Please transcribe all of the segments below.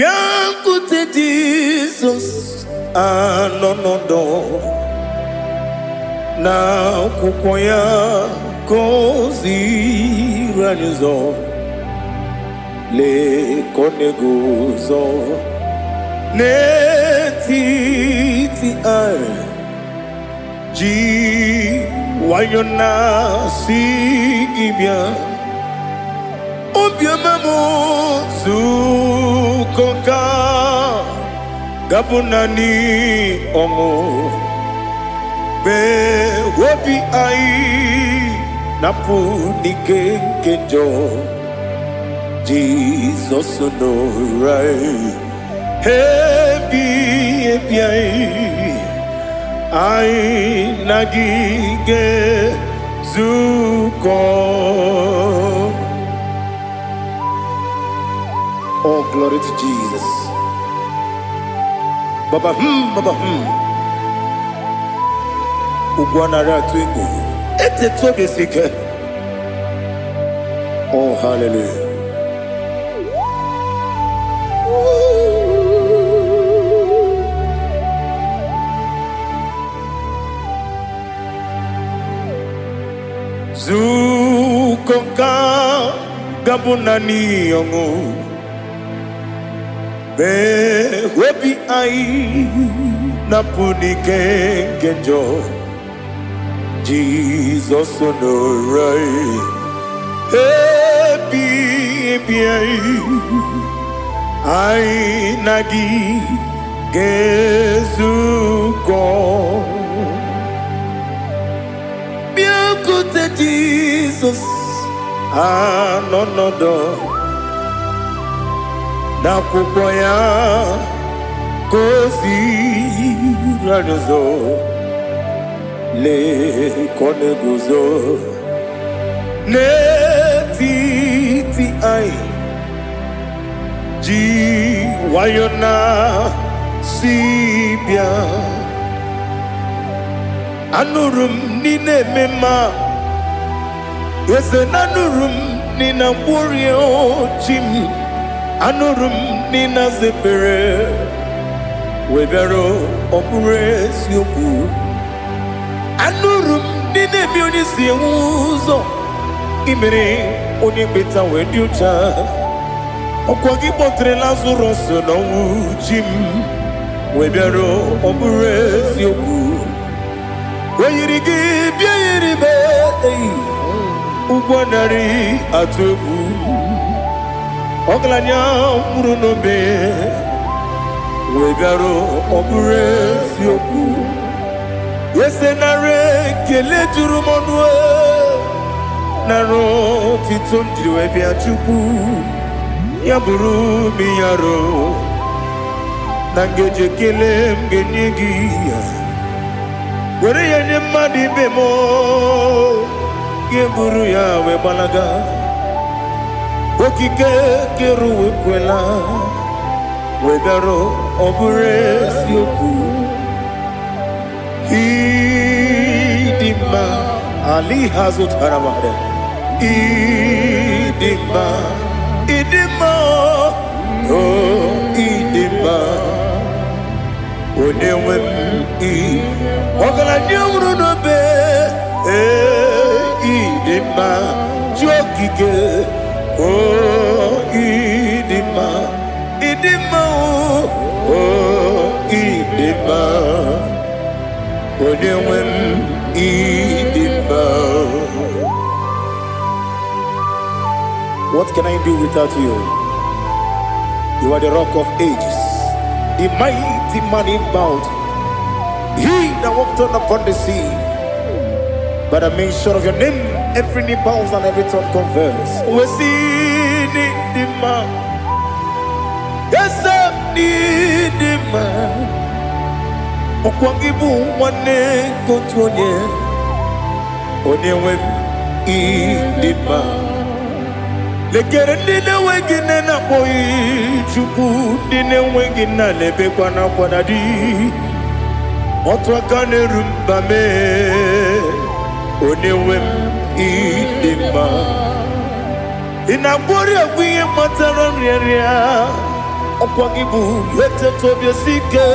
Bịakwute Jizọs anọ n'ọdọ na akwụkwọ ya ka o ziri anyị ụzọ. Lee ka ọ na-eguzo n'etiti anyị, ji nwayọ na-asị gị bịa. Obiọma m, zukọ ka gabụ naanị ọṅụ mgbe obi anyị na-apụ n'ike nke njọ. Jizọs nọrọ anyị ebi ebi, anyị anyị na gị ga-ezukọ. Oh, glory to Jesus. Baba baba. Ugwu anaghị atụ egwu. Etetu obi esi ike. Oh, hallelujah. Zukọ ka gabụ naanị ọṅụ mgbe obi anyị na-apụ n'ike nke njọ. Jizọs nọrọ anyị ebi ebi, anyị anyị na gị ga-ezukọ. Bịakwute Jizọs anọ n'ọdọ n'akwụkwọ ya ka o ziri anyị ụzọ. Lee ka ọ na-eguzo n'etiti anyị, ji nwayọ na si bịa. Anụrụ m n'ị na-eme mma, eze na anụrụ m n'ị na-agwọrịa chi m. Anụrụ m n'ị na-aza ekpere wee bịara. Ọ bụrụ eziokwu, anụrụ m n'ị na-eme onye si enwe ụzọ imere onye mkpeta wee dị ụcha. Ọkwa gị kpọtere Lazarọs n'ọnwụ, chi m, wee bịara. Ọ bụrụ eziokwu, o yiri gị bịa yiri m eyi ụgwọ narị atụ egwu. Ọgaranya nwụrụ n'obe wee bịara. Ọ bụrụ eziokwu, ese nara ekele juru m ọnụ, nara otito m jiri wee bịa. Chukwu, ya bụrụ m yaro na ngeji ekele m ga-enye gị ya, were ya nye mmadụ ibe m, ga-eburu ya wee gbalaga. Okike kere ụwa ekwela wee bịara. Ọ bụrụ eziokwu, ịdị mma ali ha zụtara mmadụ. Ịdị mma, ịdị mma, o ịdị mma, onye nwe m. Ị ọgaranya nwụrụ n'obe, ee, ịdị mma, chi okike, o ịdị mma, ịdị mma, o ịdị mma, onye nwe m, ịdị mma. What can I do without you? You are the Rock of Ages, the mighty man in battle, he that walked on upon the sea. By the mention of your name, every knee bows and every tongue confess. We see the man. Yes, the man. Ọkwa gị bụ nwanne nke otu onye, onye nwe m, ịdị mma. Lekere ndị na-enweghị nne na-akpọghị Chukwu, ndị na-enweghị nna na-ebekwa n'akwa na di otu aka na-eru mba mee. Onye nwe m, ịdị mma. Ị na-agwọrị egwu ihe kpatara nrịanrịa. Ọkwa gị bụ eteta obi esi ike,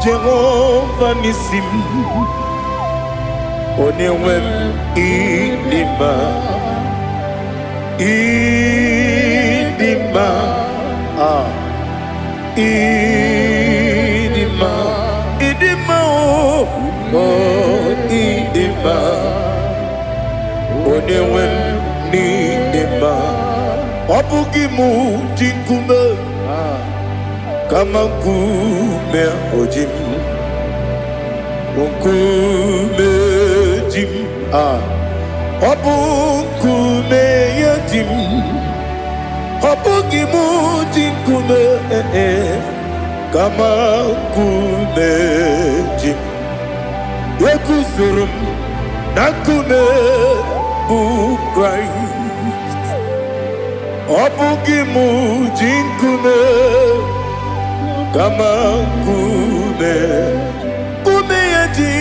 Jehova n'isi m, onye nwe m, ịdị mma, ịdị mma, ah, ịdị mma, ịdị mma, o o, ịdị mma, onye nwe m, n'ịdị mma. Ọ bụghị mụ ji nkume, kama nkume oji m, nkume ji m, ah, ọ bụ nkume ya ji m. Ọ bụghị mụ ji nkume, eh, eh, kama nkume ji m. Eguzoro m na nkume bụ Kraịst. Ọ bụghị mụ ji nkume, kama nkume, nkume ya ji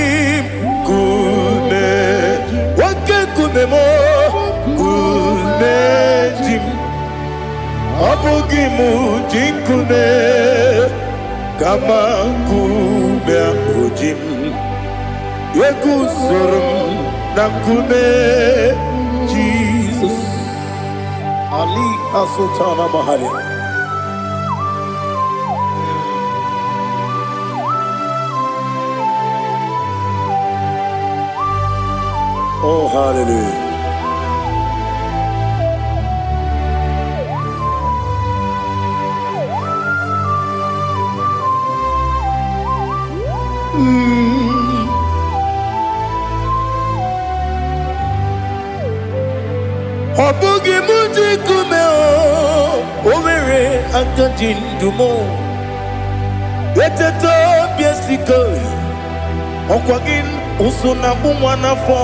m, nkume, oke nkume m, nkume ji m. Ọ bụghị mụ ji nkume, kama nkume ahụ ji m. Eguzoro m na nkume Jizọs. Ali Asultana Mahali. Oh, hallelujah. Ọ bụghị mụ ji nkume, o nwere aka ji ndụ m. Eteta obi esike, ọkwa gị ụsụ na-akpụ nwa n'afọ.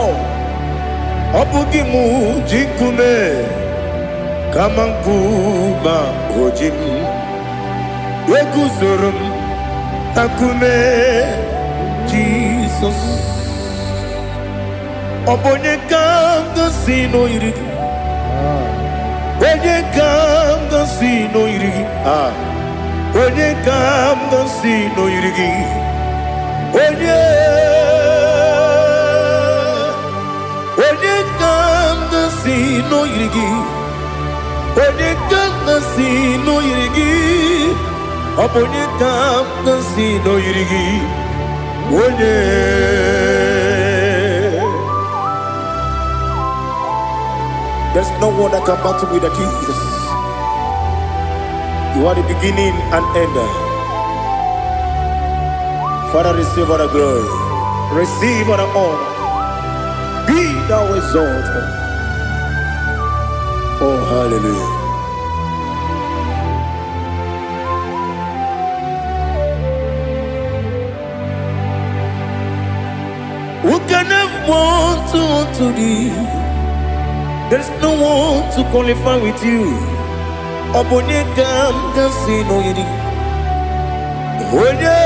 Ọ bụghị mụ ji nkume, kama nkume o ji m. Eguzoro m na nkume Jizọs. Ọ bụ onye ka m gosi n'oyiri gị? Onye ka m gosi n'oyiri gị? Ah, onye ka m gosi n'oyiri gị? Onye, onye ka m gosi n'oyiri gị? Onye ka m gosi n'oyiri gị? Ọ bụ onye ka m gosi n'oyiri gị? Onye. There's no one that can battle with the Jesus. You are the beginning and end. Father, receive all the glory. Receive all the honor. Be thou exalted. Oh, hallelujah. Who can have one to thee? There's no one to qualify with you. Ọ bụ onye ka m ga-asị n'oyiri? Onye,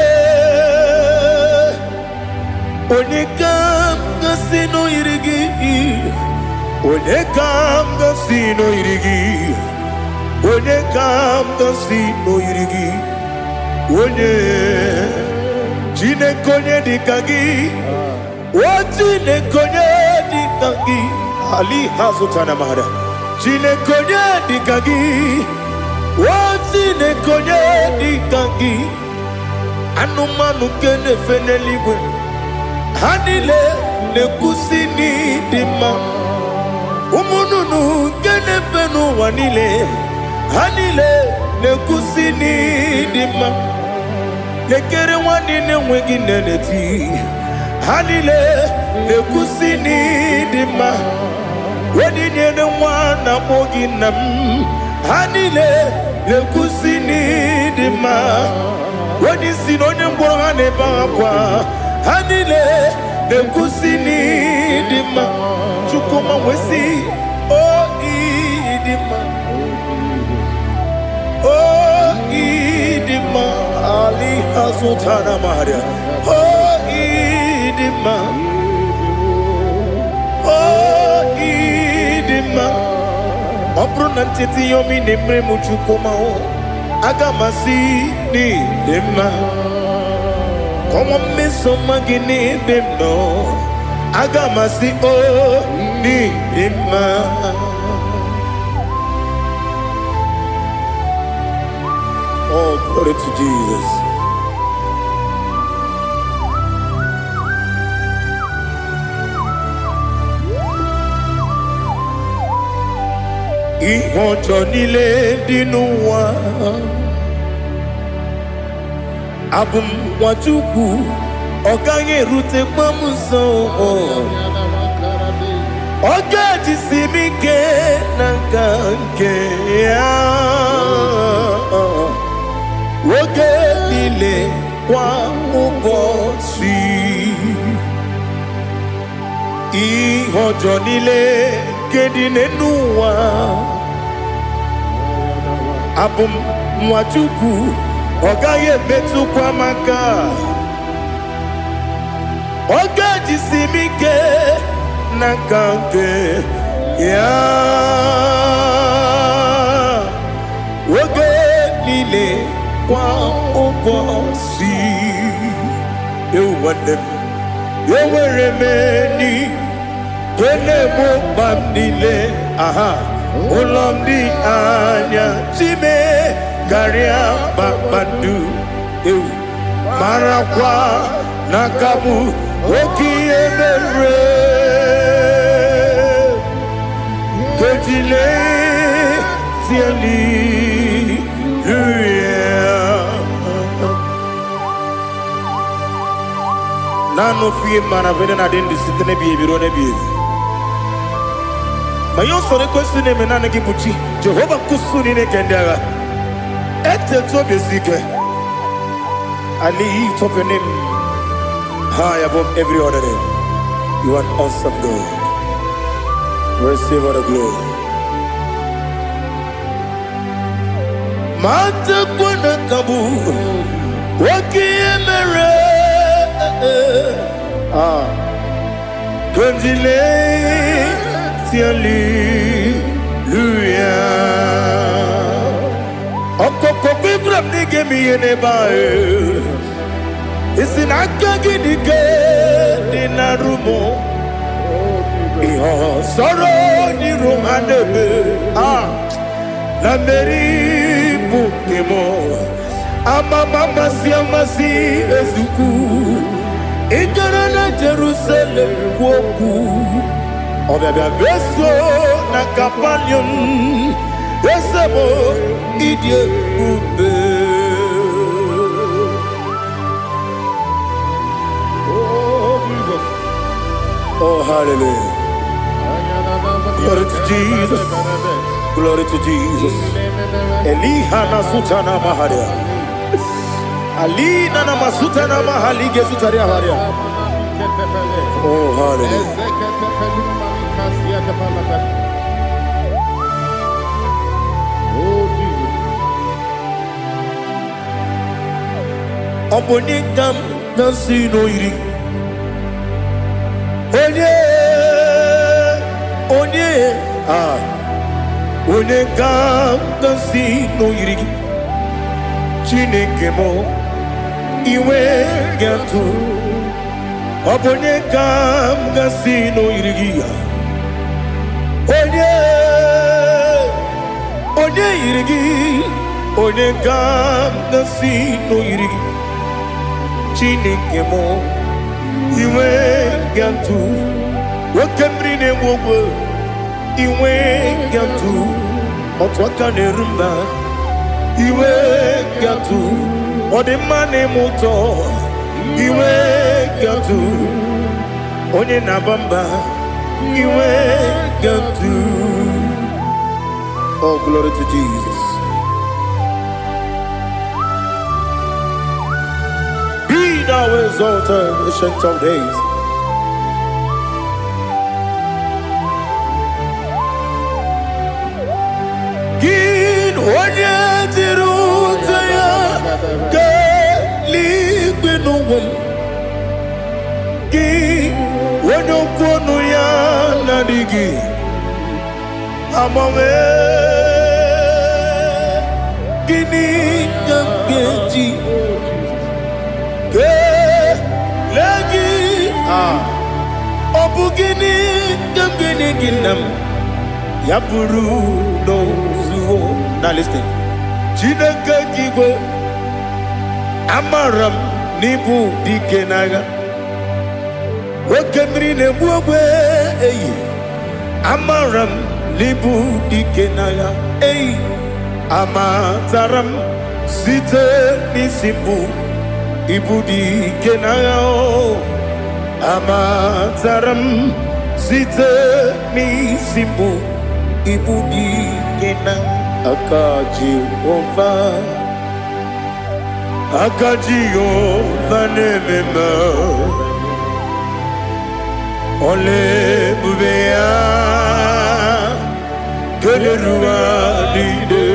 onye ka m ga-asị n'oyiri gị? Onye ka m ga-asị n'oyiri gị? Onye ka m ga-asị n'oyiri gị? Onye, Chineke, onye dị ka gị? O Chineke, onye dị ka gị? Ali hazụtana mara. Chineke, onye dị ka gị? O Chineke, onye dị ka gị? Anụmanụ nke na-efe n'eluigwe, ha niile na-ekwusi n'ịdị mma. Ụmụ nnụnụ nke na-efe n'ụwa niile, ha niile na-ekwusi n'ịdị mma. Lekere nwanne na-enweghị nne na-eti, ha niile na-ekwusi n'ịdị mma. Onye nyere nwa na-akpọ gị nna m, ha niile na-ekwusi n'ịdị mma. Onye isi na onye ngwọrọ, ha na-ebe akwa, ha niile na-ekwusi n'ịdị mma. Chukwuma wee o ịdị mma, o ịdị mma. Ali azụtara maria. O ịdị mma, o ịdị mma. Ọ bụrụ na ncheta ihe ọma ị na-emere m, Chukwuma, o Aga m asị n'ịdị mma. Kọwa mmeso ọma gị n'ebe m nọ. Aga m asị o n'ịdị mma. Oh, glory to Jesus. Ihe ọjọọ niile dị n'ụwa, abụ m nwa Chukwu, ọ gaghị erutekwa m nso. Ọ ga-ejisi m ike na nka nke ya oge niile, kwa ụbọchị. Ihe ọjọọ niile nke dị n'elu ụwa, abụ m nwa Chukwu, ọ gaghị emetụkwa m aka. Ọ ga-ejisi m ike na nka nke ya oge niile, kwa ụbọchị. Ewu nwanne m, enwere m enyi nke na-egbo mkpa m niile. Aha ụlọ m dị anya chime karịa kpakpando. Ewu, marakwa na aka bụ oke ihe mere kejile tieli. Naanị ofu ihe mara bụ na adị ndụ site n'ebighị ebi ruo n'ebighị ebi. Ma ihe usoro ekwesị na-eme, naanị gị bụ chi Jehova nkwụsụ niile nke ndị agha. Etetu obi esi ike. I lift up your name high above every other name. You are an awesome God. Receive all the glory. Ma tekwa na kabu oke ihe mere. Ah, kondile hallelujah. Ọkụkọ Ibrahim n'ige m ihe n'ebe ahụ. Isi na aka gị dị ike dị na rumo. Ihe ọsọrọ n'iru ha na-eme. Ah, na mmeri bụ nke m. Amama amasị amasị ezukwu. Ị gara na Jerusalem kwuo okwu. Ọbịabịa meso na Kapanium. Eze m, ịdị ebube. Oh, Jesus. Oh, hallelujah. Glory to Jesus. Glory to Jesus. Eliha na sutana maharia. Alina na masutana mahali gezutaria haria. Oh, hallelujah. Oh, Jesus. Ọ bụ onye ka m na-asị n'oyiri. Onye, onye, ah, onye ka m na-asị n'oyiri gị. Chineke m, iwe ga-atụ. Ọ bụ onye ka m ga-asị n'oyiri gị ya. Onye, onye yiri gị, onye ka m ga-asị n'oyiri gị. Chineke m, iwe ga-atụ. Oke mmiri na-egbu ogwe, iwe ga-atụ. Otu aka na-eru mba, iwe ga-atụ. Ọ dị mma na-eme ụtọ, iwe ga-atụ. Onye na-aba mba, iwe ga-atụ. Oh, glory to Jesus. Be thou exalted, Ancient of Days. Gị onye jiri ute ya keeluigwe n'ụwa m. Gị onye okwu ọnụ ya na-adịghị agbanwe. Gịnị ka m ga-eji kelee gị? Ah, ọ bụ gịnị ka m ga-enye gị, nna m, ya bụrụ n'ozuo? Now listen. Chineke gị igwe, amara m n'ịbụ dike n'agha, oke mmiri na-egbu ogbe eyi. Amara m n'ịbụ dike n'agha eyi. Amatara m site n'isi mbụ, ịbụ dike n'agha o. Amatara m site n'isi mbụ, ịbụ dike na aka Jehova, aka Jehova na-eme mma. Ọla ebube ya keneruwa niile,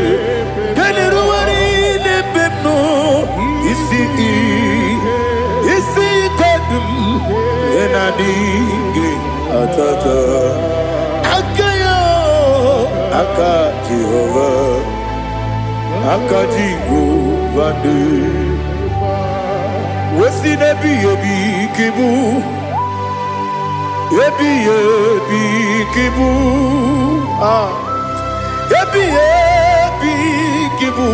keneruwa niile ebe m nọ. Isi isi ike dị m ihe na-adịghị atata aka ya. Aka Jehova, aka Jehova dị wesi n'ebighị ebi ka ịbụ, ebighị ebi ka ịbụ. Ah, ebighị ebi ka ịbụ,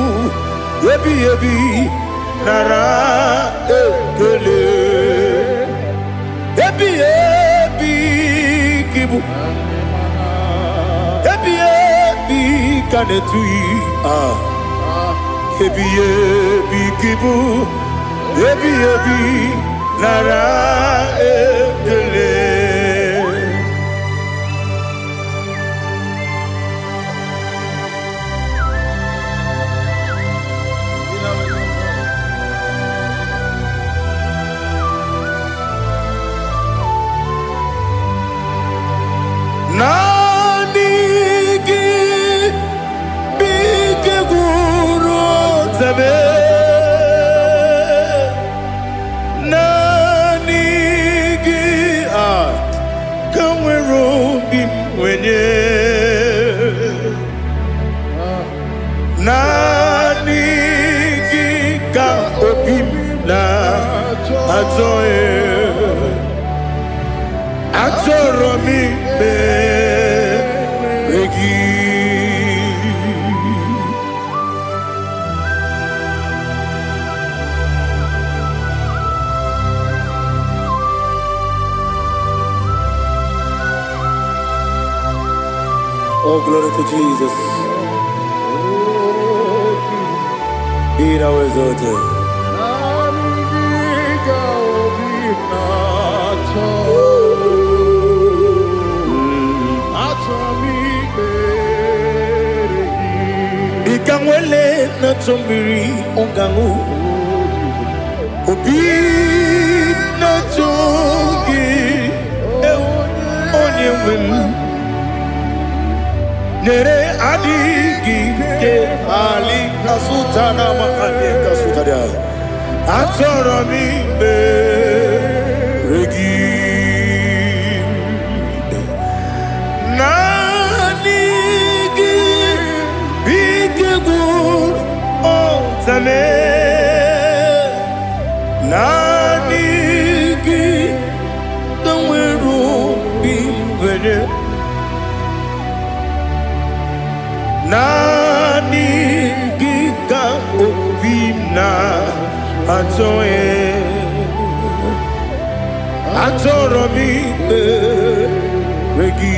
ebighị ebi, nara ekele. Ebighị ebi ka ịbụ, ebighị ebi ka na-etughị. Ah, ebighị ebi ka ịbụ, ebighị ebi, nara ekele. Naanị gị bụ ike gwụrụ otebe. Naanị gị a ka nwere obi m nwenye. Naanị gị ka obi m na-achọ. Achọrọ m ikpere gị. Oh, glory to Jesus. Be thou exalted. Naanị gị ka obi na-achọ. Achọrọ m ikpere gị. Dịka nwele na-achọ mmiri ọ ga-aṅụ, obi na-achọ gị, ewu, onye nwe m. Nyere adịghị ike ali kasụta na mahadị kasụtara. Achọrọ m ikpere gị. Naanị gị bụ ike gwụrụ ọtame. Naanị gị ka nwere obi nwere. Naanị gị ka obi m na-achọ. Achọrọ m ikpere gị.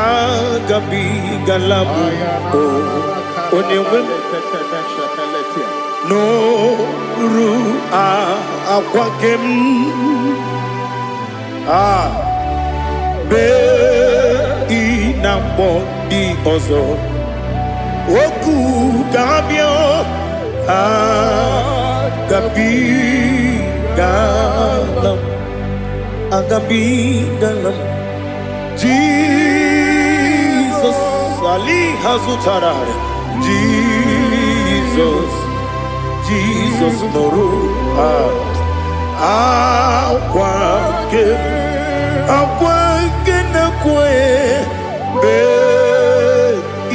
Agabigala m o, onye nwe m, n'oru akwa nke m a mee ị na mgbọ ndị ọzọ okwu ka ha bịa. Agabigala m, agabigala m. Jizọs ali ha zụtara. Jizọs, Jizọs, nụrụ akwa nke, akwa nke na-ekwe mgbe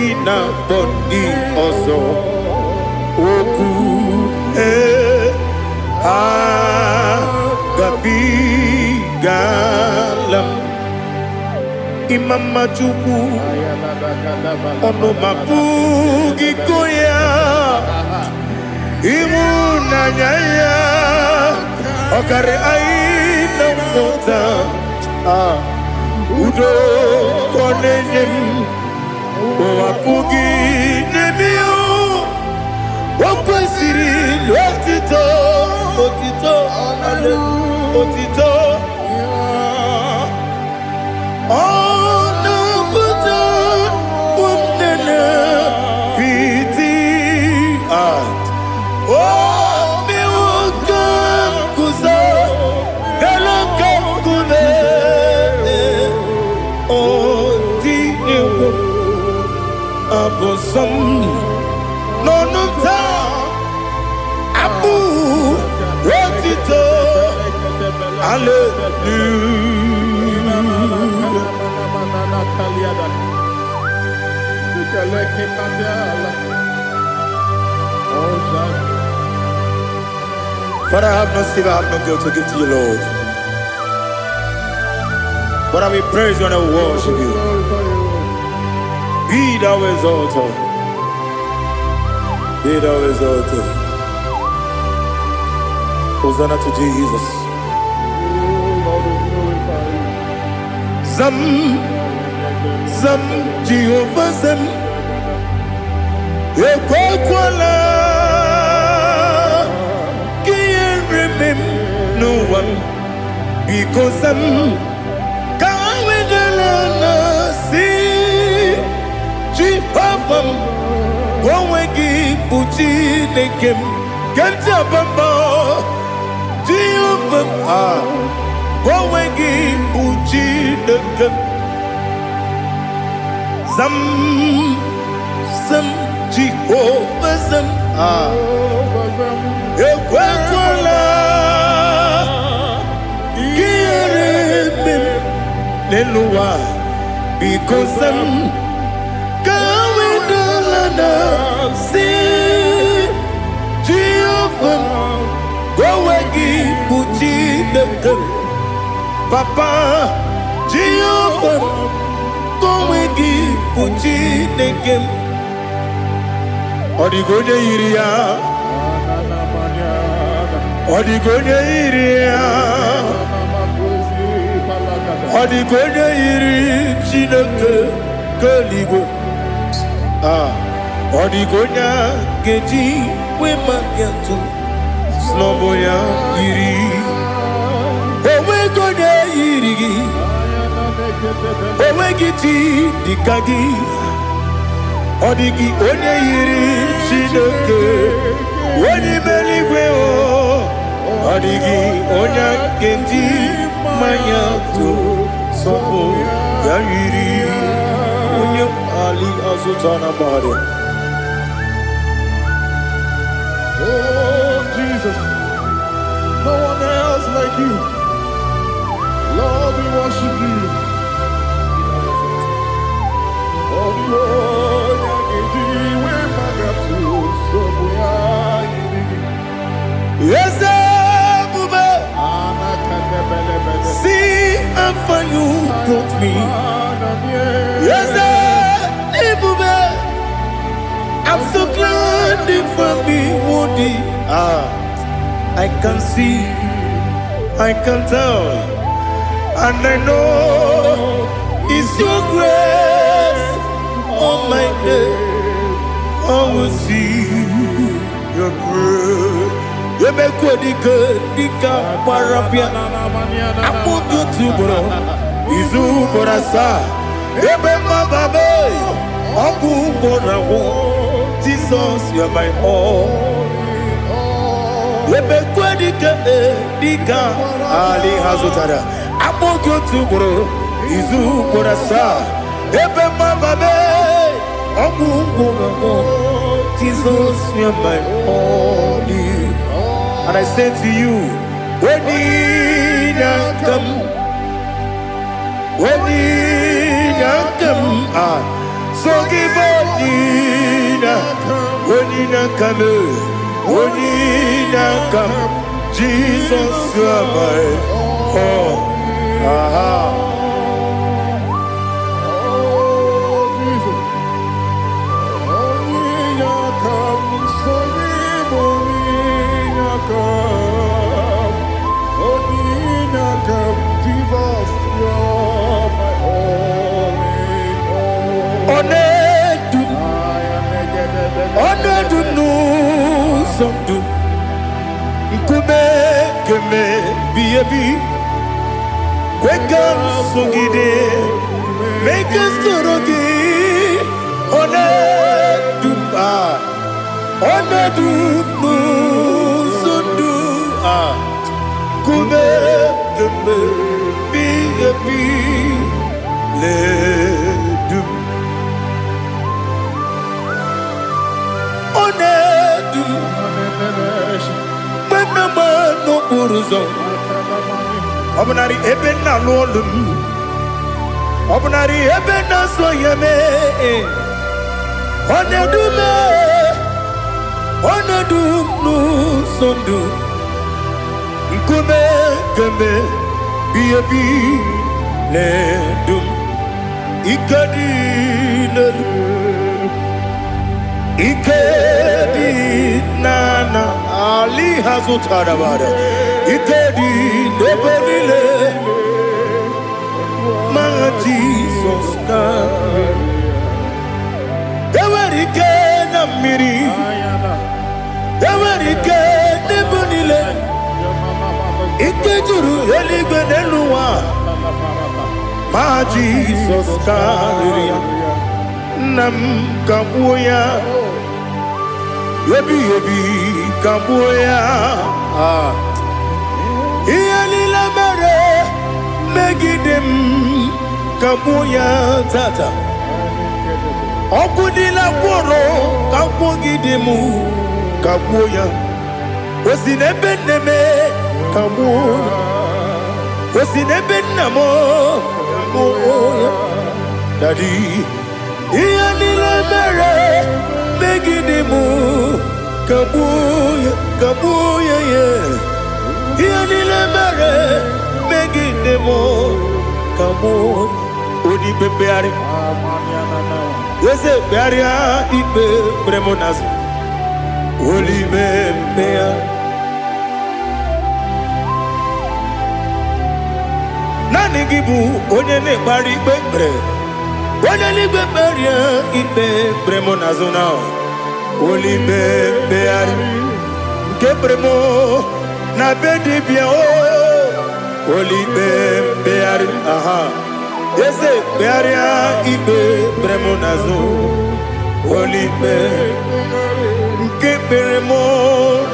ị na-akpọ ndị ọzọ. Okwu agabigala m. Ịma mma Chukwu, ọnụ m apụghị ịkọ ya. Ịhụnanya ya ọkarị anyị na nghọta. Ah, udo ka ọ na-enye m, ụwa apụghị inye m ya. O kwesịrị otito, otito, otito. Ọ na-apụta nne piti. Ah, o mewo ka m guzo elu ka nkume. Ọ dị egwu abụ nsọ m n'ọnụ m taa, abụ otito, hallelujah. Father, I have no silver, I have no gold to give to you, Lord. But I will praise you and I will worship you. Be thou exalted. Be thou exalted. Hosanna to Jesus. Zam, Zam, Jehovah Zam. Ekwekwala ka ihere mee m n'ụwa m. Biko zam, ka wedala na si Jehova m, ka onwe gị bụ Chineke m. Ke m ji aba mba, Jehova m, ah, ka onwe gị bụ Chineke m. Zam, zam, Jehova zam, ah, ekwekwala ka ihere mee m n'elu ụwa. Biko zam, ka wedala na si Jehova m, ka onwe gị bụ Chineke m. Papa, Jehova m, ka onwe gị bụ Chineke m. Ọ dịghị onye yiri ya, ọ dịghị onye yiri ya, ọ dịghị onye yiri Chineke nke eluigwe. Ah, ọ dịghị onye a ga-eji wee maka atụ snọbụ ya yiri. Onweghị onye yiri gị, onweghị chi dịka gị. Ọ dịghị onye yiri Chineke onye ime eluigwe o. Ọ dịghị onye a ga-eji mmanya tụ sọpụ ya yiri onye ali azụta na mmadụ. Oh, Jesus, no one else like you. Lord, we worship you. Oh, the onye ga-eji wee magatu nsogbu ya yiri gị. Eze ebube, Anakadebelebele. see how far you brought me. Eze ebube, I'm so glad you found me worthy. Ah, I can see, I can tell, and I know it's your grace on my day. I will see your grace. Emekwe dike dike gbara bịa akpụkpọ otu ugboro, izu ugboro asaa, ebe mmababe ọgwụ ugboro agwụ. Jesus, you are my all. Emekwe dike dike ali ha zụtara akpọ gị otu ugboro, izu ugboro asaa, ebe mmababe ọgwụ ugboro agwụ. Jesus, you are my all. And I say to you, Onyinaka m, Onyinaka m, ah, so give Onyinaka. Onye na-aka m, onye na-aka m, Jesus, you are my all. Aha. Oh, Jesus. Onye aka m, sonye m onye aka m. Onye aka m, Jesus, you're my all in all. Ọ na-edu m, I am ọ na-edu m n'ụzọ ndụ. Nkume keme bi ebi, kwe ka m sogide, mee ka m soro gị. Ọ na-edu m, ah, ọ na-edu m n'ụzọ ndụ. Ah, nkume keme bi ebi na-edu m. Ọ na-edu m mgbe m na-agba n'okporo ụzọ, ọ bụnarị ebe m na-alụ ọlụ m, ọ bụnarị ebe m na-asọ ya mee, ọ na-edu m, ọ na-edu m n'ụzọ ndụ. Nkume keme bi ebi na-edu m. Ike dị n'elu, ike dị n'ana ali ha zụtara bara, ike dị n'ebe niile, ma Jizọs ka enwere ike na mmiri, enwere ike n'ebe niile, ike juru eluigwe n'elu ụwa, ma Jizọs karịrị ya. Nna m, ka gbuo ya ebighị ebi, ka gbuo ya. Ah. Ihe niile mere megide m, ka gbuo ya tata. Ọkụ niile gwụrụ ka gwụgide m, ka gbuo ya. O si n'ebe nne m, ka gbuo ya. O si n'ebe nna m, ka gbuo ya. Daddy, ihe niile mere megide m, ka gbuo ya, ka gbuo ya ya. Ihe niile mere megide m, ka gbuo. Onye ikpe mkpegharị, eze kpegharịa ikpe kpere m n'azụ, olime mkpegharị. Naanị gị bụ onye na-ekpegharị ikpe kpere, onye n'igwe kperie ikpe kpere m n'azụ na olime mkpegharị nke kpere m na be dibịa o, olime mkpegharị. Aha, eze kpegharịa ikpe kpere m n'azụ, olime nke kpere m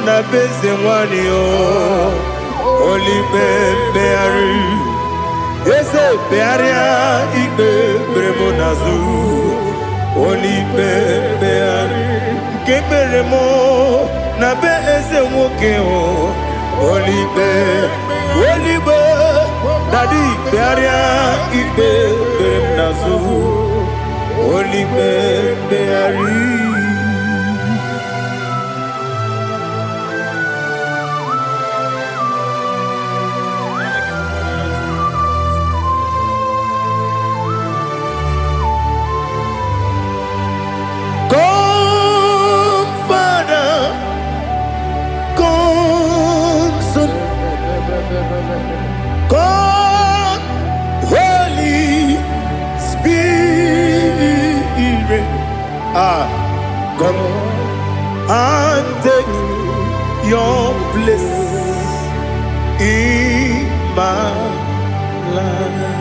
na be eze nwanyị o, olime mkpegharị. Eze kpegharịa ikpe kpere m n'azụ, olime mkpegharị nke kpere m na be eze nwoke o, olime, olime. Daddy, kpegharịa ikpe kpere m n'azụ, olime mkpegharị. Come, Father, come, Son, come, Holy Spirit. Ah, come and take your place in my life.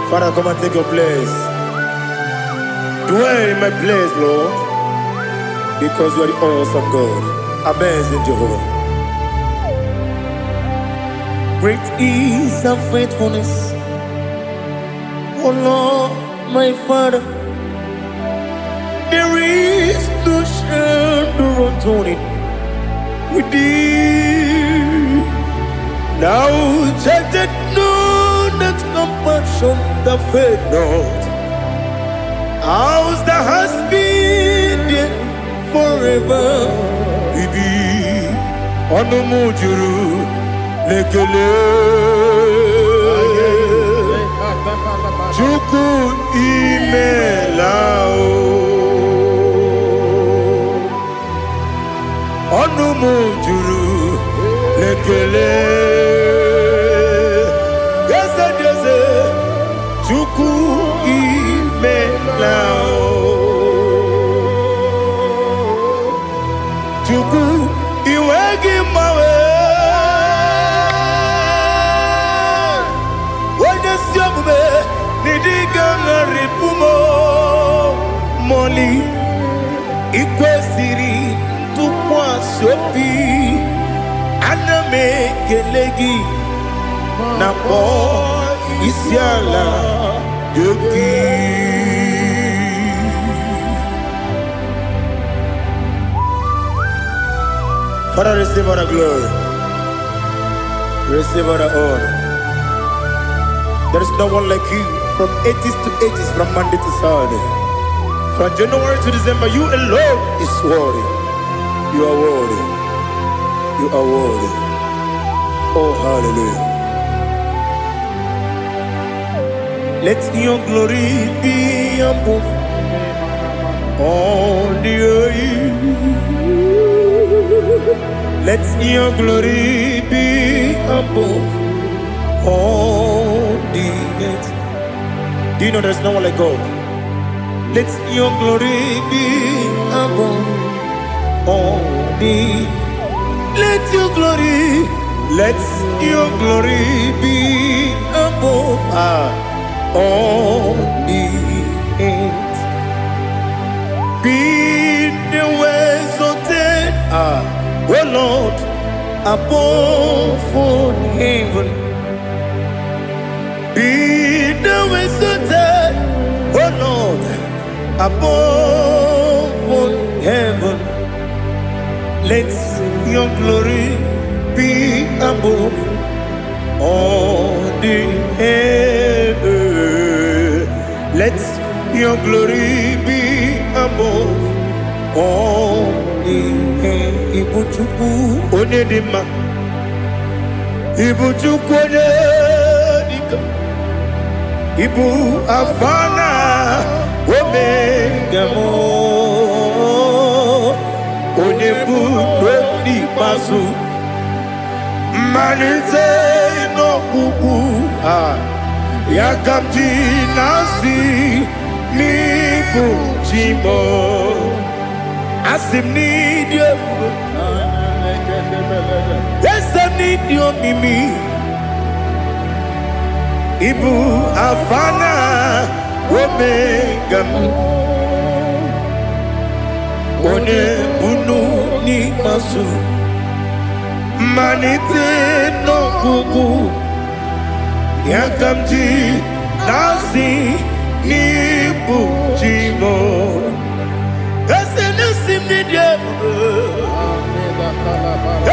Father, come and take your place. Dwell in my place, Lord, because you are the awesome God, amazing Jehovah. Great is thy faithfulness, O Lord, my Father. There is no shadow of turning with thee. Thou changest not thy compassions, they fail not. As thou hast been Forever ibi. Ọnụ m juru n'ekele. Chukwu, imela o. Ọnụ m juru n'ekele. Eze dị eze, Chukwu, imela o. Chukwu, iwe gị mgbanwe, onye si omume n'ịdị ga-agharịpụ m mọli. Ikwesịrị ntụkwasị obi, ana m ekele gị na kpọọ isi ala dị gị. Father, receive all the glory, receive all the honor. There is no one like you from ages to ages, from Monday to Saturday, from January to December. You alone is worthy. You are worthy. You are worthy. Oh, hallelujah. Let your glory be above all the earth. Let your glory be above all the earth. Do you know there's no one like God? Let your glory be above all the. Let your glory, let your glory be above all the earth. Be thou exalted, O Lord, above all heaven. Be thou exalted, O Lord, above all heaven. Let your glory be above all the earth. Let your glory be above all the earth. Ibu Chukwu onye dị mma, Ibu Chukwu onye dịka, Ibu Alfa na Omega m, onye bụ n'ikpeazụ, mmalite n'ọgwụgwụ a, ya ka m ji na-asị n'ịbụ chi m. Asị m n'ịdị ebube, eze m, n'ịdị omimi. Ịbụ Alfa na Omega m, onye bunu n'ikpeazụ, mmalite n'ọgwụgwụ, ya ka m ji na-asị n'ịbụ chi m. Eze na-esi m n'ịdị ebube,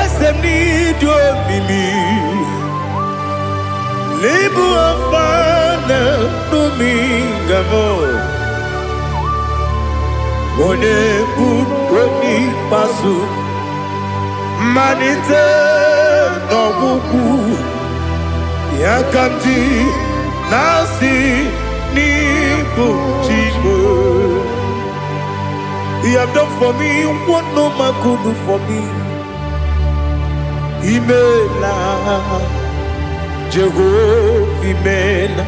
eze m, n'ịdị omimi. N'ịbụ Alfa na Omega m, onye bụ onye ikpeazụ, mmalite n'ọgwụgwụ, ya ka m ji na-asị n'ịbụ chi m. You have done for me what no man could do for me. Imela, Jehovah, Imela.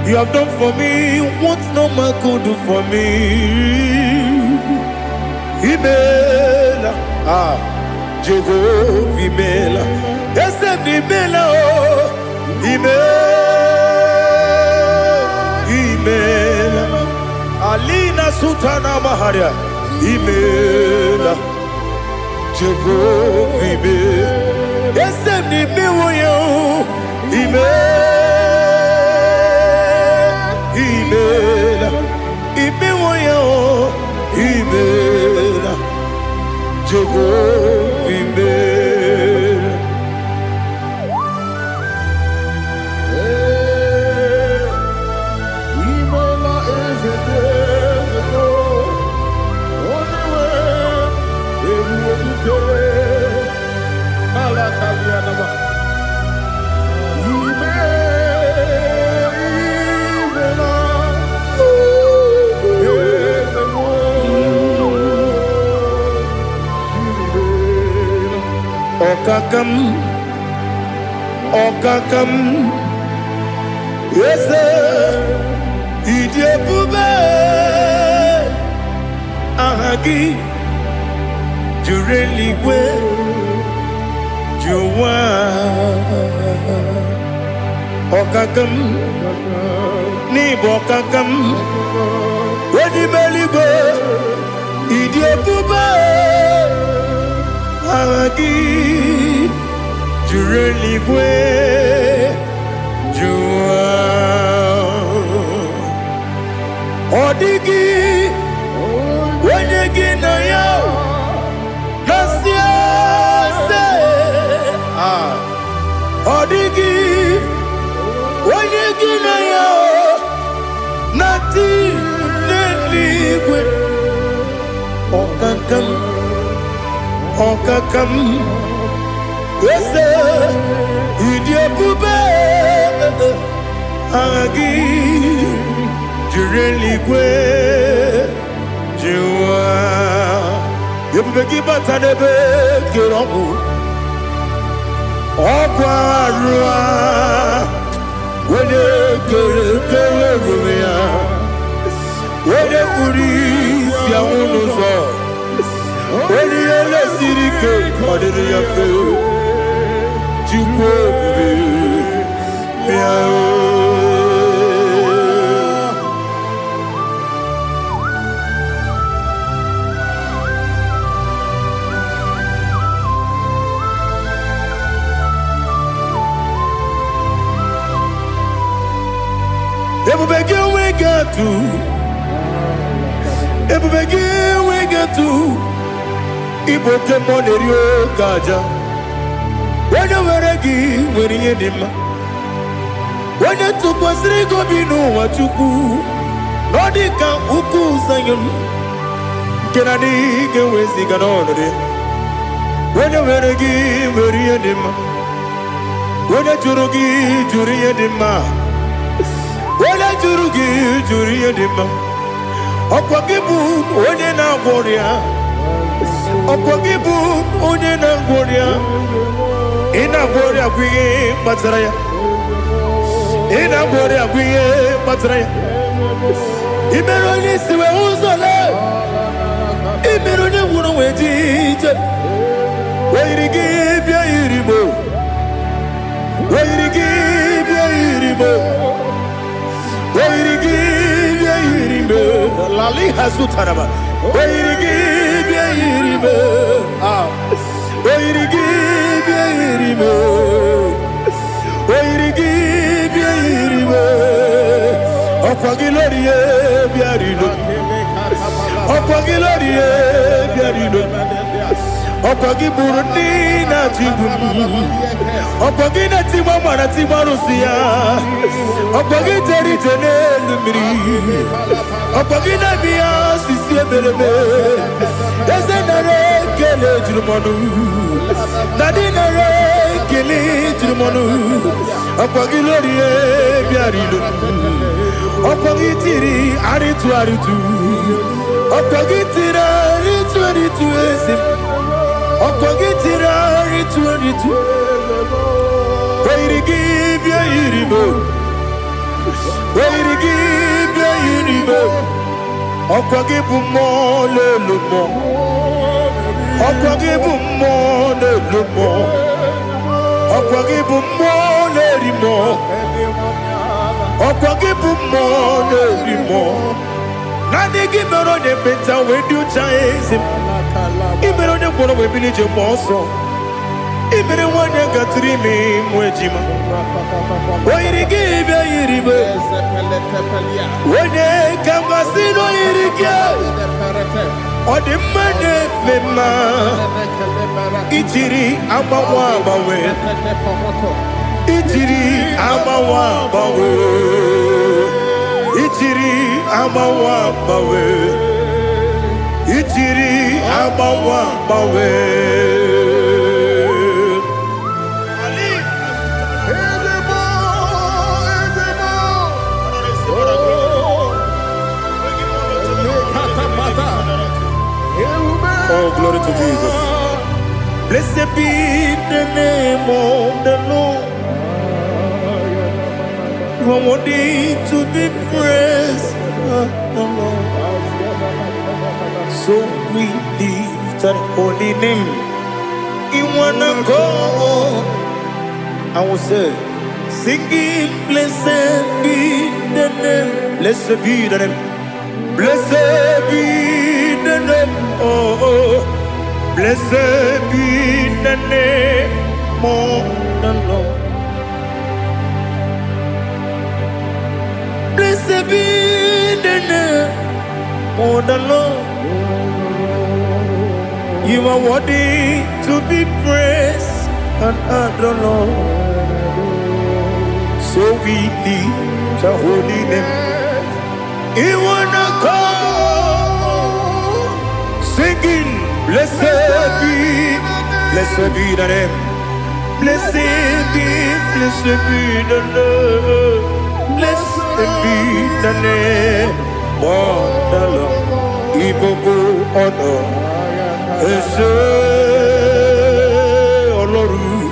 You have done for me what no man could do for me. Imela, ah, Jehovah, Imela. Eze m, Imela, oh, Imela, Imela. Alina Sultana Maharia, Imela, Jehovah, Imela. Eze m, n'imewo ya o, Imela, Imela, imewo ya o, Imela, Jehovah, Imela. Imela, eze dị eze. Ọkaka m, ọkaka m, eze, ịdị ebube. Aha gị juru eluigwe ju ụwa. Ọkaka m, n'ịbụ ọkaka m, onye ime eluigwe, ịdị ebube. Aha gị juru eluigwe ju ụwa. Ọ dịghị onye gị na ya na-asị eze. Ah. Ọ dịghị onye gị na ya na-atị n'eluigwe. Ọkaka m, ọkaka m, eze, ịdị ebube. Aha gị juru eluigwe ju ụwa. Ebube gị bata n'ebe kere ọgwụ, ọgwụ arụ a, onye kere kere ebube ya, onye kpuru isi anwụ n'ụzọ, onye ihe lesiri ike ọ dịrị ya mfe. Chukwu ebube, bịa o. Ebube gị enweghị atụ, ebube gị enweghị atụ. Ịbụ oke mmụọ na-eri oke aja. Onye nwere gị nwere ihe dị mma. Onye tụkwasịrị gị obi n'ụwa, Chukwu, na ọ dị ka ukwu Zayọn nke na adịghị ga-eweziga n'ọnọdụ ya. Onye nwere gị nwere ihe dị mma. Onye jụrụ gị jụrụ ihe dị mma. Onye jụrụ gị jụrụ ihe dị mma. Ọkwa gị bụ onye na-agwọ ọrịa. Ọkwa gị bụ onye na-agwọ ọrịa. Ị na-agwọ ọrịa bụ ihe kpatara ya. Ị na-agwọ ọrịa bụ ihe kpatara ya. Ị mere onye isi wee ụzọ lee. Ị mere onye nwụrụ wee ji ije. O yiri gị bịa yiri m o. O yiri gị bịa yiri m o. O yiri gị bịa yiri m o. Lali hazutaraba. O yiri gị bịa yiri m o. Ah. O yiri gị bịa yiri m o. O yiri gị bịa yiri m o. Ọkwa gị lórí e bịa rilo. Ọkwa gị lórí e bịa rilo. Ọkwa gị gburu ndị na-achịgbu m. Ọkwa gị na-etigbu mara tigbu arụsị ya. Ọkwa gị jere ije n'elu mmiri. Ọkwa gị na-eme ya osisi emereme. Eze, nara ekele juru m ọnụ. Daddy, nara ekele juru m ọnụ. Ọkwa gị lórí e bịara ilo. Ọkwa gị tiri arịtụ arịtụ. Ọkwa gị tiri arịtụ arịtụ, eze m. Ọkwa gị tiri arịtụ arịtụ. O yiri gị bịa yiri m o. O yiri gị bịa yiri m o. Ọkwa gị bụ mmụọ n'elu mmụọ. Ọkwa gị bụ mmụọ n'elu mmụọ. Ọkwa gị bụ mmụọ na-eri mmụọ. Ọkwa gị bụ mmụọ na-eri mmụọ. Naanị gị mere onye ekpenta wee dị ụcha, eze m. Ị mere onye gwọrọ wee bili ije mgbe ọsọ. Ị mere nwanyị gatụrụ ime mụ ejima. O yiri gị bịa yiri m. Onye ka m gasị na o yiri gị. Ọ dị mma na-eme mma. Ijiri agbanwe agbanwe. Ijiri agbanwe agbanwe. Ijiri agbanwe agbanwe. Ijiri agbanwe agbanwe. Ali. Ezebo, ezebo. Oh, lekatapata. Ebube. Oh, glory to Jesus. Blessed be the name of the Lord. You are worthy to be praised, the Lord. So we lift that holy name. In one accord, I will say, singing, blessed be the name, blessed be the name, blessed be the name, oh, blessed be the name of the Lord. Blessed be the name of the Lord. You are worthy to be praised and adored, Lord. So we lift the holy name. You wanna come singing, blessed be the name. Blessed be the name. Blessed be the name of the Lord. Ìgbogbo ọ̀nà ẹ ṣé Ọlọ́run.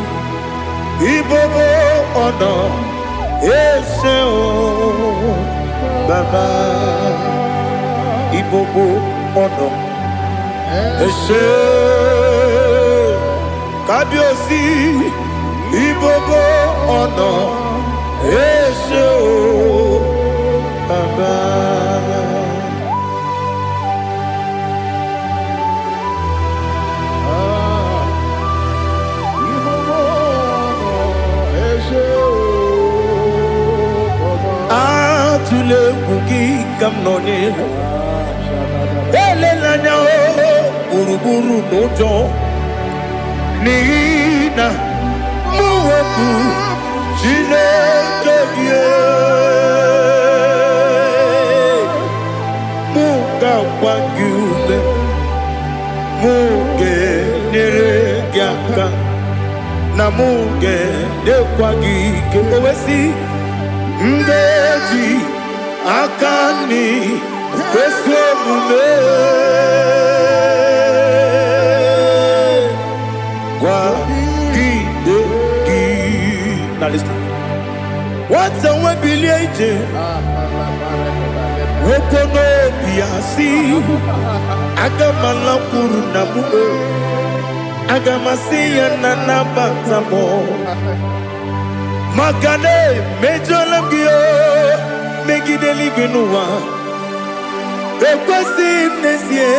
Ìgbogbo ọ̀nà ẹ ṣé o Bàbá. Ìgbogbo ọ̀nà ẹ ṣé Kábíyèsí. Ìgbogbo ọ̀nà ẹ ṣé o Bàbá. Atụla egwu gị ka m nọnyere. Elela anya o gburugburu n'ụjọ n'ihi na mụ bụ Chineke gị. Mụ ga-agba gị ume, mụ ga-enyere gị aka, na mụ ga-enyekwa gị ike. O wee sị, m ga-eji aka nri ezi omume kwagide gị. Now listen. Nwata nwe bilie ije nwoke n'obi ya si aga m alakwuru na m aga m asị ya na nabata m maka na emejọla m gị o megide eluigwe n'ụwa ekwesịghị m n'ezie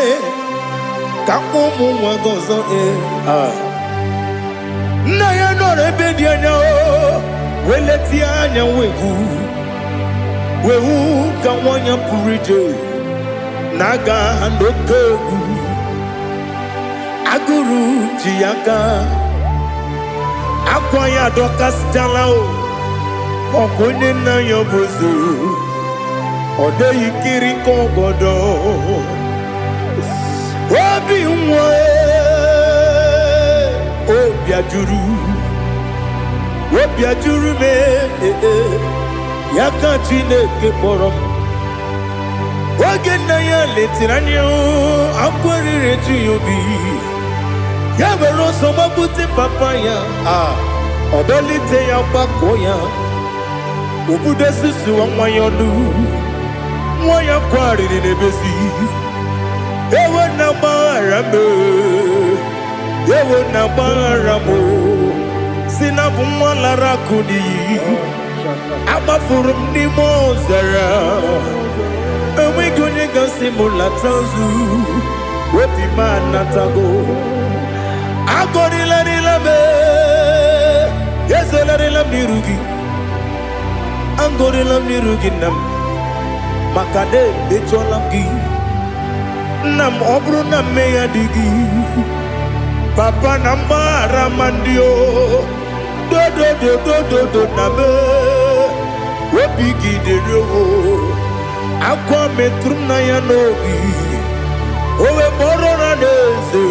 ka m kpọọ ụmụ nwa gị ọzọ ee. Nna ya nọrọ ebe dị anya o wee letie anya wee hụ wee hụ ka nwa ya pụrụ ije na-aga n'oke egwu agụrụ ji ya aka akwa ya adọkasịchala o ọkụ onye nna ya bụ eze ọ dịghị kiri ka ọgọdọ obi nwa obi ajụrụ obi ajụrụ m ee ya ka Chineke kpọrọ m oge nna ya letiri anya akwa riri eju ya obi ya were ọsọ gbapute papa ya a ọ dọlite ya gbakọ ya obudo susuwa nwa ya ọnụ nwa ya kwarịrị n'ebezi ewo na gbaghara m ewo na gbaghara m si na bụ nwa lara akụ n'iyi agbafuru m n'ime ọzara enweghị onye gasị m lata nzu obi m anatago agọrịlarịla m ezolarịla m n'iru gị agọrịla m n'iru gị nna m maka na emejọla m gị nna m ọ bụrụ na mmehie adịghị papa na mgbaghara ma ndị o dodododododo na m obi gị dịrị o akwa metụrụ m na ya n'obi o wee kpọrọ na n'eze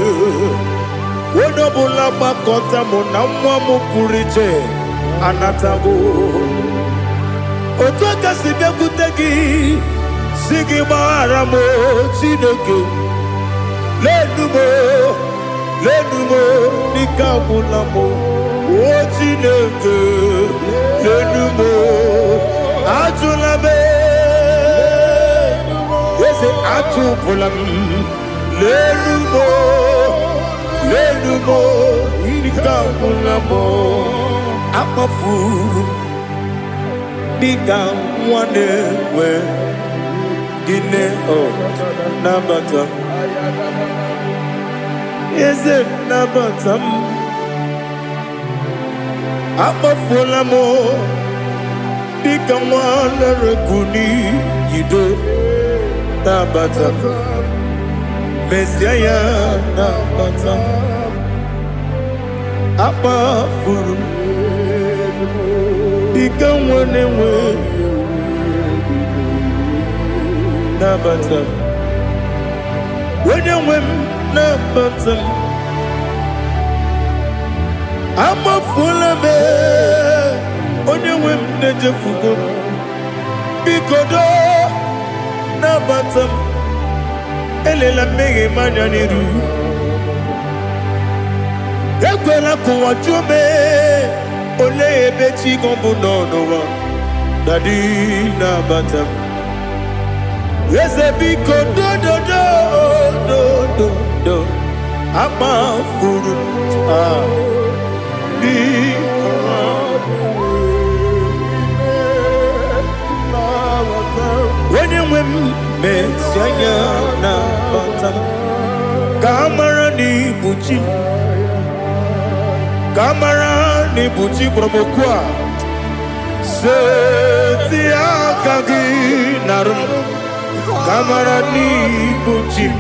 onye ọbụla gbakọta mụ na nwa m pụrụ iche anatago otu aka si bịakwute gị si gị gbaghara m o, Chineke lenu m o, Lenu m, n'ike agwụla m. O Chineke, lenu m, ajụla m. Eze, achụpụla m. Lenu m, lenu m, ike agwụla m. Akpafuru m dịka nwa na-enwe gịnị. O nabata m, eze, nabata m. Akpafuola m dịka nwa na-ereku n'iyido. Nabata m, mezie ya, nabata m. Akpafuru m dịka nwa na-enwe, nabata m. Onye nwe m, nabata m. Amafuola m, onye nwe m, na-ejefugo m. Biko doo, nabata m. Elela mmehie m anya n'iru. Ekwela ka ụwa jụọ m, olee ebe chi gị bụ nọ n'ụwa. Daddy, nabata m. Eze, biko, dododo dododo. Amafuru m, ah, biko. Onye nwe m, mesi anya, nabata m, ka a mara na ibu chi m, ka a mara na ibu chi kpọrọ m okwu a. Seti aka gị narụ m, ka a mara na ibu chi m,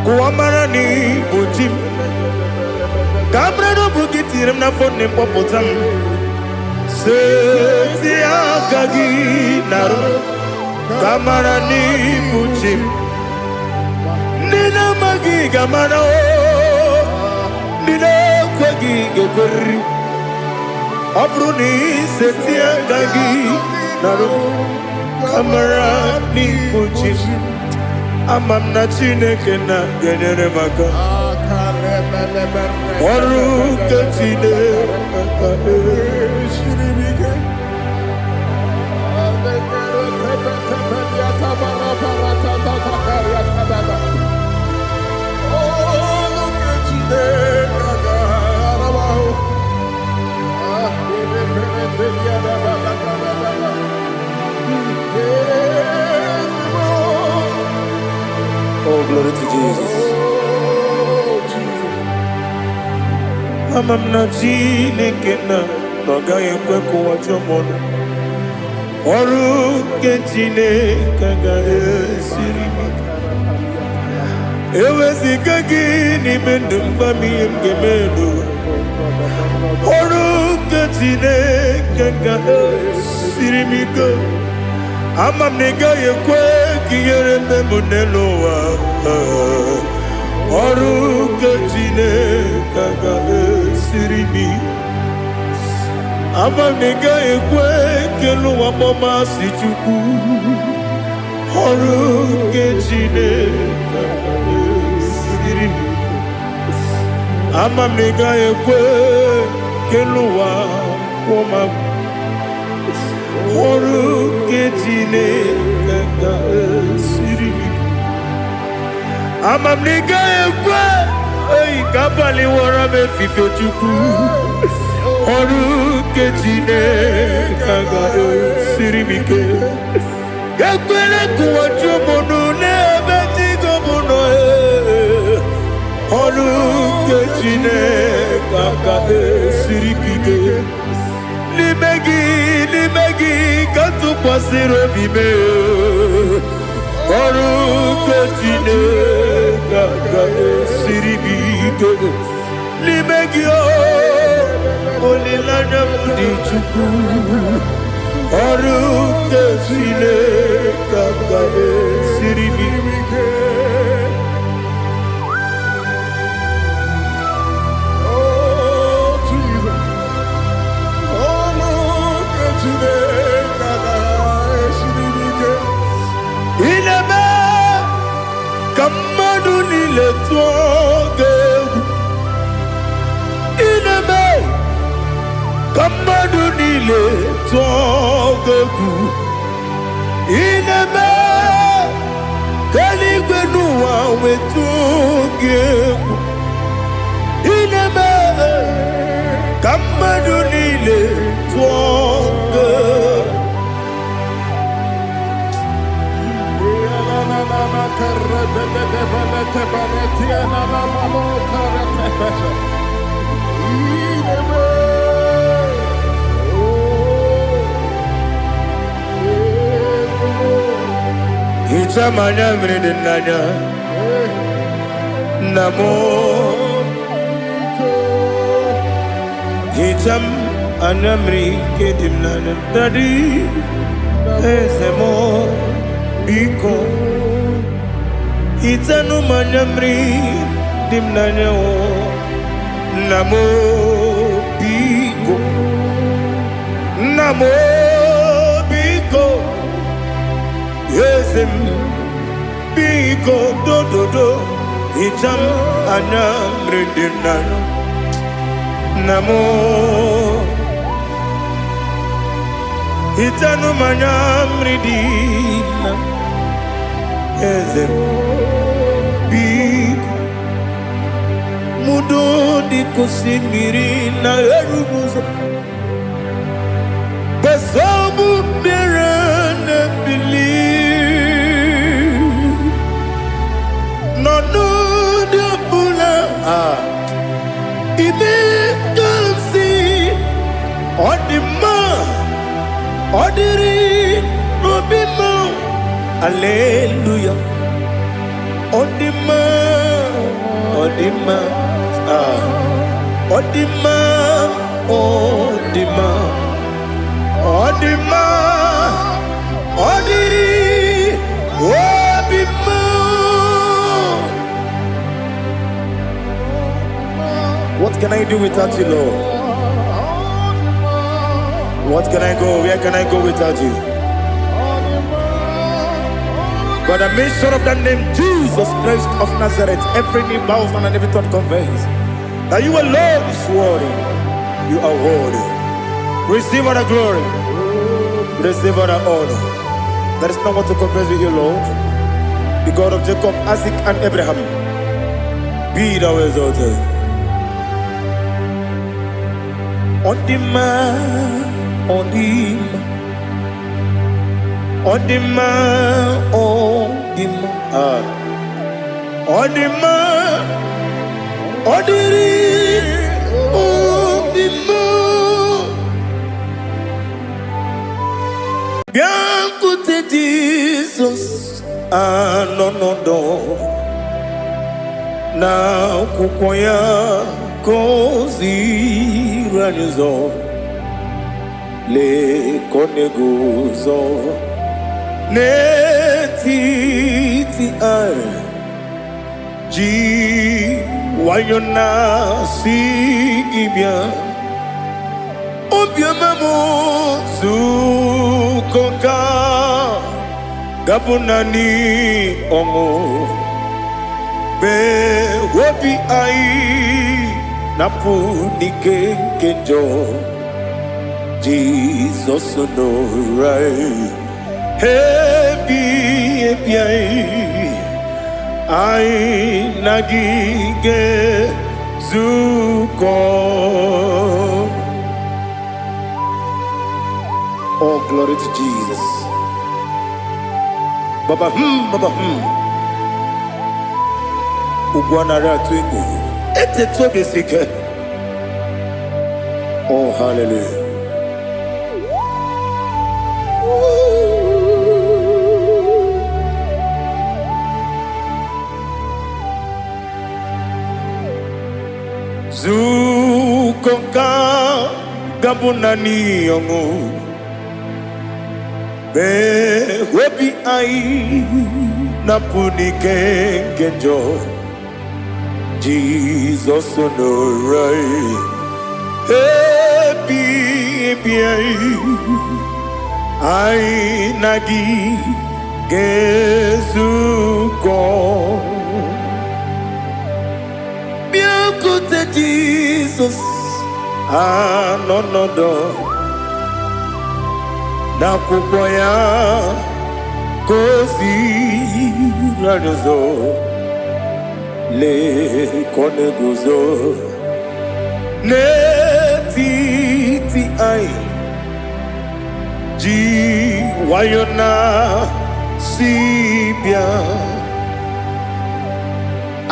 kụwa mara na ibu chi m, ka a mara na ọ bụ gị tinyere m n'afọ nne m, kpọpụta m. Seti aka gị narụ m, ka a mara na ibu chi m. Ndị na-amaghị ga-amara o, ndị na-ekweghị ga-ekweriri. Ọ bụrụ na iseti aka gị narụ m, ka mara n'ibu chi m. Ama m na Chineke na ga-enyere m aka. Ọrụ nke Chineke. Oh, glory to Jesus. Ama m na Chineke na ọ gaghị ekwe ka ụwa jụọ m ọnụ. Ọrụ nke Chineke agaghị esiri m ike. Eweziga gị n'ime ndụ m, gwa m ihe m ga-eme n'ụwa. Ọrụ nke Chineke ga-esiri m ike. Ama m na ị gaghị ekwe ka ihere mee m n'elu ụwa. Ọrụ nke Chineke ga-esiri m ike. Ama m na ị gaghị ekwe ka elu ụwa kpọmasị Chukwu. Ọrụ nke Chineke ga-esiri m ike. Ama m na ị gaghị ekwe ka elu ụwa kwụọ m. Ọrụ nke Chineke ga-esiri m ike. Ama m na ị gaghị ekwe eyi ka abalị wọrọ m efife. Chukwu, ọrụ nke Chineke ga-esiri m ike. Ekwere ka ụwa jụọ m ọnụ n'ebe chi gị bụ nọ. Ọrụ nke Chineke ga-esiri m ike. N'ime gị, n'ime gị ka m tụkwasịrị obi m. Ọrụ nke Chineke ga-esiri m ike. N'ime gị o, olileanya m dị. Chukwu, ọrụ nke Chineke ga-esiri m ike. Oh, Jesus. Oh, look at Chineke ga-esiri m ike. Ị na-eme ka mmadụ niile tụọ gị. Ka mmadụ niile tụọ gị egwu. Ị na-eme ka eluigwe n'ụwa wee tụọ gị egwu. Ị na-eme ka mmadụ niile tụọ gị egwu. Hichaa m anya mmiri dị n'anya, nna m. Hichaa m anya mmiri nke dị m n'anya, daddy, eze m, biko hichanụ m anya mmiri dị m n'anya o, nna m, biko, nna m, biko, eze m, biko, dododo, hichaa m anya mmiri dị m n'anya, nna m. Hichanụ m anya mmiri dị na eze m, biko. Mudo dị ka osimiri na-eru n'ụzọ gbasọbụ mmiri na-ebili n'ọnọdụ ọbụla a ime ka m si ọ dị mma, ọ dịrị n'obi m. Aleluya, ọ dị mma, ọ dị mma, ah, ọ dị mma, ọ dị mma, ọ dị mma, ọ dịrị obi m. What can I do without you, Lord? What can I go? Where can I go without you? By the mention of that name, Jesus Christ of Nazareth, every knee bows down and every tongue confess that you alone is worthy. You are worthy. Receive all the glory. Receive all the honor. There is no one to compare with you, Lord. The God of Jacob, Isaac, and Abraham. Be thou exalted. Ọ dị mma, ọ dị mma, ọ dị mma, ọ dị mma, ah. Ọ dị mma, ọ dịrị obi m. Bịakwute Jizọs anọ n'ọdọ na akwụkwọ ya ka o ziri anyị ụzọ. Lee ka ọ na-eguzo n'etiti anyị ji nwayọ na-asị gị bịa, obiọma m, zukọ ka gabụ naanị ọṅụ mee obi anyị napụ n'ike nke njọ. Jizọs nọrọ anyị ebi ebi anyị, anyị na gị ga-ezukọ. Oh, glory to Jesus. Baba, baba, Ugwu anaghị atụ egwu. Eteta obi si ike. Oh, hallelujah. Zukọ ka gabụ naanị ọṅụ mee obi anyị napụ n'ike nke njọ. Jizọs nọrọ anyị ebi ebi anyị, anyị na gị ga-ezukọ. Bịakwute Jizọs Anọ nọdụ n'akwụkwọ ya ka o ziri anyị ụzọ. Lee ka ọ na-eguzo n'etiti anyị, ji nwayọ na si bịa.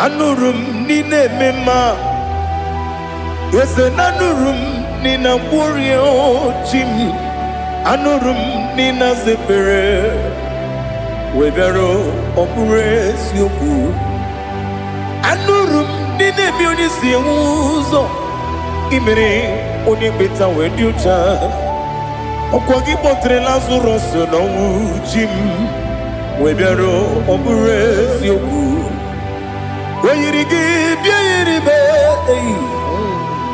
Anụrụ m n'ị na-eme mma, eze, na anụrụ m n'ị na-agwọrịa chi m. Anụrụ m n'ị na-aza ekpere wee bịara. Ọ bụrụ eziokwu, anụrụ m n'ị na-eme onye si enwe ụzọ, imere onye mkpeta wee dị ụcha. Ọkwa gị kpọtere Lazarọs n'ọnwụ, chi m, wee bịara. Ọ bụrụ eziokwu, o yiri gị bịa yiri be eyi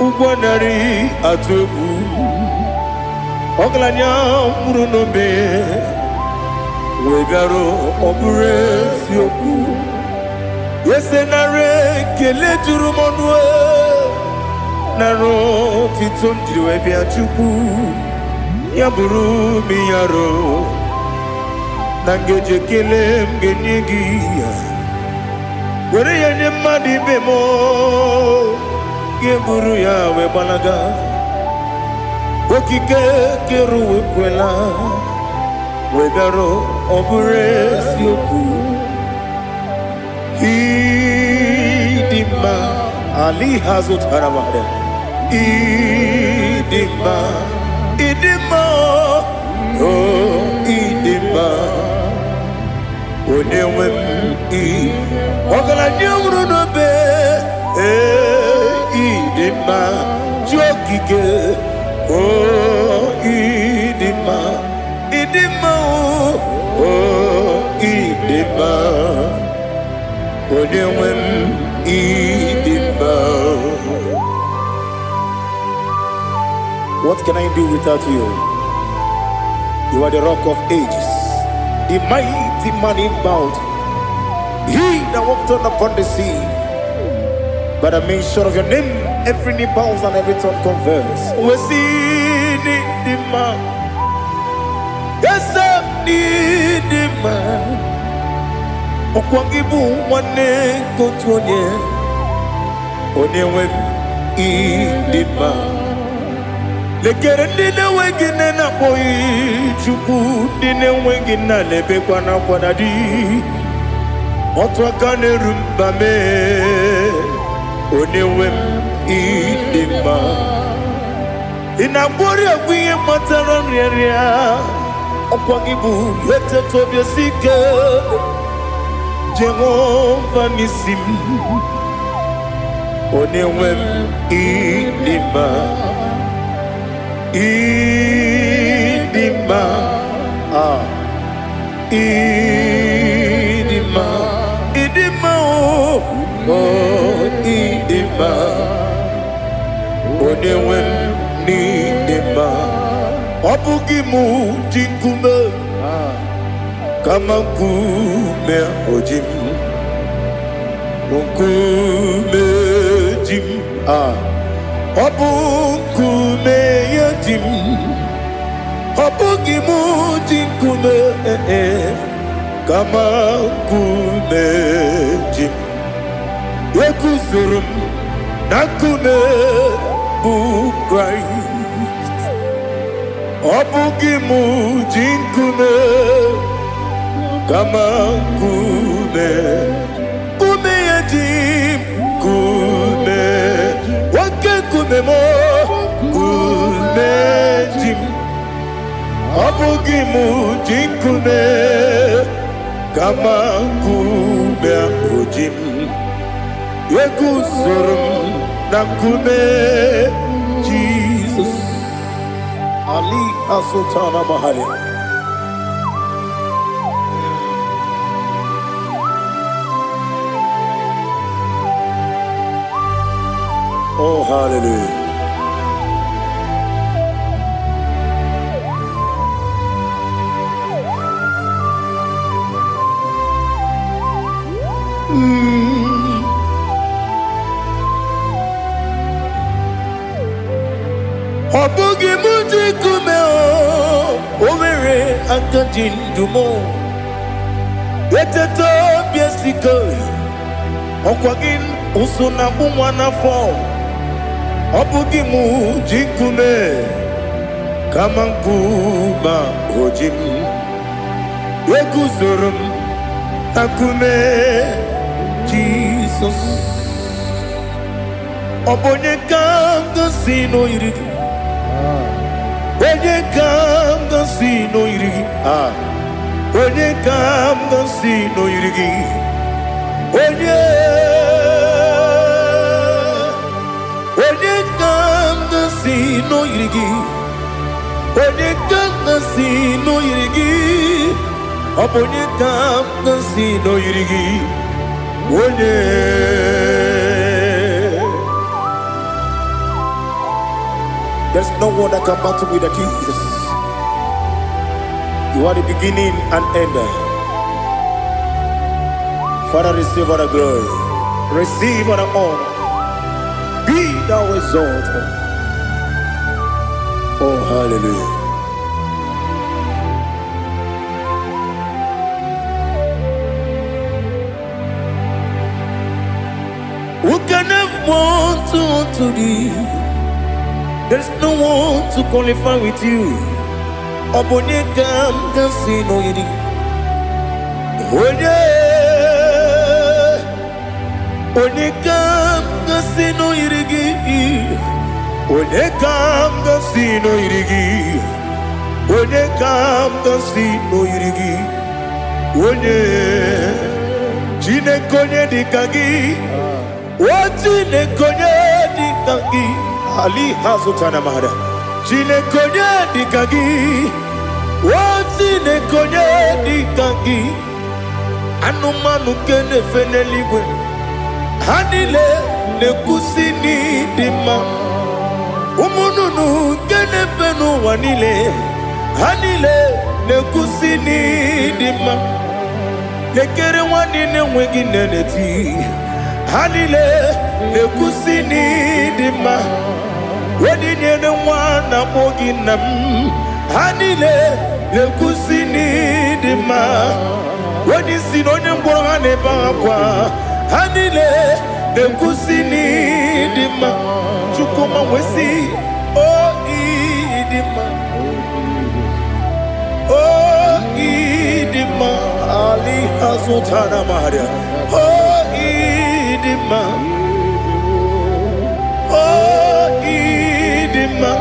ụgwọ narị atụ egwu. Ọgaranya nwụrụ n'obe wee bịara. Ọ bụrụ eziokwu, eze, nara ekele juru m ọnụ, nara otito m jiri wee bịa. Chukwu, ya bụrụ m yaro na ngeji ekele m ga-enye gị ya, were ya nye mmadụ ibe m, ga-eburu ya wee gbalaga. Okike kere ụwa ekwela wee bịara. Ọ bụrụ eziokwu, ịdị mma ali ha zụtara mmadụ. Ịdị mma, ịdị mma, o ịdị mma, onye nwe m. Ị ọgaranya nwụrụ n'obe, ee, ịdị mma, chi okike, o ịdị mma, ịdị mma, o ịdị mma, onye nwe m, ịdị mma. What can I do without you? You are the Rock of Ages, the mighty man in battle, he that walked on upon the sea. By the mention of your name, every knee bows and every tongue confess. We see the man. Yes, the man. Ọkwa gị bụ nwanne nke otu onye, onye nwe m, ịdị mma. Lekere ndị na-enweghị nne na-akpọghị Chukwu, ndị na-enweghị nna na-ebekwa n'akwa na di otu aka na-eru mba mee. Onye nwe m, ịdị mma. Ị na-agwọrị ọgwụ ihe kpatara nrịanrịa. Ọkwa gị bụ eteta obi esi ike, Jehova n'isi m. Onye nwe m, ịdị mma, ịdị mma, ah, ịdị mma, ịdị mma, o o ịdị mma, onye nwe m, n'ịdị mma. Ọ bụghị mụ ji nkume, kama nkume oji m, nkume ji m. Ah, ọ bụ nkume ya ji m. Ọ bụghị mụ ji nkume, eh, kama nkume ji m. Eguzoro m na nkume bụ Kraịst. Ọ bụghị mụ ji nkume, kama nkume, nkume ya ji m. Nkume, oke nkume m, nkume ji m. Ọ bụghị mụ ji nkume, kama nkume ahụ ji m. Eguzoro m na nkume Jizọs. Ali Asultana Mahali. Oh, hallelujah. Aka ji ndụ m. Eteta obi esike, ọkwa gị ụsụ na agbụ nwa n'afọ. Ọ bụ gị mụ ji nkume kama nkume oji m. Eguzoro m na nkume Jizọs. Ọ bụ onye ka m gosi n'oyiri gị? Onye ka m gosi n'oyiri gị? Ah. Onye ka m gosi n'oyiri gị? Onye? Onye ka m gosi n'oyiri gị? Onye ka m gosi n'oyiri gị? Ọ bụ onye ka m gosi n'oyiri gị? Onye? There's no one that can battle with the Jesus. You are the beginning and end. Father, receive all the glory. Receive all the honor. Be thou exalted. Oh, hallelujah. Who can have want to thee? There's no one to qualify with you. Ọ bụ onye ka m ga-asị n'oyiri? Onye? Onye ka m ga-asị n'oyiri gị? Onye ka m ga-asị n'oyiri gị? Onye ka m ga-asị n'oyiri gị? Onye? Chineke, onye dị ka gị? O Chineke, onye dị ka gị? Ali hazụtana mara. Chineke, onye dị ka gị? O Chineke, onye dị ka gị? Anụmanụ nke na-efe n'eluigwe, ha niile na-ekwusi n'ịdị mma. Ụmụ nnụnụ nke na-efe n'ụwa niile, ha niile na-ekwusi n'ịdị mma. Lekere nwanne na-enweghị nne na-eti, ha niile na-ekwusi n'ịdị mma. Onye nyere nwa na-akpọ gị nna m, ha niile na-ekwusi n'ịdị mma. Onye isi na onye ngwọrọ, ha na-ebe akwa, ha niile na-ekwusi n'ịdị mma. Chukwuma wee o ịdị mma, o ịdị mma. Ali azụtara maria. O ịdị mma, o ịdị mma.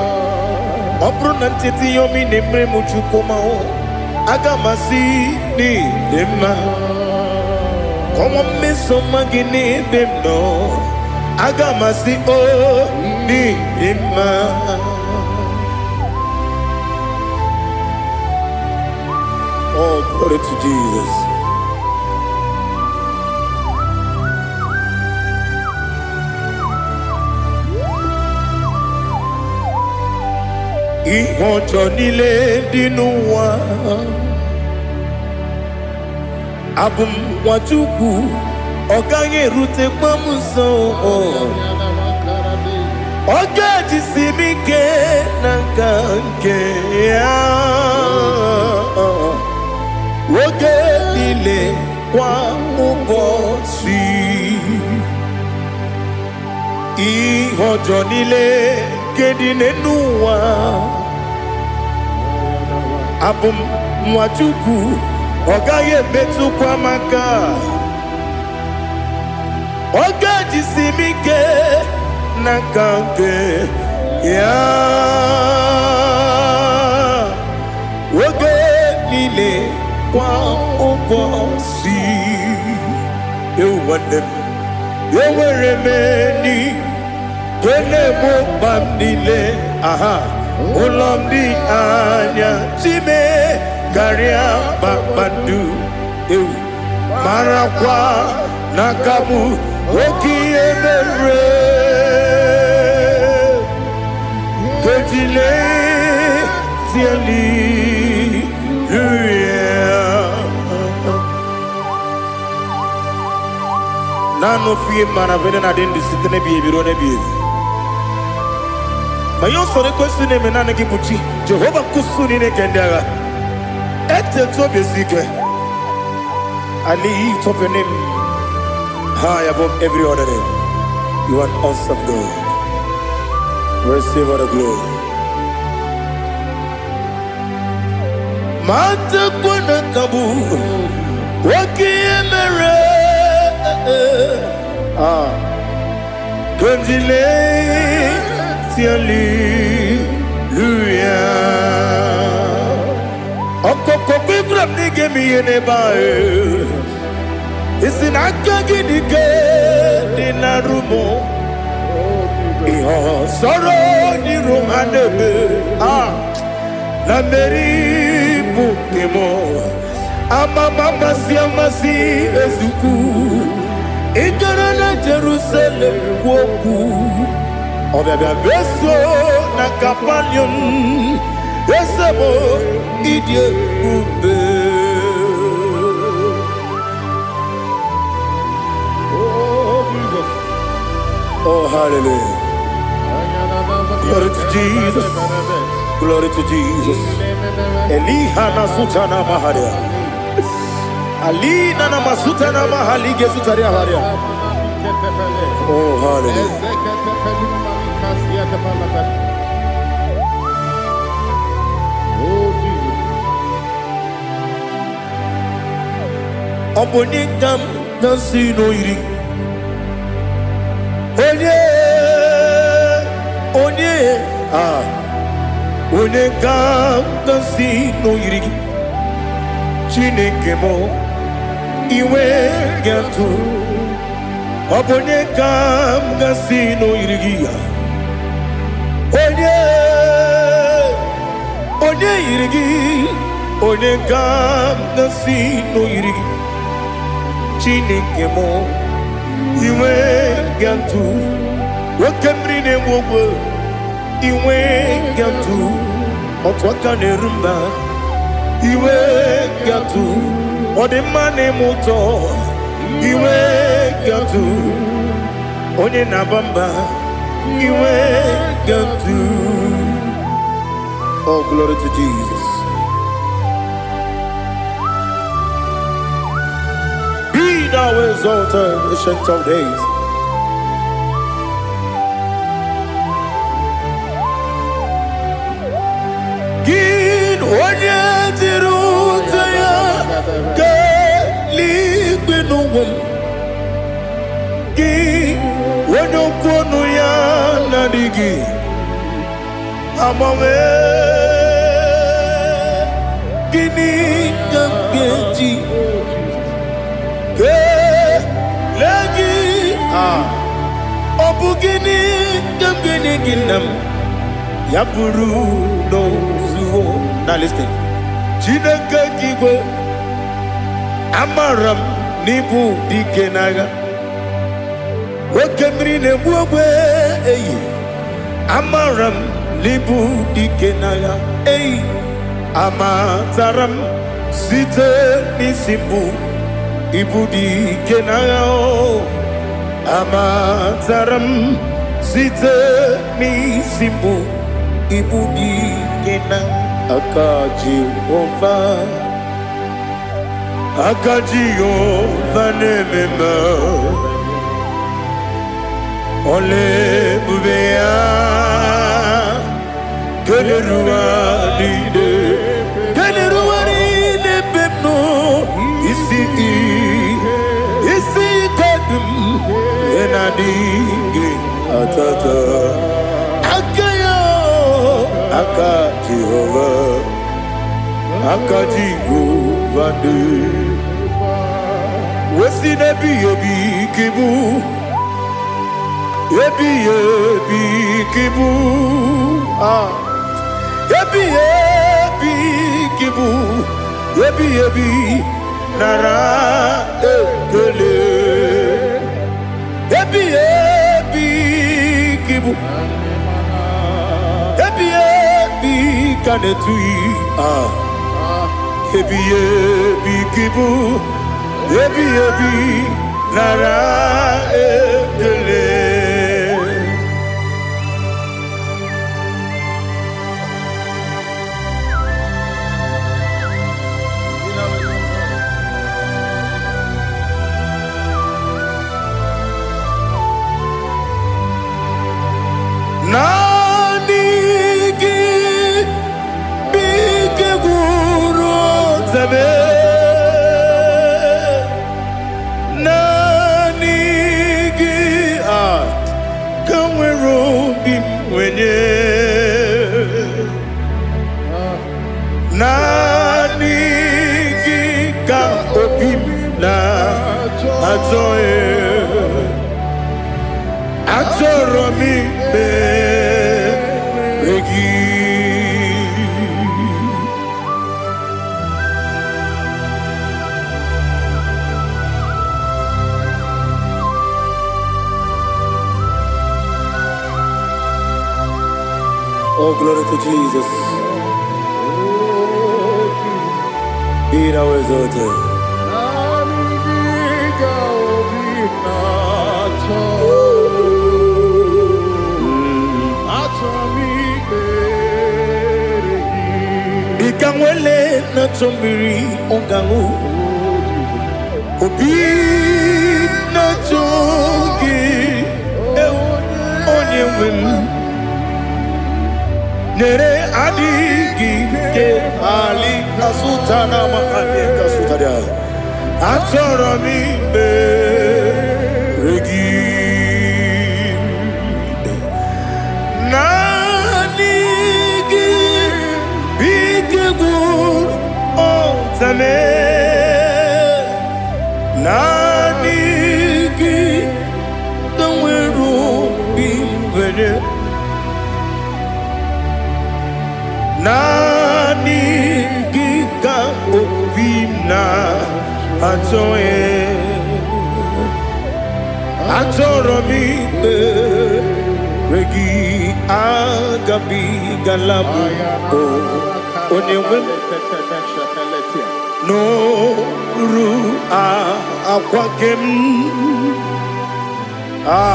Ọ bụrụ na ncheta ihe omi na-emere m, Chukwuma o, aga m asị n'ịdị mma. Kọwa mmeso ọma gị n'ebe m nọ, aga m asị o n'ịdị mma. Oh, glory to Jesus. Ihe ọjọọ niile dị n'ụwa, abụ m nwa Chukwu, ọ gaghị erutekwa m nso. Ọ ga-ejisi m ike na nka nke ya oge niile, kwa ụbọchị. Ihe ọjọọ niile nke dị n'ụwa, abụ m nwa Chukwu, ọ gaghị emetụkwa m aka. Ọ ga-ejisi m ike n'aka nke ya oge niile, kwa ụbọchị. Ewu nwanne m, enwere m enyi nke na-egbo mkpa m niile. Aha ụlọ m dị anya chime karịa kpakpando. Ewu, marakwa n'aka m oke ihe mere kejile hallelujah. Naanị ofu ihe mara bụ na adị ndụ site n'ebighị ebi ruo n'ebighị ebi. Ma ihe ọsọrọ ekwesị na-eme, naanị gị bụ chi Jehova nkusu niile nke ndị agha. Etete obi esi ike. I lift up your name high above every other name. You are an awesome God. Receive all the glory. Matakwana kabu wakiemere. Ah, Kondile hallelujah. Ọkọkọ gbígbà ní gèmí yé ní báyìí. Isi n'aka gị dị ike dị na rúmụ. Ihe sọ̀rọ̀ n'iru ha na-eme. Ah, na mmeri bụ nke mụ. Amama amasị amasị ezukwu. Ị gara na Jerusalem kwuo okwu. Ọbịabịa beso na Kapanium. Eze m ịdị ebube. Oh, Jesus. Oh, hallelujah. Glory to Jesus. Glory to Jesus. Eliha na sutana maharia. Alina na masutana mahalige sutaria haria. Oh, hallelujah. Oh, Jesus. Ọ bụ onye ka m na-asị n'oyiri. Onye, onye, ah, onye ka m na-asị n'oyiri gị. Chineke m, iwe ga-atụ. Ọ bụ onye ka m ga-asị n'oyiri gị ya. Onye, onye yiri gị, onye ka m ga-asị n'oyiri gị. Chineke m, iwe ga-atụ. Oke mmiri na-egbu ogbe, iwe ga-atụ. Otu aka na-eru mba, iwe ga-atụ. Ọ dị mma na-eme ụtọ, iwe ga-atụ. Onye na-aba mba, iwe ga-atụ. Oh, glory to Jesus. Be thou exalted, ancient of days. Gị onye jiri ute ya kelee n'ụwa m. Gị onye okwu ọnụ ya na-adịghị agbanwe. Gịnị ka m ga-eji kelee gị? Ah, ọ bụ gịnị ka m ga-enye gị nna m? Ya bụrụ n'ozuo. Now listen. Chineke nke igwe, amara m n'ịbụ dike n'agha. Oke mmiri na-egbu ogbe eyi. Amara m n'ịbụ dike n'agha eyi. Amatara m site n'isi mbụ ịbụ dike n'agha o. Amatara m site n'isi mbụ ịbụ dike na aka Jehova. Aka Jehova na-eme mma. Ọla ebube ya kelere ụwa niile, kelere ụwa niile ebe m nọ. Isi isi ike dị m ihe na-adịghị atata aka ya. Aka Jehova, aka Jehova dị wesi n'ebighị ebi ka ịbụ, ebighị ebi ka ịbụ. Ah, ebighị ebi ka ịbụ, ebighị ebi, nara ekele. Ebighị ebi ka ịbụ, ebighị ebi ka na-etughị. Ah, ebighị ebi ka ịbụ, ebighị ebi, nara ekele. na-enye. Naanị gị ka obi m na-achọ. Achọrọ m ikpere gị. Oh, glory to Jesus. Be thou exalted. Naanị gị ka obi na-achọ. Achọ m ikpere gị. Dịka nwele na-achọ mmiri ọ ga-aṅụ, obi na-achọ gị, ewu, onye nwe m. Nyere adịghị ike ali asụta na ma adịghị asụta dị. Achọrọ m ikpere gị. Naanị gị bụ ike gwụrụ ọtame. Naanị gị ka nwere obi nwere. Naanị gị ka obi m na-achọ. Achọrọ m ikpere gị. Agabigala m o onye nwe m n'oru akwa ke m a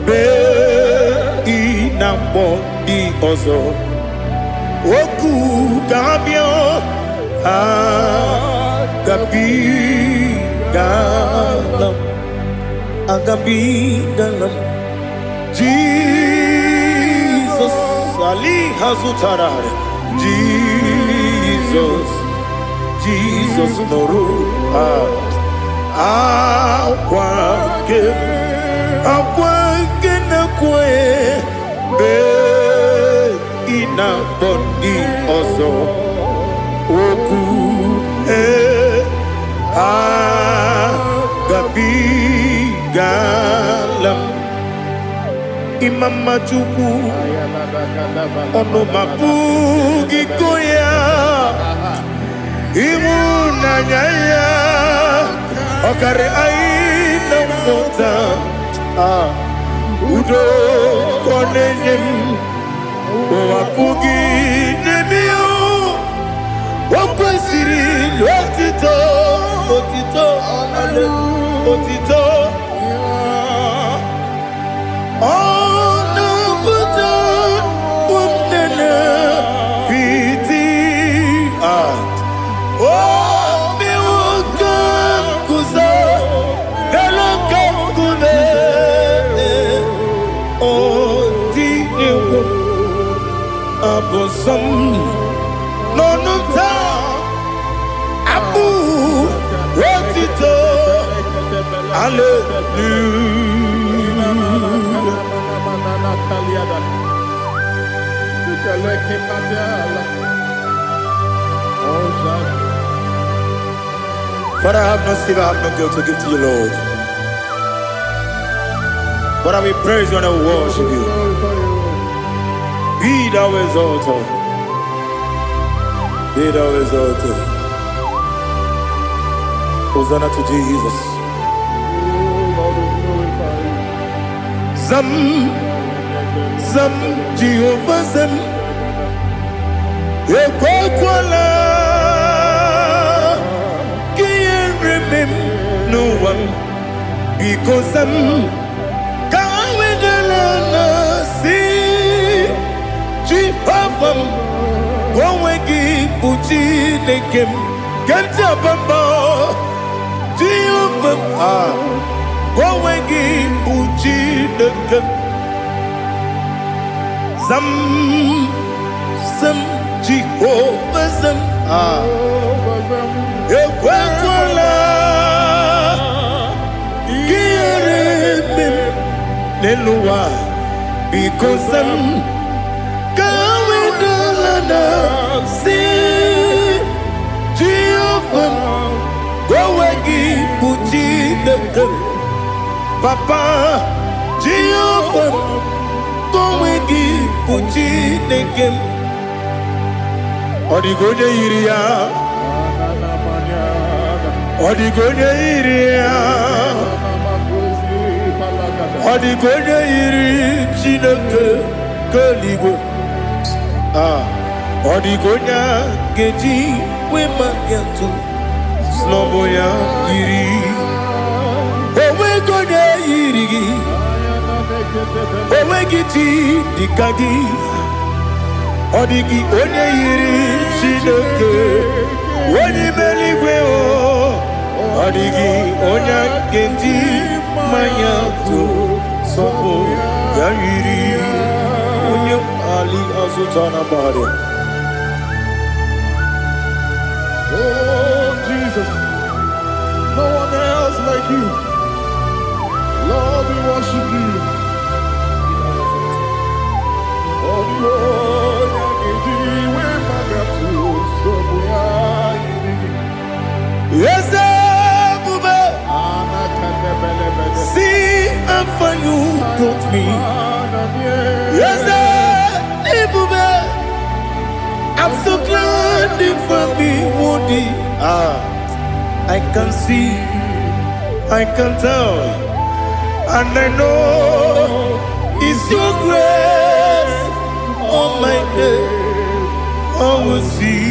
bee ị na mkpọ ndị ọzọ okwu ka ha bịa. Agabigala m, agabigala m. Jizọs ali ha zụtara. Jizọs, Jizọs nụrụ akwa nke akwa nke na-ekwe mgbe ị na-akpọ ndị ọzọ okwu. Ee, agabigala m. Ịma mma Chukwu, ọnụ ma pụghị go ya. Ịhụnanya ya ọkarị anyị na mmụta. Ah, udo ka ọ na-enye m, ụwa pụghị n'eme ya. O kwesịrị otito, otito, otito. Ọ na-apụta ụmụnne piti. Ah, o mewo ka m guzo elu ka nkume. O tinyewo abụ nsọ m n'ọnụ m taa, abụ otito, hallelujah. Father, I have no silver, I have no gold to give to you, Lord. But I will praise you and I will worship you. Be thou exalted. Be thou exalted. Hosanna to Jesus. Zam, Zam, Jehovah Zam. Ekwekwala ka ihere mee m n'ụwa m. Biko zam, ka wedala na si Jehova m, ka onwe gị bụ Chineke m ke m ji aba mba. Jehova m, ah, ka onwe gị bụ Chineke m. Zam, zam, Jehova zam, ah, ekwekwala ka ihere mee m n'elu ụwa. Biko za m ka ha wee dala na si Jehova m, onwe gị bụ Chineke m. Papa, Jehova m, onwe gị bụ Chineke m. Ọ dịghị onye yiri ya. Ọ dịghị onye yiri ya. Ọ dịghị onye yiri Chineke nke eluigwe. Ah, ọ dịghị onye a ga-eji wee maka atụ sị na ọ bụ ya yiri. Onweghị onye yiri gị. Onweghị chi dịka gị. Ọ dịghị onye yiri Chineke onye ime eluigwe o. Ọ dịghị onye a ga-eji mmanya tụ sọpụ ya yiri onye ali azụta na mahadum. Oh, Jesus, no one else like you. Lord, we worship you. Ọ dịghị onye ga-eji wee magatụ nsogbu ya yiri gị. Eze ebube, see how far you brought me. Eze ebube, I'm so glad you found me worthy. Ah, I can see, I can tell, and I know it's your grace on my day. I will see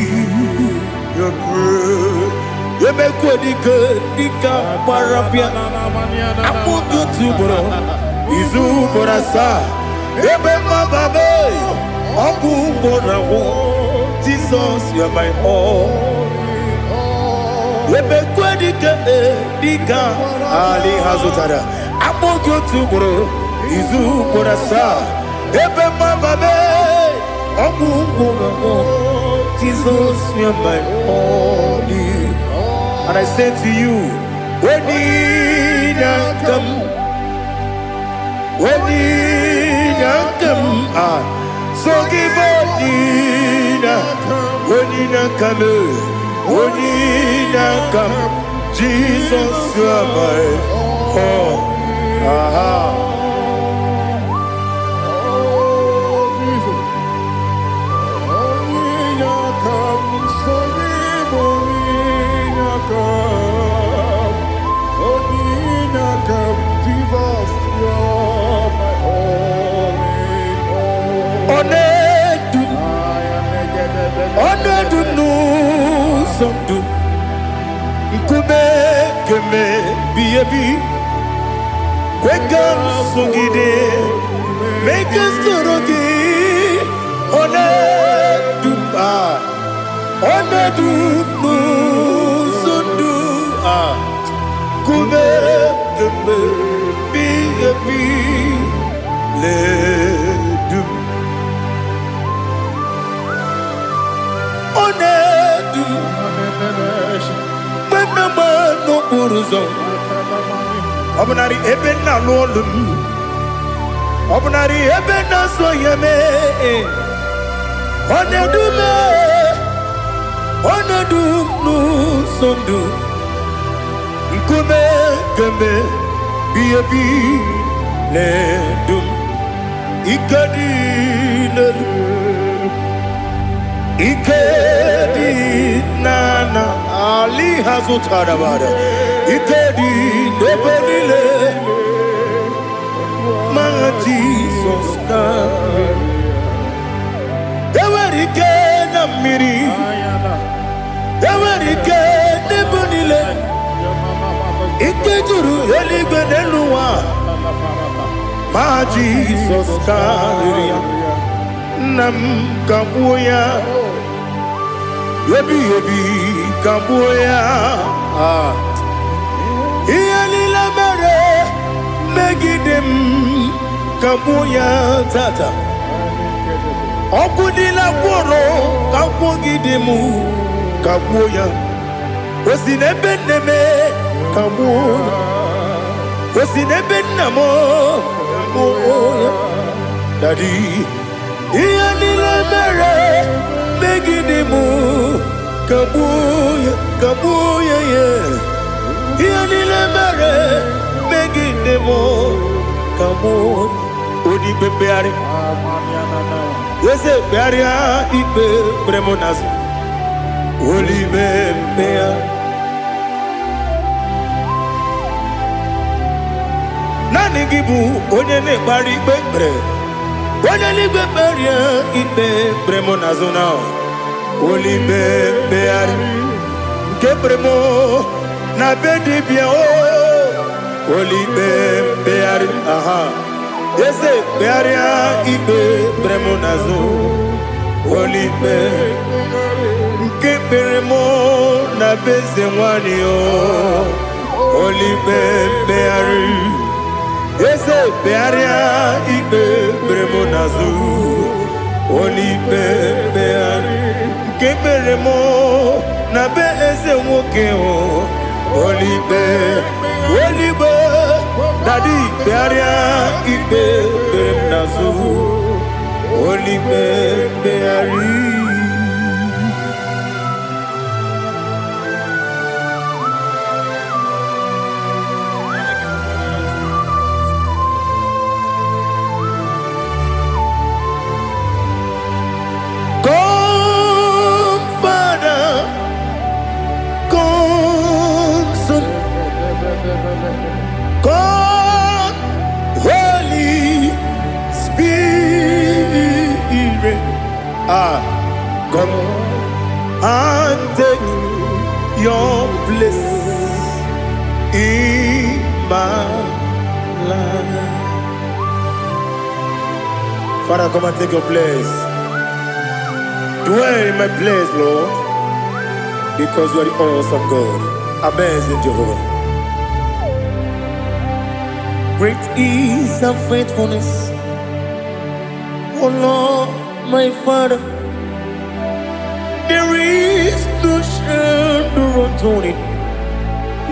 your grace. Emekwe dike dịka gbara bịa akpụkọ otu ugboro izu ugboro asaa ebe mmababe ọgwụ ugboro agwụ. Jesus, you are my all. Emekwe dike dịka ali ha zụtara akpụkọ otu ugboro izu ugboro asaa ebe mmababe ọgwụ ugboro agwụ. Jesus, you are my all. And I say to you, Onyinakam, Onyinakam, ah, so give Onyina, Onyinakam, Onyinakam, Jesus, you are my all. Aha. Oh, Jesus. Onyinakam, Sogib Onyinakam. Onyinakam, Jesus, you're my all in all. Ọ na-edu m, I am ọ na-edu m n'ụzọ ndụ, nkume kemebi ebi, kwe ka m sogide, mee ka m soro gị. Ọ na-edu m, ah, ọ na-edu m n'ụzọ ndụ, ah, nkume kemebi ebi na-edu m. Ọ na-edu m mgbe m na-agba n'okporo ụzọ, ọ bụnarị ebe m na-alụ ọlụ m, ọ bụnarị ebe m na-azụ ahịa mee. Ọ na-edu m, ọ na-edu m n'ụzọ ndụ, nkume kemgbe bi ebi na-edu m. Ike dị n'elu, ike dị n'ala ali ha zụtara bara, ike dị n'ebe niile ma Jizọs karịrị. Enwere ike na mmiri, enwere ike n'ebe niile, ike juru eluigwe n'elu ụwa ma Jizọs karịrị ya. Nna m, kagbuo ya ebighị ebi, kagbuo ya. Ah. Ihe niile mere megide m, kagbuo ya tata. Ọgwụ niile gwụrụ kagbugide m, kagbuo ya. O si n'ebe nne m, kagbuo ya. O si n'ebe nna m, kagbuo ya. Daddy, ihe niile mere megide m, kagbuo ya, kagbuo ya ya. Ihe niile mere megide m, kagbuo. Onye ikpe mkpegharị, eze, kpegharịa ikpe kpere m n'azụ. Onye mkpegharị, naanị gị bụ onye na-ekpegharị ikpe kpere. Onye eluigwe, kpegharịa ikpe kpere m n'azụ na onye mkpegharị nke kpere m na be dibịa o. Onye mkpegharị, aha, eze, kpegharịa ikpe kpere m n'azụ. Onye nke kpere m na be eze nwanyị o. Onye mkpegharị, eze, kpegharịa ikpe kpere m n'azụ. Onye mkpegharị nke kpere m na be eze nwoke o. Onye, onye, daddy, kpegharịa ikpe kpere m n'azụ. Onye mkpegharị. Come, Father, come, Son, come, Holy Spirit. Ah, come and take your place in my life. Father, come and take your place. Dwell in my place, Lord, because you are the awesome God, amazing Jehovah. Great is thy faithfulness, O Lord, my Father. There is no shadow of turning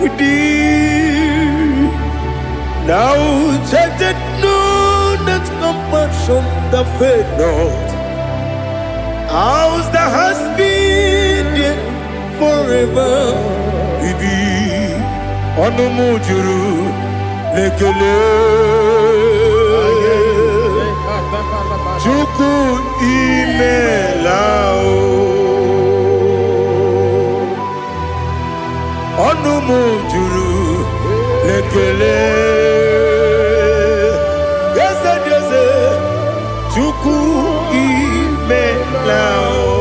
with thee. Thou changest not thy compassions, they fail not. As thou hast been there forever. Ibi ọnụ m juru n'ekele. Chukwu, imela o. Ọnụ m juru n'ekele. Eze dị eze, Chukwu, imela o.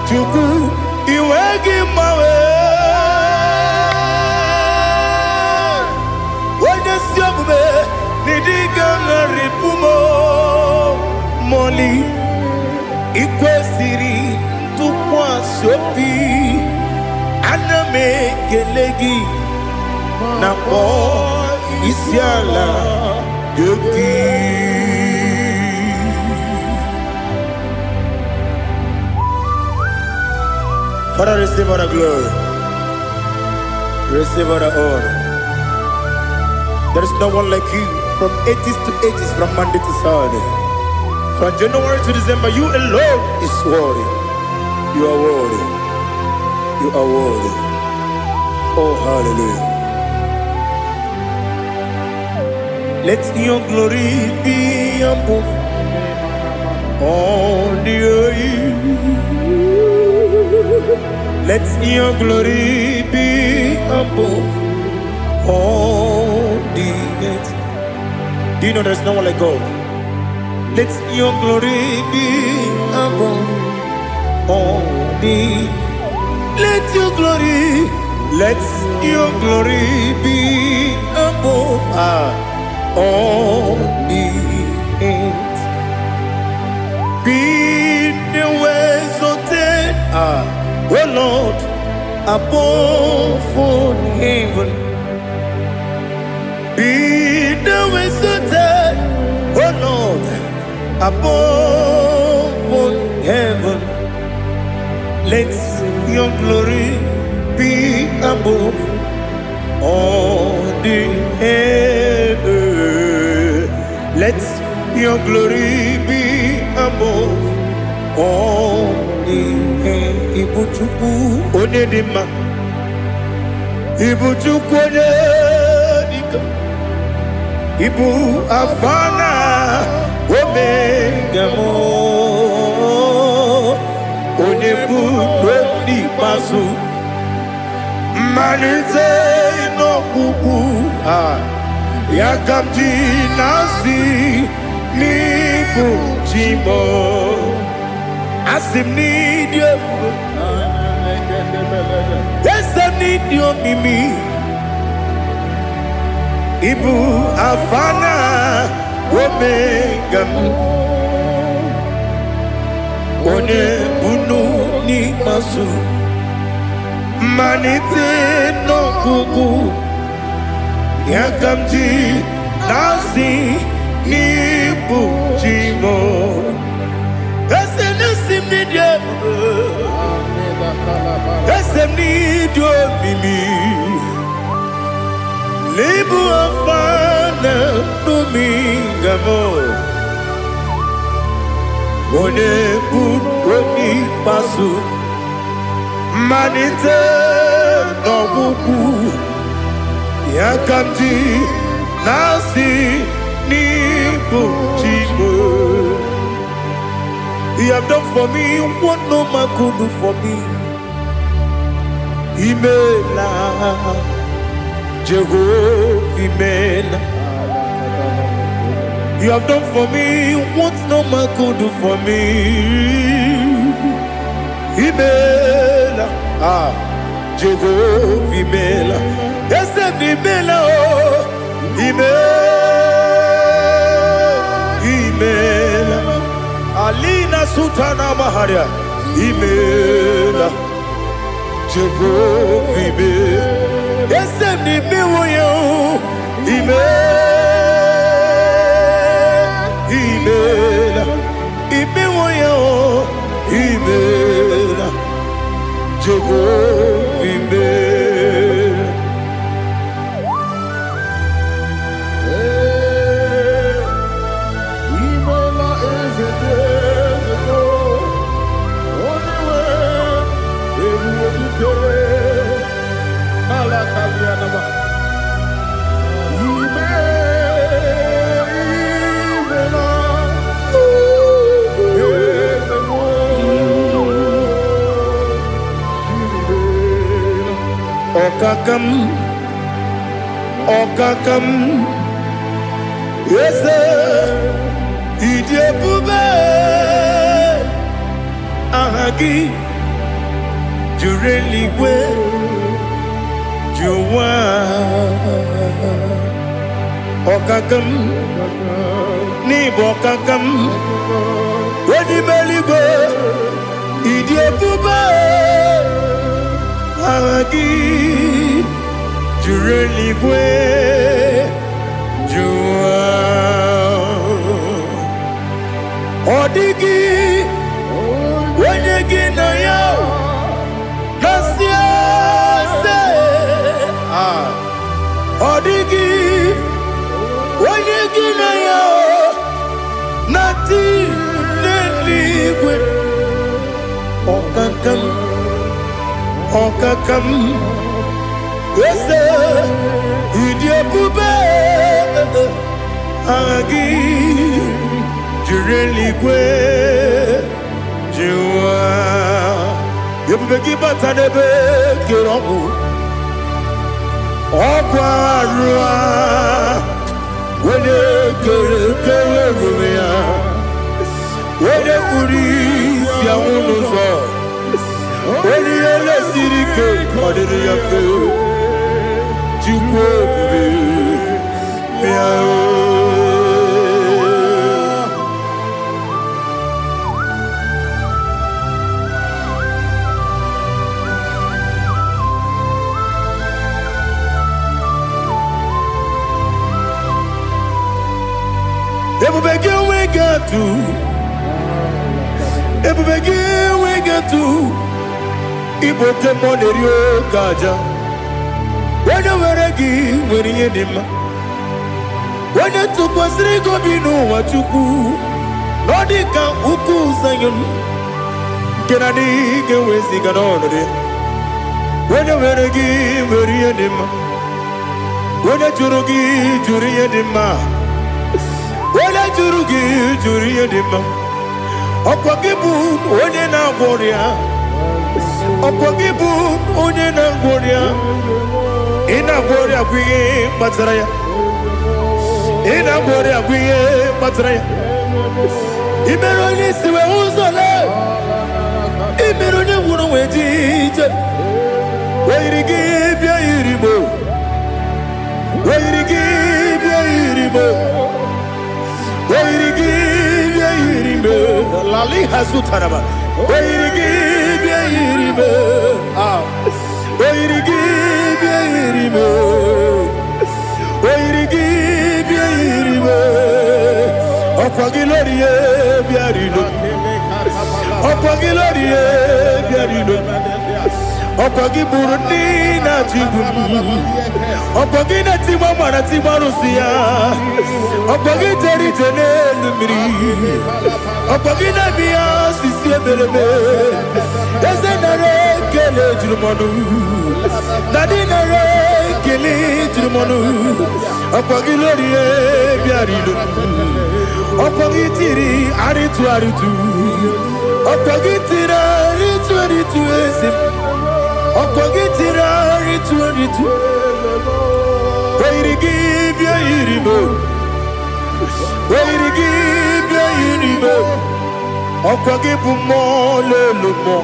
Chukwu, iwe gị mgbanwe. Onye ezi omume n'ịdị ga-agharịpụ m mọli. Ikwesịrị ntụkwasị obi, ana m ekele gị na kpọọ isi ala gị. Father, receive all the glory. Receive all the honor. There is no one like you from ages to ages, from Monday to Saturday. From January to December, you alone is worthy. You are worthy. You are worthy. Oh, hallelujah. Let your glory be above all the earth. Let your glory be above all the earth. Do you know there's no one like God? Let your glory be above all the. Let your glory, let your glory be above all the earth. Be thou exalted, O Lord, above all heaven. Be thou exalted, O Lord, above all heaven. Let your glory be above all the heaven. Let your glory be above all ihe. Ibu Chukwu onye dị mma, Ibu Chukwu onye dike, Ibu Alfa na Omega m, onye bụ n'ikpeazụ, mmalite n'ọgwụgwụ. A ya ka m ji na-asị n'ịbụ chi m. Asị m n'ịdị ebube, eze m, n'ịdị omimi. Ịbụ Alfa na Omega m, onye bunu n'ikpeazụ, mmalite n'ọgwụgwụ, ya ka m ji na-asị n'ịbụ chi m. Eze na-esi m n'ịdị ebube, eze m, n'ịdị omimi. N'ịbụ Alfa na Omega m, onye bụ onye ikpeazụ, mmalite n'ọgwụgwụ, ya ka m ji na-asị n'ịbụ chi m. You have done for me what no man could do for me. Imela, Jehovah, Imela. You have done for me what no man could do for me. Imela, ah, Jehovah, Imela. Eze m, Imela, oh, Imela, Imela. Alina Sultana Maharia, Imela, Jehovah, Imela. Eze m, imewo ya o, Imela, Imela, imewo ya o, Imela, Jehovah, Imela. Ee, imela, eze dị eze, onye nwe ebube dike ala kalianama. Ime imela, eze m, imela. Ọkaka m, ọkaka m, eze, ịdị ebube. Aha gị juru eluigwe ju ụwa. Ọkaka m, n'ịbụ ọkaka m, onye ime eluigwe, ịdị ebube. Aha gị juru eluigwe ju ụwa. Ọ dịghị onye gị na ya na-asị eze. Ah, ọ dịghị onye gị na ya na-atị n'eluigwe. Ọkaka m, ọkaka m, eze, ịdị ebube. Aha gị juru eluigwe ju ụwa. Ebube gị bata n'ebe kere ọgwụ, ọgwụ arụ a, onye kere kere ebube ya, onye kpuru isi anwụ n'ụzọ, onye ihe na-esiri ike ọ dịrị ya mfe. Chukwu ebube, bịa o. Ebube gị enweghị atụ, ebube gị enweghị atụ. Ịbụ oke mmụọ na-eri oke aja. Onye nwere gị nwere ihe dị mma. Onye tụkwasịrị gị obi n'ụwa, Chukwu, na ọ dị ka ugwu Zayọn nke na adịghị ga-eweziga n'ọnọdụ ya. Onye nwere gị nwere ihe dị mma. Onye jụrụ gị jụrụ ihe dị mma. Onye jụrụ gị jụrụ ihe dị mma. Ọkwa gị bụ onye na-agwọ ọrịa. Ọkwa gị bụ onye na-agwọ ọrịa. Ị na-agwọ ọrịa bụ ihe kpatara ya. Ị na-agwọ ọrịa bụ ihe kpatara ya. Ị mere onye isi wee ụzọ lee. Ị mere onye ngwụrọ wee ji ije. Oyiri gị bịa yiri mo. Oyiri gị bịa yiri mo. Oyiri gị bịa yiri mo. Lali hazutaraba. Oyiri gị bịa yiri mo. Ah. Oyiri gị bịa yiri mo. Oyiri gị bịa yiri mo. Ọkwa gị lórí ye bịa rilo. Ọkwa gị lórí ye bịa rilo. Ọkwa gị gburu ndị na-achị igbu m. Ọkwa gị na-etigbu mara tigbu arụsị ya. Ọkwa gị jere ije n'elu mmiri. Ọkwa gị na-eme ya osisi emereme. Eze, nara ekele juru m ọnụ. Daddy, nara ekele juru m ọnụ. Ọkwa gị lórí bịara ilo. Ọkwa gị tiri arịtụ arịtụ. Ọkwa gị tiri arịtụ arịtụ, eze m. Ọkwa gị tiri arịtụ arịtụ. Oyiri gị bịa yiri m. Oyiri gị bịa yiri m. Ọkwa gị bụ mmụọ n'elu mmụọ.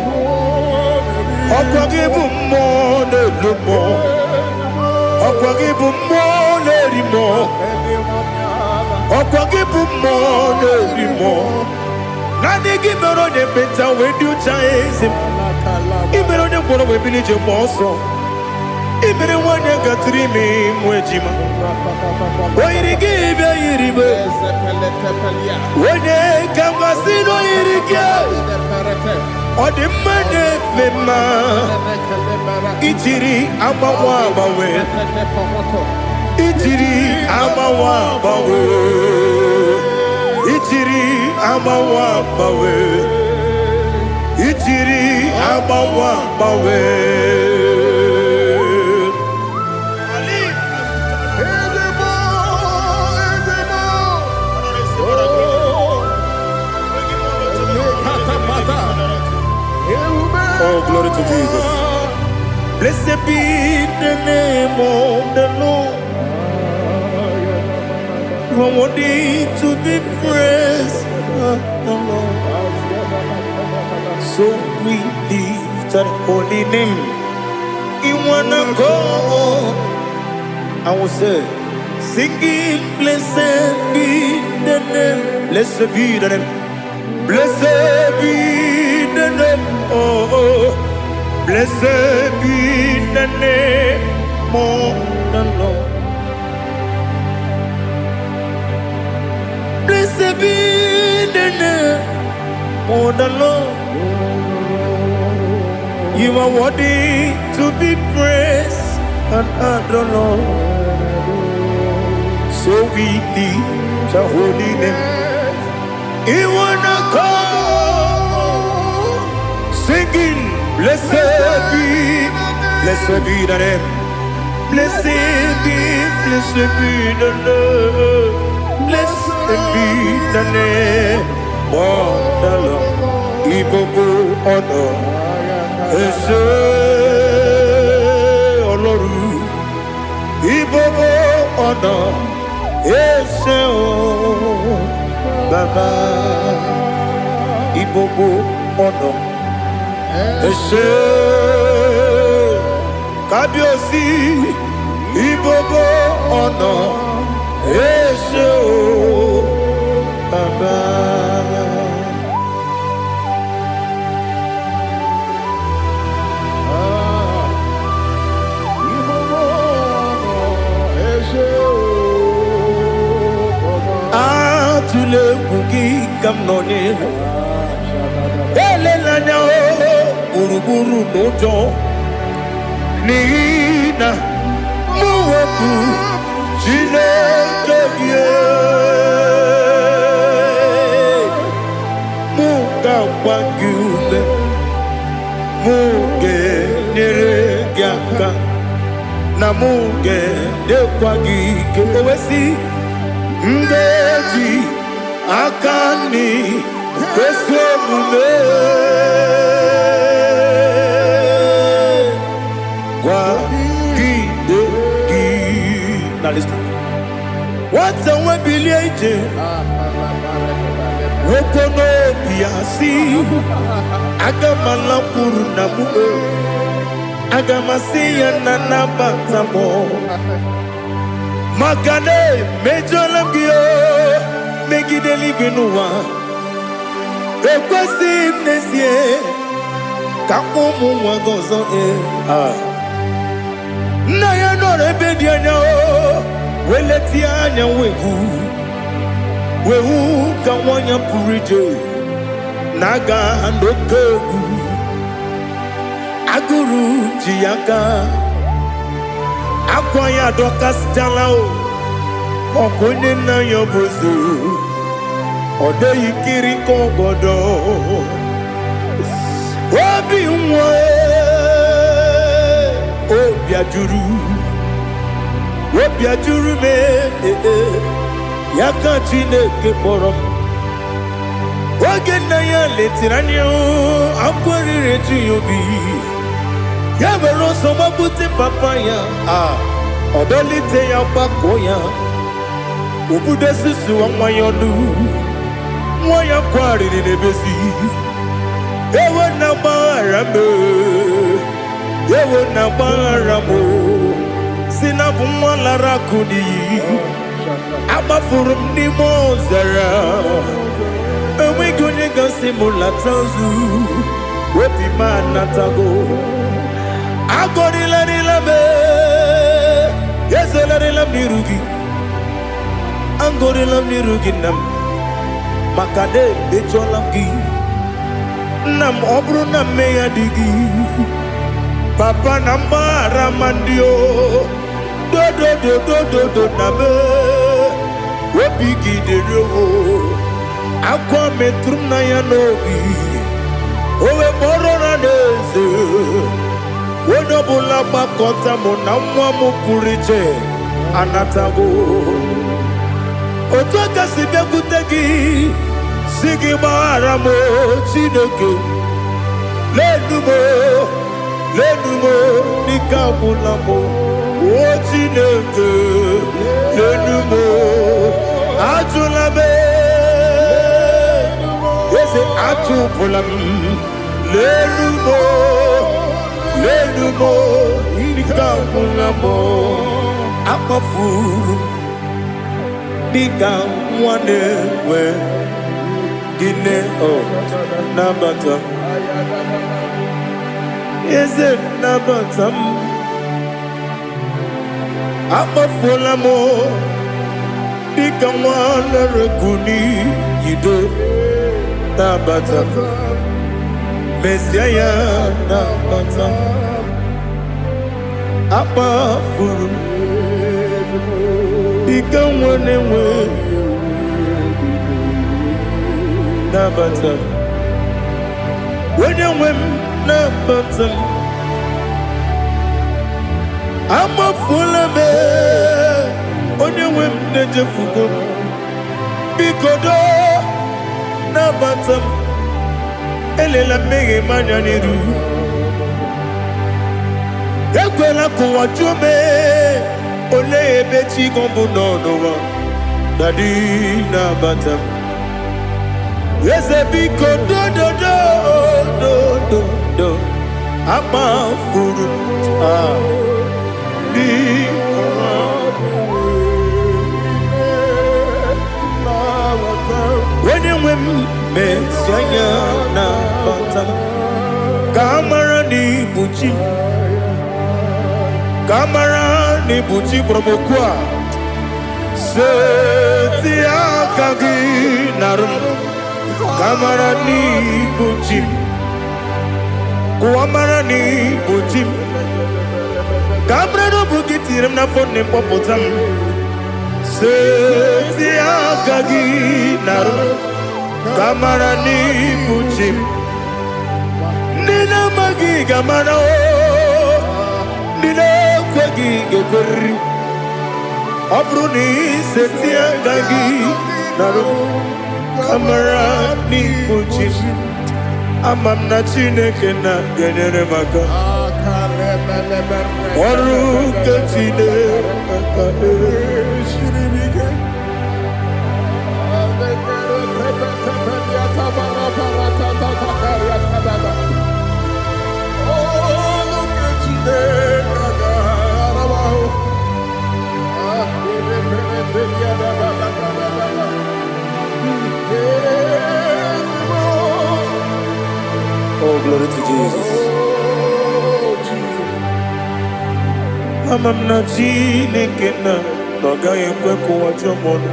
Ọkwa gị bụ mmụọ n'elu mmụọ. Ọkwa gị bụ mmụọ na-eri mmụọ. Ọkwa gị bụ mmụọ na-eri mmụọ. Naanị gị mere onye ekpenta wee dị ụcha, eze m. Ị mere onye ngwọrọ wee bili ije mgbe ọsọ. Ị mere nwanyị gatụrụ ime mụ ejima. O yiri gị bịa yiri m. Onye ka m gasị na o yiri gị? Ọ dị mma na-eme mma. Ijiri agbanwe agbanwe. Ijiri agbanwe agbanwe. Ijiri agbanwe agbanwe. Ijiri agbanwe agbanwe. Ali. Ezemo, Ezemo. Oh, Lekatapata. Ewume. Oh, glory to Jesus. Blessed be the name of the Lord. You are worthy to be praised, the Lord. So we lift that holy name. In one accord, I will say, singing, blessed be the name. Blessed be the name. Blessed be the name. Oh. Blessed be the name of the Lord. Blessed be the name of the Lord. You are worthy to be praised and adored, Lord. So we lift the holy name. In one accord, singing, blessed be the name. Blessed be the name. Blessed be the name of the Lord. Ìgbogbo ọ̀nà ẹ ṣé Ọlọ́run. Ìgbogbo ọ̀nà ẹ ṣé o Bàbá. Ìgbogbo ọ̀nà ẹ ṣé Kábíyèsí. Ìgbogbo ọ̀nà ẹ ṣé o Bàbá. Ah, ìgbogbo ọ̀nà ẹ ṣé o Bàbá. Atụla egwu, gị ka m nọ n'ihu. Elela anya o gburugburu n'ụjọ, n'ihi na mụ wepụ Chineke gị. Ga-agba gị ume, mụ ga-enyere gị aka, na mụ ga-enyekwa gị ike. O wee sị, m ga-eji aka nri ezi omume kwagide gị. Now listen. Nwata nwe bilie ije, nwoke n'obi ya si, aga m alakwuru nna m o, aga m asị ya na nabata m, maka na emejọla m gị o, megide eluigwe n'ụwa. Ekwesịghị m n'ezie ka mkpọ ụmụ nwa gị ọzọ. Ee, ah. Nna ya nọrọ ebe dị anya o, wee letie anya, wee hụ, wee hụ ka nwa ya pụrụ ije na-aga n'oke egwu. Agụrụ ji ya aka, akwa ya adọkasịchala o. Ọkwa onye nna ya bụ eze, ọ dịghị kiri ka ọgọdọ. Obi nwa, obi ajụrụ, obi ajụrụ m. Ee, ya ka Chineke kpọrọ m. Oge nna ya letiri anya, akwa riri eju ya obi. Ya were ọsọ gbapute papa ya, a ọ dọlite ya, gbakọọ ya, obudo susuwa nwa ya ọnụ. Nwa ya kwarịrị n'ebezi, ewe na gbaghara m, ewe na gbaghara m, si na bụ nwa lara akụ n'iyi, agbafuru m n'ime ọzara, enweghị onye gasị m lata ozu. Obi m anatago. Agọrịlarịla m, ezelarịla m n'iru gị, agọrịla m n'iru gị, nna m, maka na emejọla m gị, nna m. Ọ bụrụ na mmehie dị gị, papa, na mgbaghara ma ndị o dodododododo na m obi gị dịrị o. Akwa metụrụ m na ya n'obi, o wee kpọrọ na n'eze, onye ọbụla gbakọta mụ na nwa m pụrụ iche anatago. Otu aka si bịakwute gị, si gị gbaghara m, Chineke. Lenu m, lenu m, n'ike agwụla m o. Chineke, lenu m, ajụla m, eze, achụpụla m. Lenu m, lenu m, ike agwụla m. Akpafuru m dịka nwa na-enwe gịnị o. Nabata m, eze, nabata m. Akpafuola m dịka nwa lere n'iyido. Nabata m, mezie ya, nabata m. Akpafuru m dịka nwa na-enwe, nabata m. Onye nwe m, nabata m. Amafuola m, onye nwe m, na-ejefugo m. Biko doo, nabata m. Elela mmehie m anya n'iru. Ekwela ka ụwa jụọ m, olee ebe chi gị bụ nọ n'ụwa. Daddy, nabata m. Eze, biko, dododo dododo. Akpafuru m, ah, biko. Onye nwe m, mezi anya, nabata m, ka a mara na ibu chi m, ka a mara na ibu chi kpọrọ m okwu a. Seti aka gị narụ m, ka a mara na ibu chi m, kụwa mara na ibu chi m, ka a mara na ọ bụ gị tinyere m n'afọ nne m, kpọpụta m. Seti aka gị narụ m. Ka mara n'ibu chi m. Ndị na-amaghị ga-amara o, ndị na-ekweghị ga-ekweriri. Ọ bụrụ na iseti aka gị narụ, ka mara n'ibu chi m. Ama m na Chineke na ga-enyere m aka. Ọrụ nke Chineke Esiri m ike. Oh, glory to Jesus. Ama m na Chineke na ọ gaghị ekwe ka ụwa jụọ m ọnụ.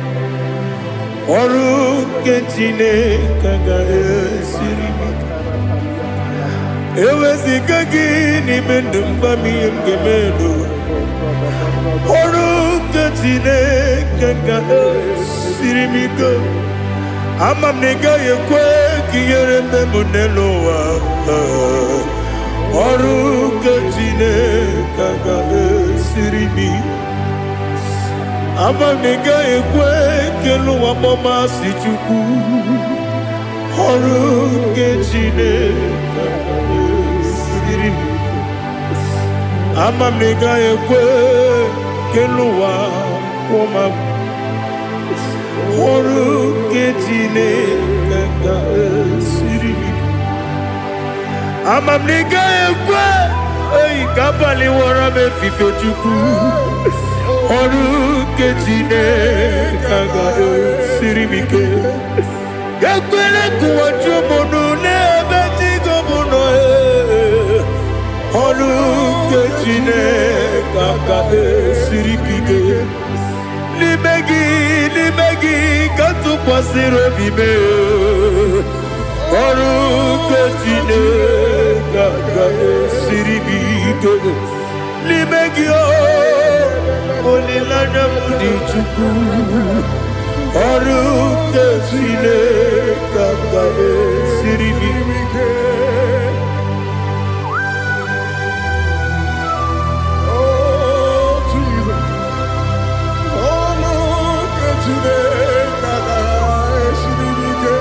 Ọrụ nke Chineke agaghị esiri m ike. Eweziga gị n'ime ndụ m, gwa m ihe m ga-eme n'ụwa. Ọrụ nke Chineke ga-esiri m ike. Ama m na ị gaghị ekwe ka ihere mee m n'elu ụwa. Ọrụ nke Chineke ga-esiri m ike. Ama m na ị gaghị ekwe ka elu ụwa kpọọ m asị, Chukwu. Ọrụ nke Chineke ga-esiri m ike. Ama m na ị gaghị ekwe ka elu ụwa kwụọ m agwụ. Ọrụ nke Chineke ga-esiri m ike. Ama m na ị gaghị ekwe eyi ka abalị wọrọ m efife, Chukwu. Ọrụ nke Chineke ga-esiri m ike. Ekwele ka ụwa jụọ m ọnụ n'ebe chi gị bụ nọ. Ee. Ọrụ nke Chineke ga-esiri m ike. N'ime gị, n'ime gị ka m tụkwasịrị obi m. Ọrụ nke Chineke ga-esiri m ike. N'ime gị o, olileanya m dị, Chukwu. Ọrụ nke Chineke ga-esiri m ike. Oh, Jesus. Ọlụ nke Chineke ga-esiri m ike.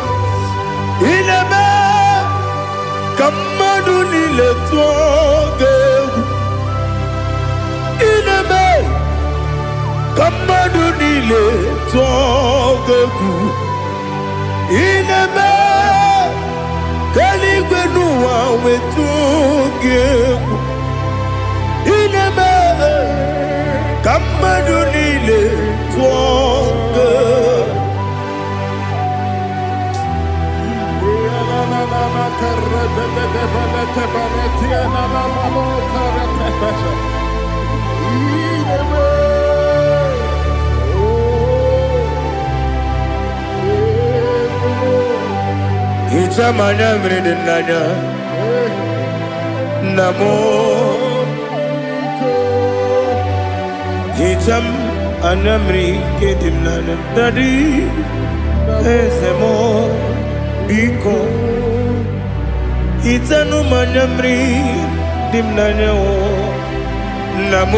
Ị na-eme ka mmadụ niile tụọ gị egwu. Ị na-eme ka mmadụ niile tụọ gị egwu. Ị na-eme ka eluigwe n'ụwa wetụọ gị egwu. Ị na-eme ka mmadụ niile tụọ gị egwu. Hichaa m anya mmiri dị n'anya, nna m. Hichaa m anya mmiri nke dị m n'anya, Daddy, eze m, biko hichanụ m anya mmiri dị m n'anya o, nna m,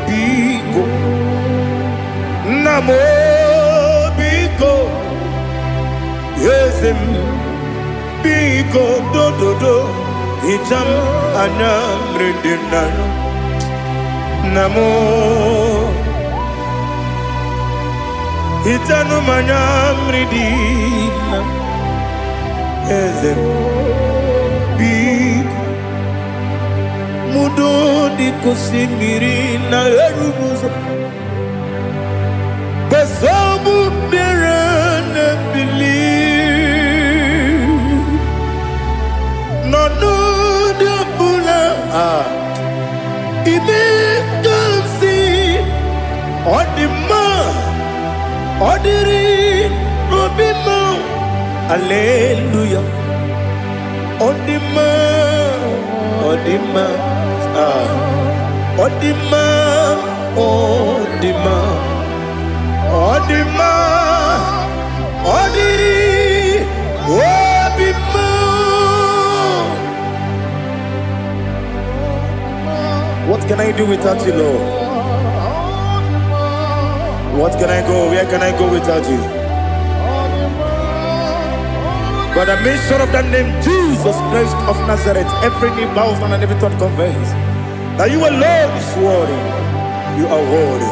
biko, nna m, biko, eze m, biko, dododo, hichaa m anya mmiri dị m n'anya, nna m. Hichanụ m anya mmiri dị na eze m, biko. Mudo dị ka osimiri na-eru n'ụzọ gbasogbu mmiri na-ebili n'ọnọdụ ọbụla. Ah, ime ka m si ọ dị mma, ọ dịrị n'obi m. Aleluya, ọ dị mma, ọ dị mma. Ah, ọ dị mma, ọ dị mma, ọ dị mma, ọ dịrị can I do without you, Lord? What can I go? Where can I go without you? By the mention of that name, Jesus Christ of Nazareth, every knee bows down and every tongue confesses that you alone is worthy. You are worthy.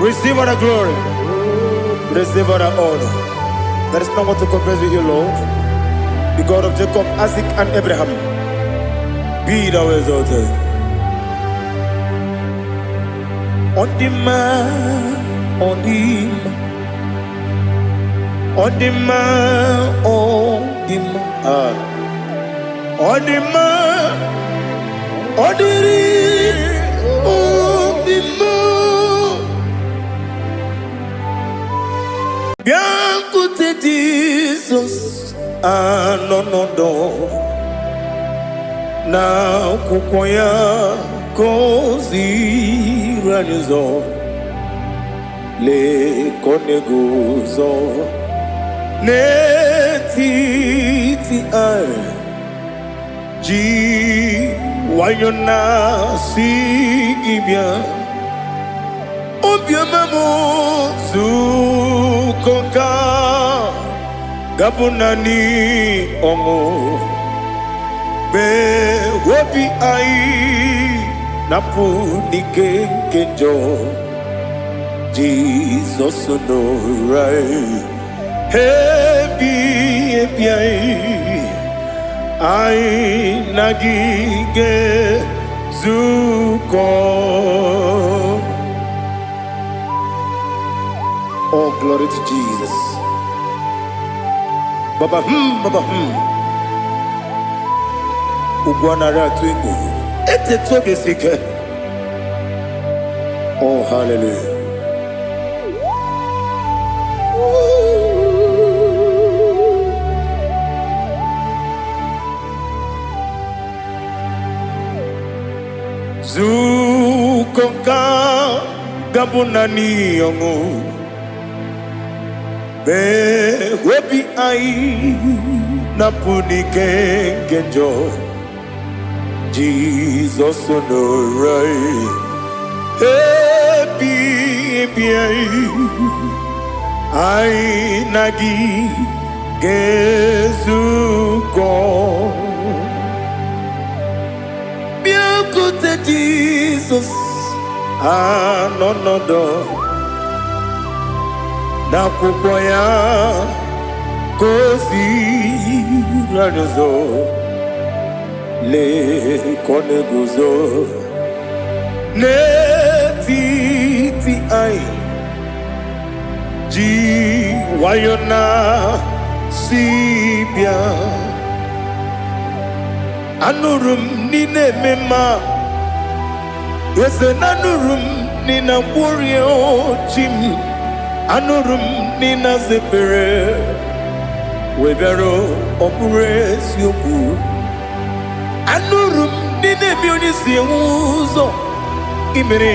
Receive all the glory. Receive all the honor. There is no one to compare with you, Lord. The God of Jacob, Isaac, and Abraham. Be thou exalted. Ọ dị mma, ọ dị mma, ọ dị mma, ọ dị mma. Ah. Ọ dị mma, ọ dịrị obi m. Bịakwute Jizọs anọ n'ọdọ na akwụkwọ ya ka o ziri anyị ụzọ. Lee ka ọ na-eguzo n'etiti anyị ji nwayọ na-asị gị bịa. Obiọma m zukọ ka gabụ naanị ọṅụ mgbe obi anyị napụ n'ike nke njọ. Jizọs nọrọ anyị ebi ebi anyị anyị na gị ga-ezukọ. Oh, glory to Jesus. Baba baba. Ugwu anara atụ egwu. Etetu oge si ike. Oh, hallelujah. Zukọ ka gabụ naanị ọṅụ mgbe obi anyị napụ n'ike nke njọ. Jizọs nọrọ anyị ebi ebi anyị anyị na gị ga-ezukọ. Bịakwute Jizọs anọ n'ọdọ n'akwụkwọ ya ka o ziri anyị ụzọ. Lee ka ọ na-eguzo n'etiti anyị ji nwayọ na si bịa. Anụrụ m n'ị na-eme mma, eze na anụrụ m n'ị na-agwọrịa chi m. Anụrụ m n'ị na-aza ekpere wee bịara ọ bụrụ eziokwu. Anụrụ m n'ị na-eme onye si enwe ụzọ imere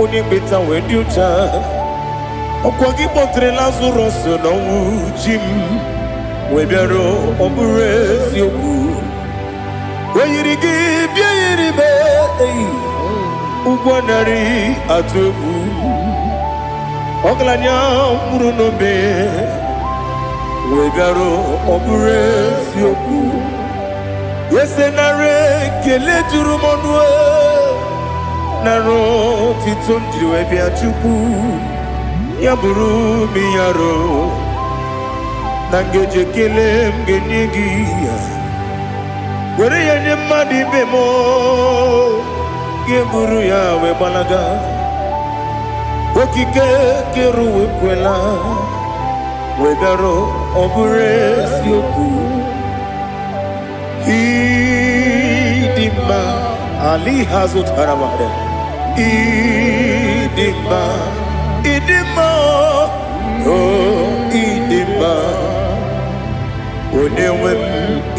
onye mkpeta wee dị ụcha. Ọkwa gị kpọtere Lazarọs n'ọnwụ chi m wee bịara ọ bụrụ eziokwu. O yiri gị bịa yiri be eyi ụgwọ narị atụ egwu. Ọgaranya nwụrụ n'obe wee bịara ọ bụrụ eziokwu. Ese nara ekele juru m ọnụ, nara otito m jiri wee bịa. Chukwu ya bụrụ m yaro na ngeji ekele m ga-enye gị ya were ya nye mmadụ ibe m ga-eburu ya wee gbalaga. Okike kere ụwa ekwela wee bịara ọ bụrụ eziokwu. Ịdị mma ali ha zụtara mmadụ. Ịdị mma, ịdị mma, o ịdị mma, onye nwe m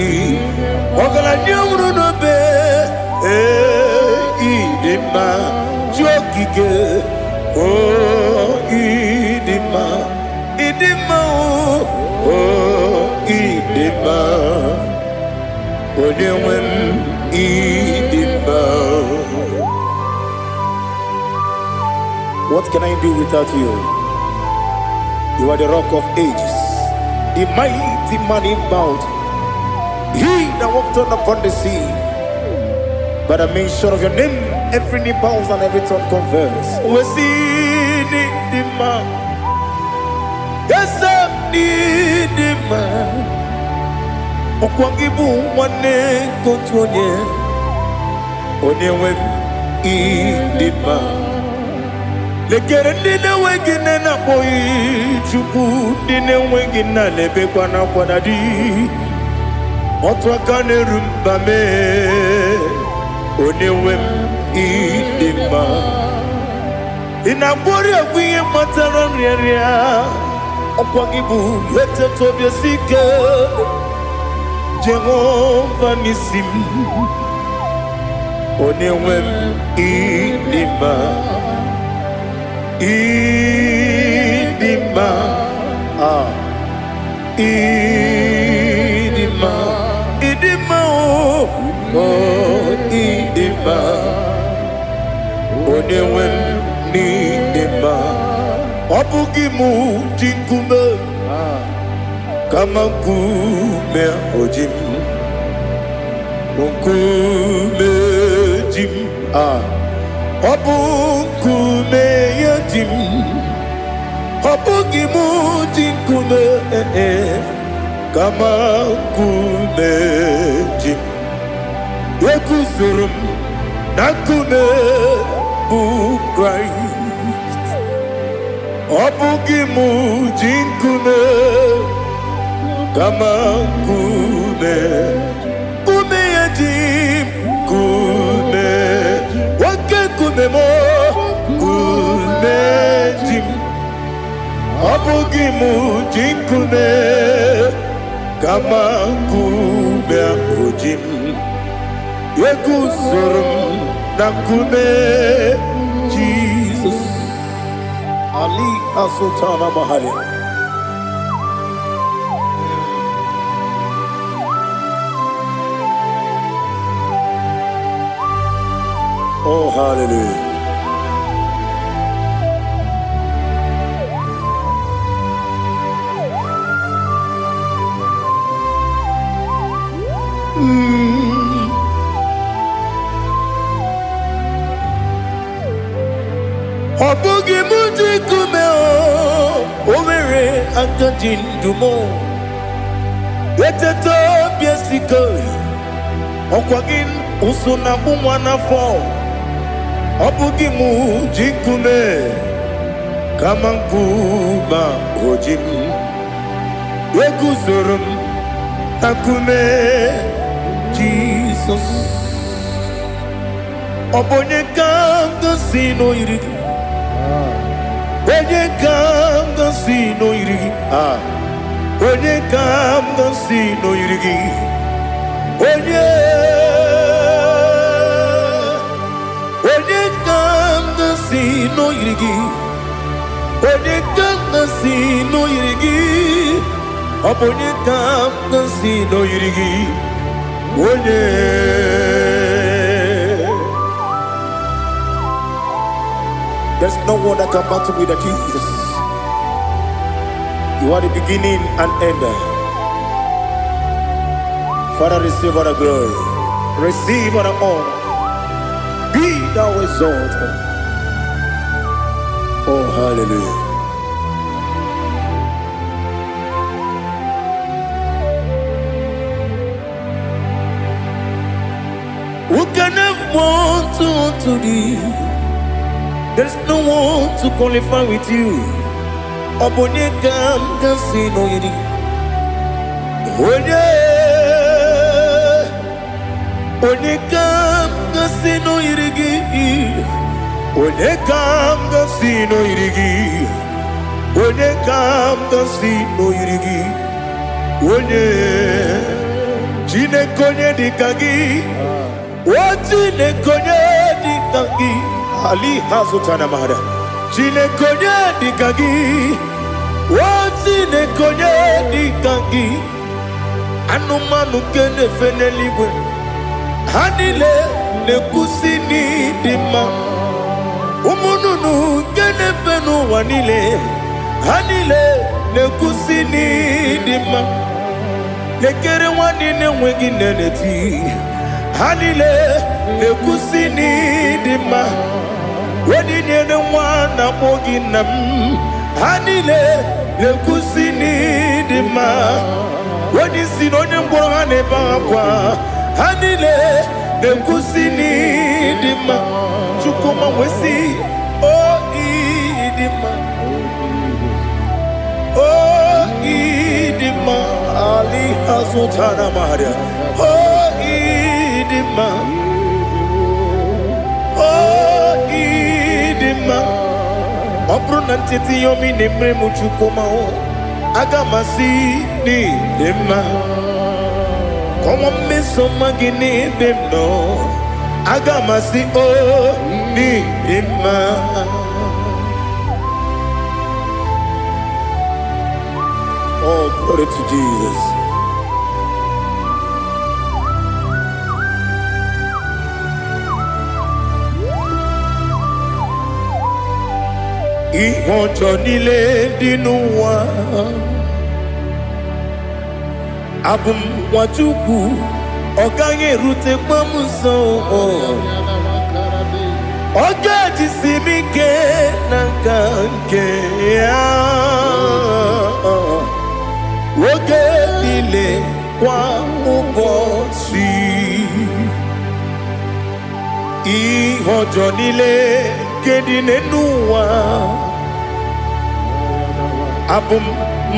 ị ọgaranya nwụrụ n'obe. Ee, ịdị mma, chi okike, o ịdị mma, ịdị mma, o ịdị mma, onye nwe m ịdị mma. What can I do without you? You are the rock of ages, the mighty man in battle, he that walked on upon the sea. By the mention of your name, every knee bows and every tongue confess. Wesi dị mma, eze m dị mma, ọkwa gị bụ nwanne nke otu onye, onye nwe m, ịdị mma. Lekere ndị na-enweghị nne na-akpọghị Chukwu, ndị na-enweghị nna na-ebekwa n'akwa na di. Otu aka na-eru mba mee, onye nwe m, ịdị mma. Ị na-agwọrị egwu ihe kpatara nrịanrịa, ọkwa gị bụ eteta obi esi ike, Jehova n'isi m, onye nwe m, ịdị mma, ịdị mma, ah, ịdị mma, ịdị mma, o oh, ịdị mma, onye nwe m, n'ịdị mma. Ọ bụghị mụ ji nkume, kama nkume oji m, nkume ji m, ah, ọ bụ nkume ya ji m. Ọ bụghị mụ ji nkume, eh, eh, kama nkume ji m. Eguzoro m na nkume bụ Kraịst. Ọ bụghị mụ ji nkume, kama nkume, nkume ya ji m, nkume, oke nkume m, nkume ji m. Ọ bụghị mụ ji nkume, kama nkume ahụ ji m. Eguzoro m na nkume Jizọs. Ali Asultana Mahali. Oh, hallelujah. Ọ bụghị mụ ji nkume, o nwere aka ji ndụ m. Eteta obi esiko, ọkwa gị ụsụ na-akpụ nwa n'afọ. Ọ bụghị mụ ji nkume, kama nkume o ji m. Eguzoro m na nkume Jizọs. Ọ bụ onye ka m gosi n'oyiri gị? Onye ka m gosi n'oyiri gị? Ah, onye ka m gosi n'oyiri gị? Onye, onye ka m gosi n'oyiri gị? Onye ka m gosi n'oyiri gị? Ọ bụ onye ka m gosi n'oyiri gị? Onye. There's no one that can battle with the Jesus. You are the beginning and end. Father, receive all the glory. Receive all the honor. Be thou exalted. Oh, hallelujah. Who can have one to thee? There's no one to qualify with you. Ọ bụ onye ka m ga-asị n'oyiri? Onye, onye ka m ga-asị n'oyiri gị? Onye ka m ga-asị n'oyiri gị? Onye ka m ga-asị n'oyiri gị? Onye, Chineke, onye dị ka gị? O Chineke, onye dị ka gị? Ali hazụtana mara. Chineke, onye dị ka gị? O Chineke, onye dị ka gị? Anụmanụ nke na-efe n'eluigwe, ha niile na-ekwusi n'ịdị mma. Ụmụ nnụnụ nke na-efe n'ụwa niile, ha niile na-ekwusi n'ịdị mma. Lekere nwanne na-enweghị nne na-eti, ha niile na-ekwusi n'ịdị mma. Onye nyere nwa na-akpọ gị nna m, ha niile na-ekwusi n'ịdị mma. Onye isi na onye ngwọrọ ha na-ebe akwa, ha niile na-ekwusi n'ịdị mma. Chukwuma wee sị, o ịdị mma, o ịdị mma. Ali hazụtara maria, o ịdị mma, o ịdị mma. Ọ bụrụ na ncheta ihe omi na-emere m, Chukwuma, aga m asị n'ịdị mma. Kọnwa mmeso ọma gị n'ebe m nọ, aga m asị o n'ịdị mma. Oh, glory to Jesus. Ihe ọjọọ niile dị n'ụwa, abụ m nwa Chukwu, ọ gaghị erutekwa m nso. Ọ ga-ejisi m ike na nka nke ya oge niile, kwa ụbọchị. Ihe ọjọọ niile nke dị n'elu ụwa, abụ m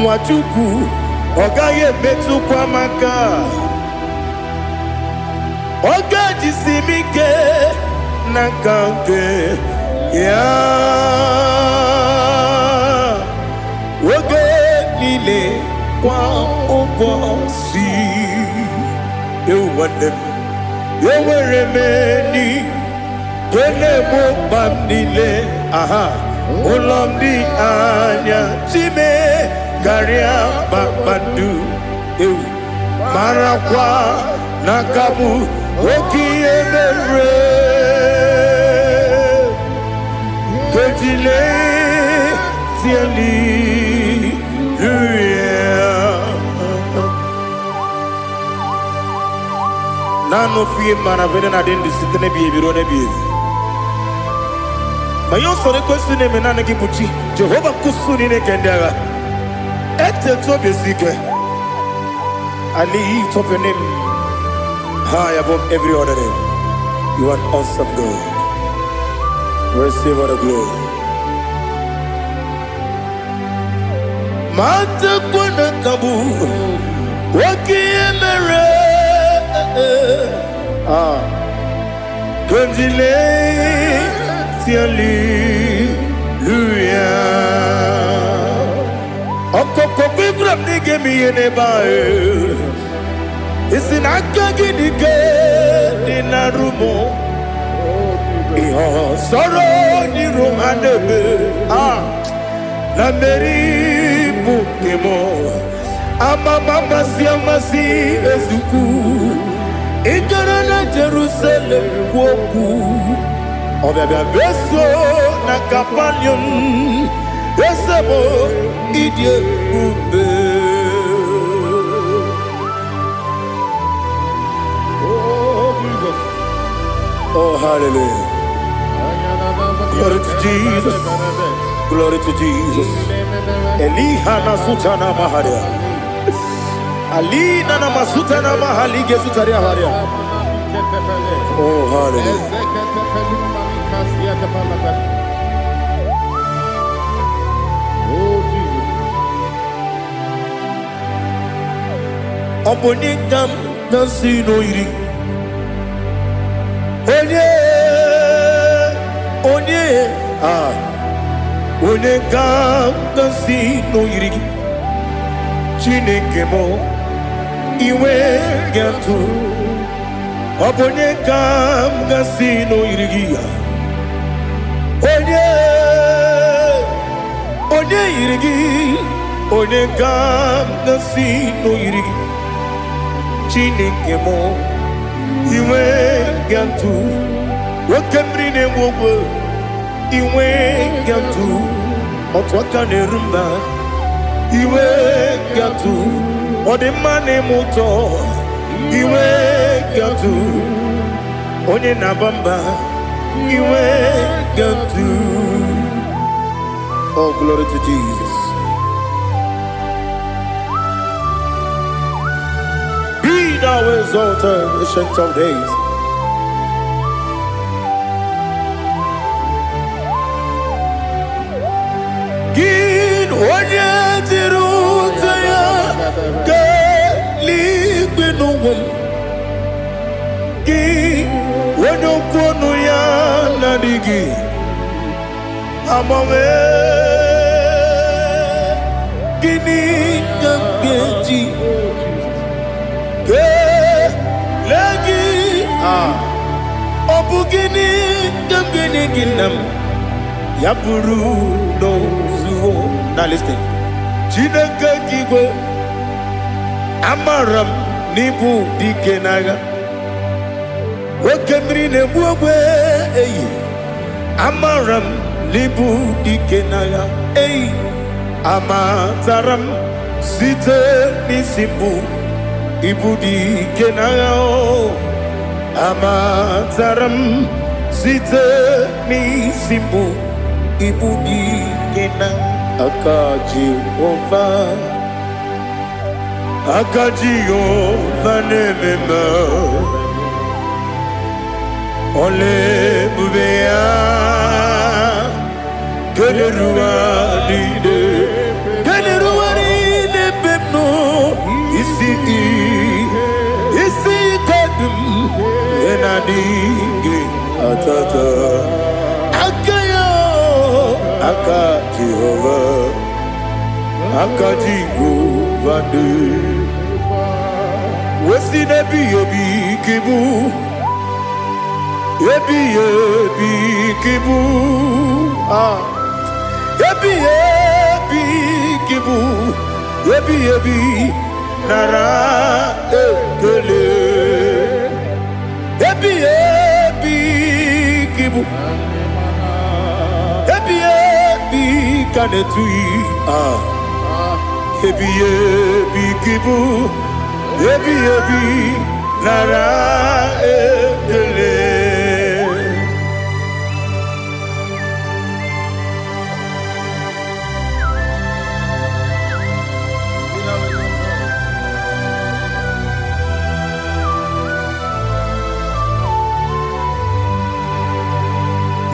nwa Chukwu, ọ gaghị emetụkwa m aka. Ọ ga-ejisi m ike na nka nke ya oge niile, kwa ụbọchị. Ewu nwanne m, enwere m enyi nke na-egbo mkpa m niile. Aha ụlọ m dị anya chime karịa kpakpando. Ewu, marakwa na aka bụ oke ihe mere kejile hallelujah. Naanị ofu ihe mara vene na dị ndụ site n'ebighị ebi ruo n'ebighị ebi. Ma ihe usoro ekwesị na-eme, naanị gị bụ chi Jehova nkusu niile nke ndị agha. Etetu obi esi ike. I lift up your name high above every other name. You are an awesome God. Receive all the glory. Matakwa na kabu oke ihe mere. Ah, kandile hallelujah. Ọkọkọ Ibrahim na ị ga-eme ihe n'ebe ahụ. Isi na aka gị dị ike dị na rumo. Ihe ọsọrọ n'iru ha na-eme. Ah, na mmeri bụ nke m. Amama amasị amasị ezukwu. Ị gara na Jerusalem kwuo okwu. Ọbịabịa meso na Kapanium. Eze m, ịdị ebube. Oh, Jesus. Oh, hallelujah. Glory to Jesus. Glory to Jesus. Eliha na sutana maharia. Alina na masutana mahali gezutaria haria. Oh, hallelujah. Oh, Jesus. Ọ bụ onye ka m na-asị n'oyiri? Onye, onye, ah, onye ka m na-asị n'oyiri gị? Chineke m, iwe ga-atụ. Ọ bụ onye ka m ga-asị n'oyiri gị ya? Onye, onye yiri gị? Onye ka m ga-asị n'oyiri gị? Chineke m, iwe ga-atụ. Oke mmiri na-egbu ogwe. Inwe gatụ otu aka na-eru mba. Iwe gatụ ọ dị mma na-eme ụtọ. Iwe gatụ onye na-aba mba. Iwe gatụ. Oh, glory to Jesus. Be thou exalted, Ancient of Days. Gị onye jiri ụta ya kelee n'ụwa m. Gị onye okwu ọnụ ya na-adịghị agbanwe. Gịnị ka m ga-eji kelee gị? Ah, ọ bụ gịnị ka m ga-enye gị, nna m, ya bụrụ n'ozuo? Now listen. Chineke nke igwe, amara m n'ịbụ dike n'agha, oke mmiri na-egbu ogbe eyi. Amara m n'ịbụ dike n'agha eyi. Amatara m site n'isi mbụ, ịbụ dike n'agha o. Amatara m site n'isi mbụ, ịbụ dike na aka Jehova. Aka Jehova na-eme mma. Ọla ebube ya keneruwa niile, keneruwa niile ebe m nọ. Isi ike dị m ihe na-adịghị atata aka ya. Aka Jehova, aka Jehova dị wesi n'ebighị ebi ka ịbụ, ebighị ebi ka ịbụ. Ah, ebighị ebi ka ịbụ, ebighị ebi, nara ekele. Ebighị ebi ka ịbụ, ebighị ebi ka na-etughị. Ah, ebighị ebi ka ịbụ, ebighị ebi, nara ekele.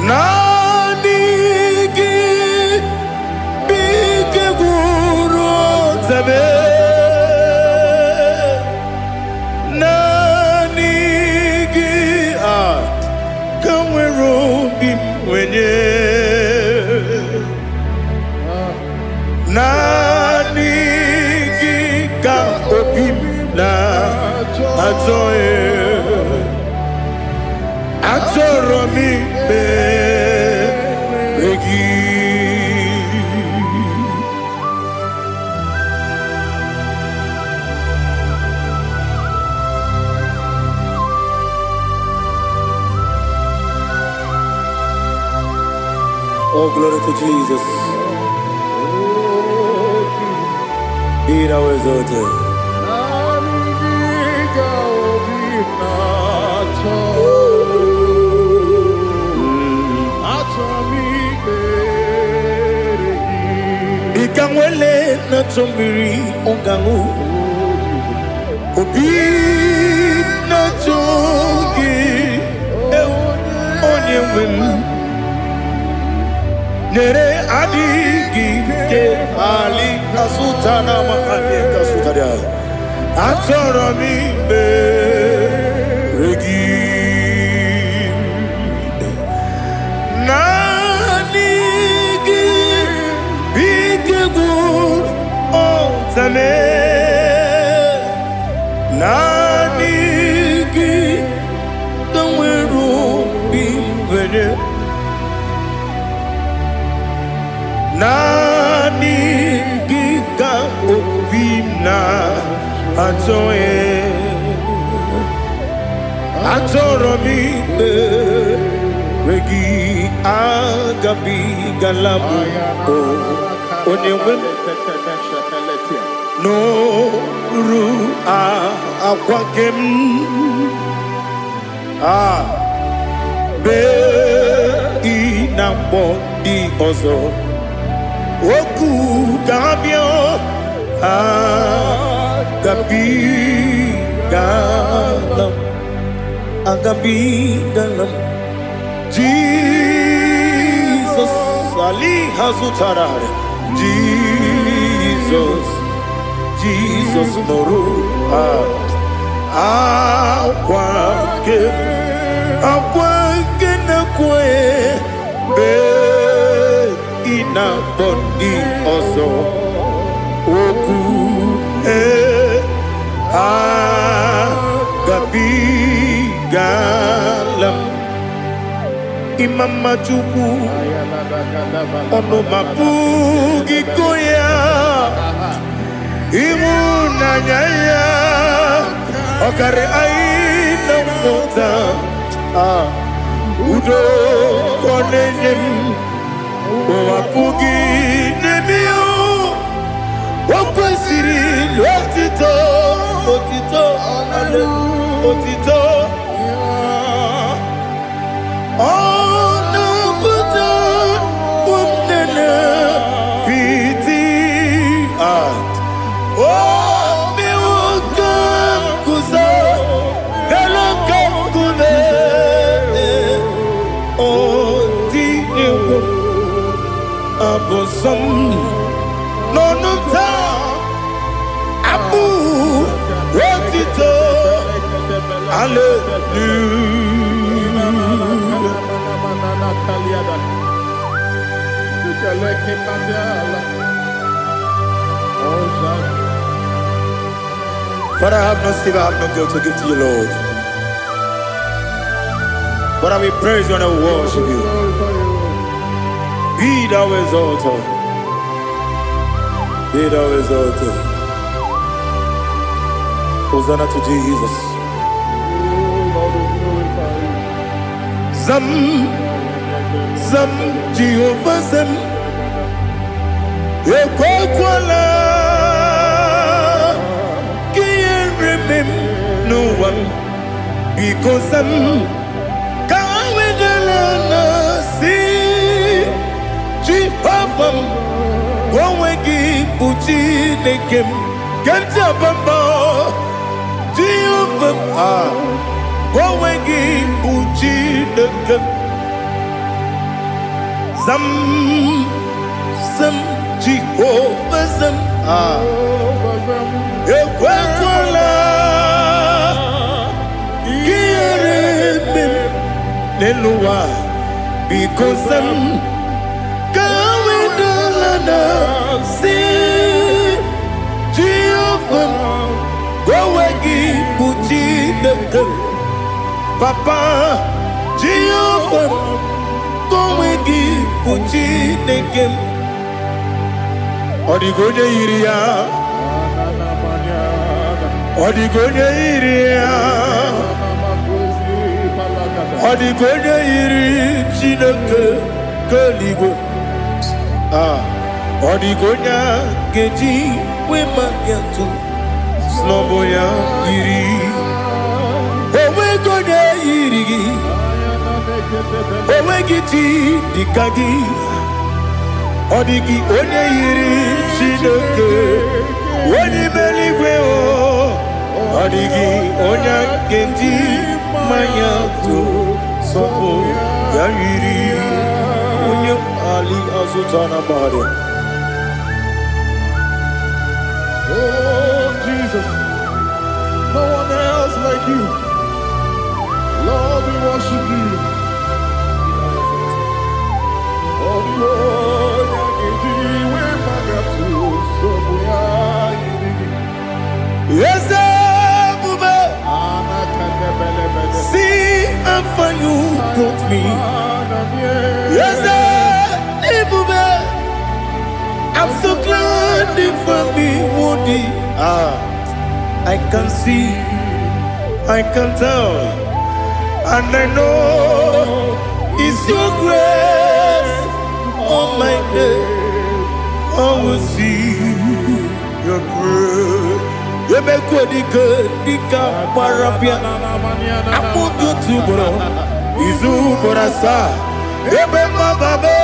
Naanị gị bụ ike gwụrụ ọtabe. Naanị gị a ka nwere obi m nwenye. Naanị gị ka obi m na-achọ. Achọrọ m ikpere gị. Oh, glory to Jesus. Be thou exalted. Naanị gị ka obi m na-achọ. Achọrọ m ikpere gị. Dịka nwele na-achọ mmiri ọ ga-aṅụ, obi na-achọ gị, ewu, onye nwe m. Nyere adịghị ike ali kasụta na makali kasụtara. Achọrọ m ikpere gị. Naanị gị bụ ike gwụrụ ọtame. Naanị gị ka nwere obi nwere. Naanị gị ka obi m na-achọ. Achọrọ m ikpere gị. Agabigala m o onye nwe m n'oru akwa nke m a bee ị na-akpọ ndị ọzọ okwu ga-abịa. Agabigala m, agabigala m. Jizọs Ali hazụtara Jizọs, Jizọs nụrụ akwa nke akwa nke na-ekwe bee ị na-akpọ ndị ọzọ okwu ee agabigala m. Ịma mma Chukwu, ọnụ ma pụghị ịkọ ya. Ịhụnanya ya ọkarị anyị na mmụta. Ah, udo ka ọ na-enye m, ụwa pụghị n'ebe ya. O kwesịrị otito, otito, otito. Ọ na-apụta ụmụnne piti. Ah, o mewo ka m guzo elu ka nkume. Ọ dị egwu abụ nsọ m n'ọnụ m taa, abụ otito, hallelujah. Father, I have no silver, I have no gold to give to you, Lord. But I will praise you and I will worship you. Be thou exalted. Be thou exalted. Hosanna to Jesus. Zam, Zam, Jehovah Zam. Ekwekwala ka ihere mee m n'ụwa m. Biko zam, ka wedala na si Jehova m, onwe gị bụ Chineke m ke ntị abamba. Jehova m, ah, onwe gị bụ Chineke m. Zam, zam, Jehova zam, ah, ekwekwala ka ihere mee m n'elu ụwa. Biko zam, ka wedala na si Jehova m, onwe gị bụ Chineke m. Papa, Jehova m, onwe gị bụ Chineke m. Ọ dịghị onye yiri ya, ọ dịghị onye yiri ya, ọ dịghị onye yiri Chineke nke eluigwe. Ah, ọ dịghị onye a ga-eji wee maka ntụ snọbụ ya yiri. Onweghị onye yiri gị, onweghị chi dịka gị. Ọ dịghị onye yiri Chineke onye ime eluigwe o. Ọ dịghị onye ga-eji mmanya tụ sọpụ ya yiri onye ali azụta na mmadụ. Oh, Jesus, no one else like you. Lord, we worship you. Oh, the Lord, we magatu, so we are. Eze ebube, see how far you brought me. Eze ebube, I'm so glad you found me worthy. Ah, I can see, I can tell, and I know. Is your grace all my day. I will see your grace. Emekwe dike dike gbara bịa akpụkpọ otu ugboro izu ugboro asaa ebe mmababe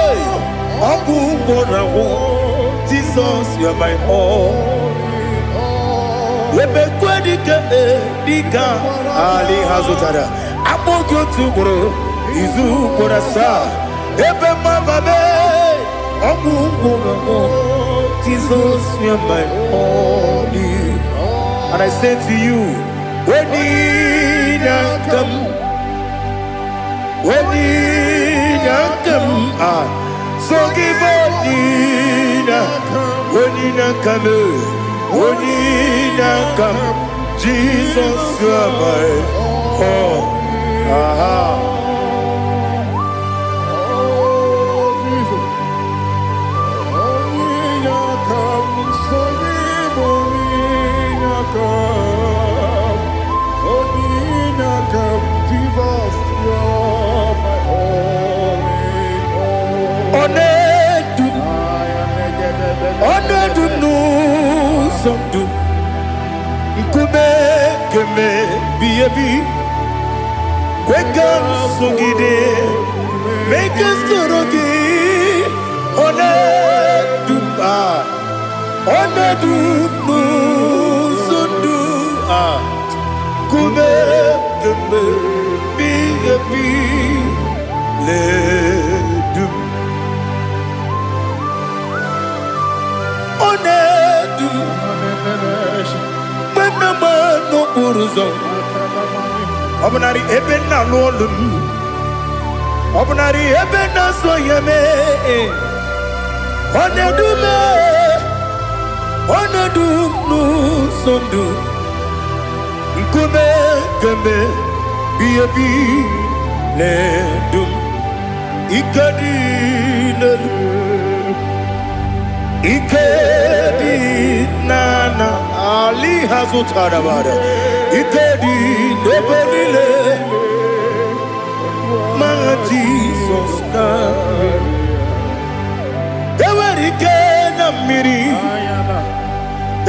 ọgwụ ugboro agwụ. Jesus, you are my all. Emekwe dike dike ali ha zụtara akpụkpọ otu ugboro izu ugboro asaa ebe mmababe ọgwụ ugboro agwụ. Jesus, you are my all. And I say to you, when I come, when I come, ah, so give Onina, when I come, when I come, Jesus, you are my all. Aha. Oh, Jesus. Onye come, so give onye come. Onye come, Jesus, you're my only hope. Ọ na-edu m, I am ọ na-edu m n'ụzọ ndụ nkume keme bi ebi kwe ka m sogide mee ka m soro gị. Ọ na-edu m, ah, ọ na-edu m n'ụzọ ndụ a nkume keme bi ebi na-edu m. Ọ na-edu m mgbe m na-agba n'okporo ụzọ ọ bụnarị ebe m na-alụ ọlụ m ọ bụnarị ebe m na-asọ ya mee. Ọ na-edu m, ọ na-edu m n'ụzọ ndụ nkume kemgbe bi ebi na-edu m. Ike dị n'elu ike dị n'ana ali ha zụtara bara ike dị n'ebe niile ma Jizọs karịrị. Enwere ike na mmiri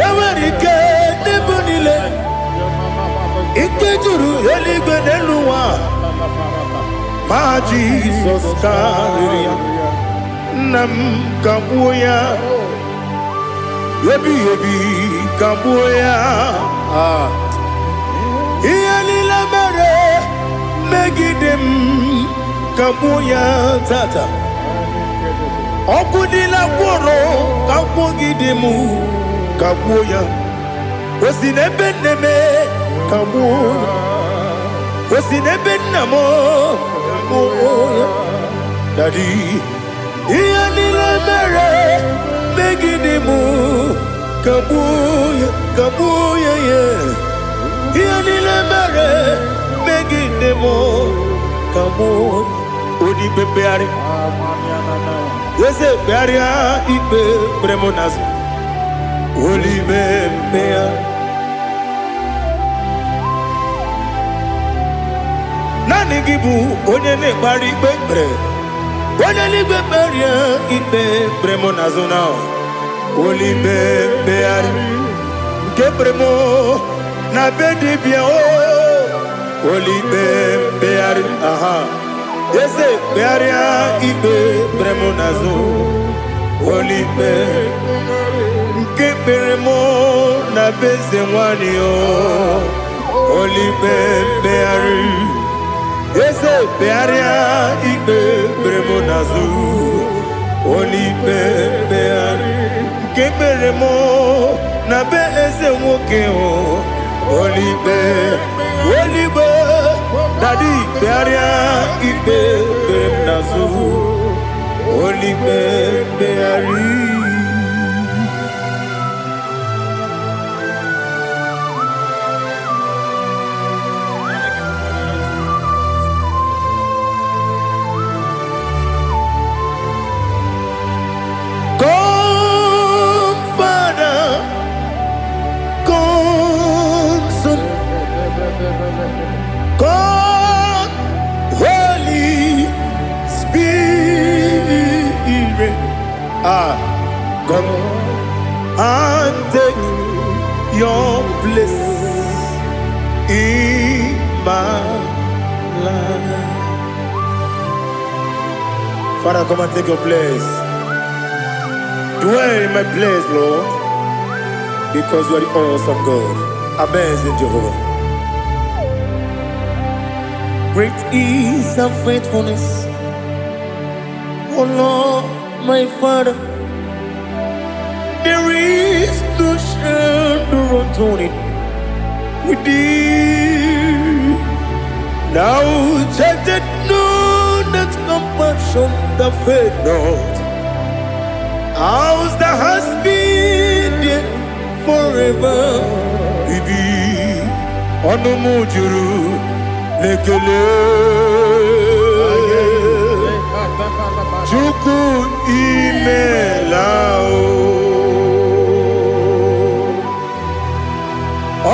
enwere ike n'ebe niile ike juru eluigwe n'elu ụwa ma Jizọs karịrị ya. Nna m ka gbuo ya ebighị ebi ka gbuo ya. Ah. Ihe niile mere megide m ka gbuo ya tata ọkụ niile gwụrụ ka gwugide m ka gbuo ya. O si n'ebe nne m ka gbuo ya, o si n'ebe nna m ka gbuo ya. Daddy, ihe niile mere megide m ka gbuo ya, ka gbuo ya ya. Ihe niile mere megide m ka gbuo onye ikpe mkpegharị eze kpegharịa ikpe kpere m n'azụ olime mkpegharị. Naanị gị bụ onye na-ekpegharị ikpe kpere onye n'igwe kperie ikpe kpere m n'azụ na olime mkpegharị nke kpere m na be dibịa o olime mkpegharị. Aha, eze kpegharịa ikpe kpere m n'azụ olime nke kpere m na be eze nwanyị o olime mkpegharị. Eze kpegharịa ikpe kpere m n'azụ olime mkpegharị nke kpere m na be eze nwoke o olime olime. Daddy, kpegharịa ikpe kpere m n'azụ olime mkpegharị. Come, Father, come, Son, come, Holy and take your place in my life. Father, come and take your place. Dwell in my place, Lord, because you are the awesome God. Amazing Jehovah. Great is thy faithfulness, O Lord, my Father. There is no shadow of turning with thee. Thou changest not thy compassions, they fail not. As thou hast been there forever. Ibi ọnụ m juru n'ekele. Chukwu, imela o.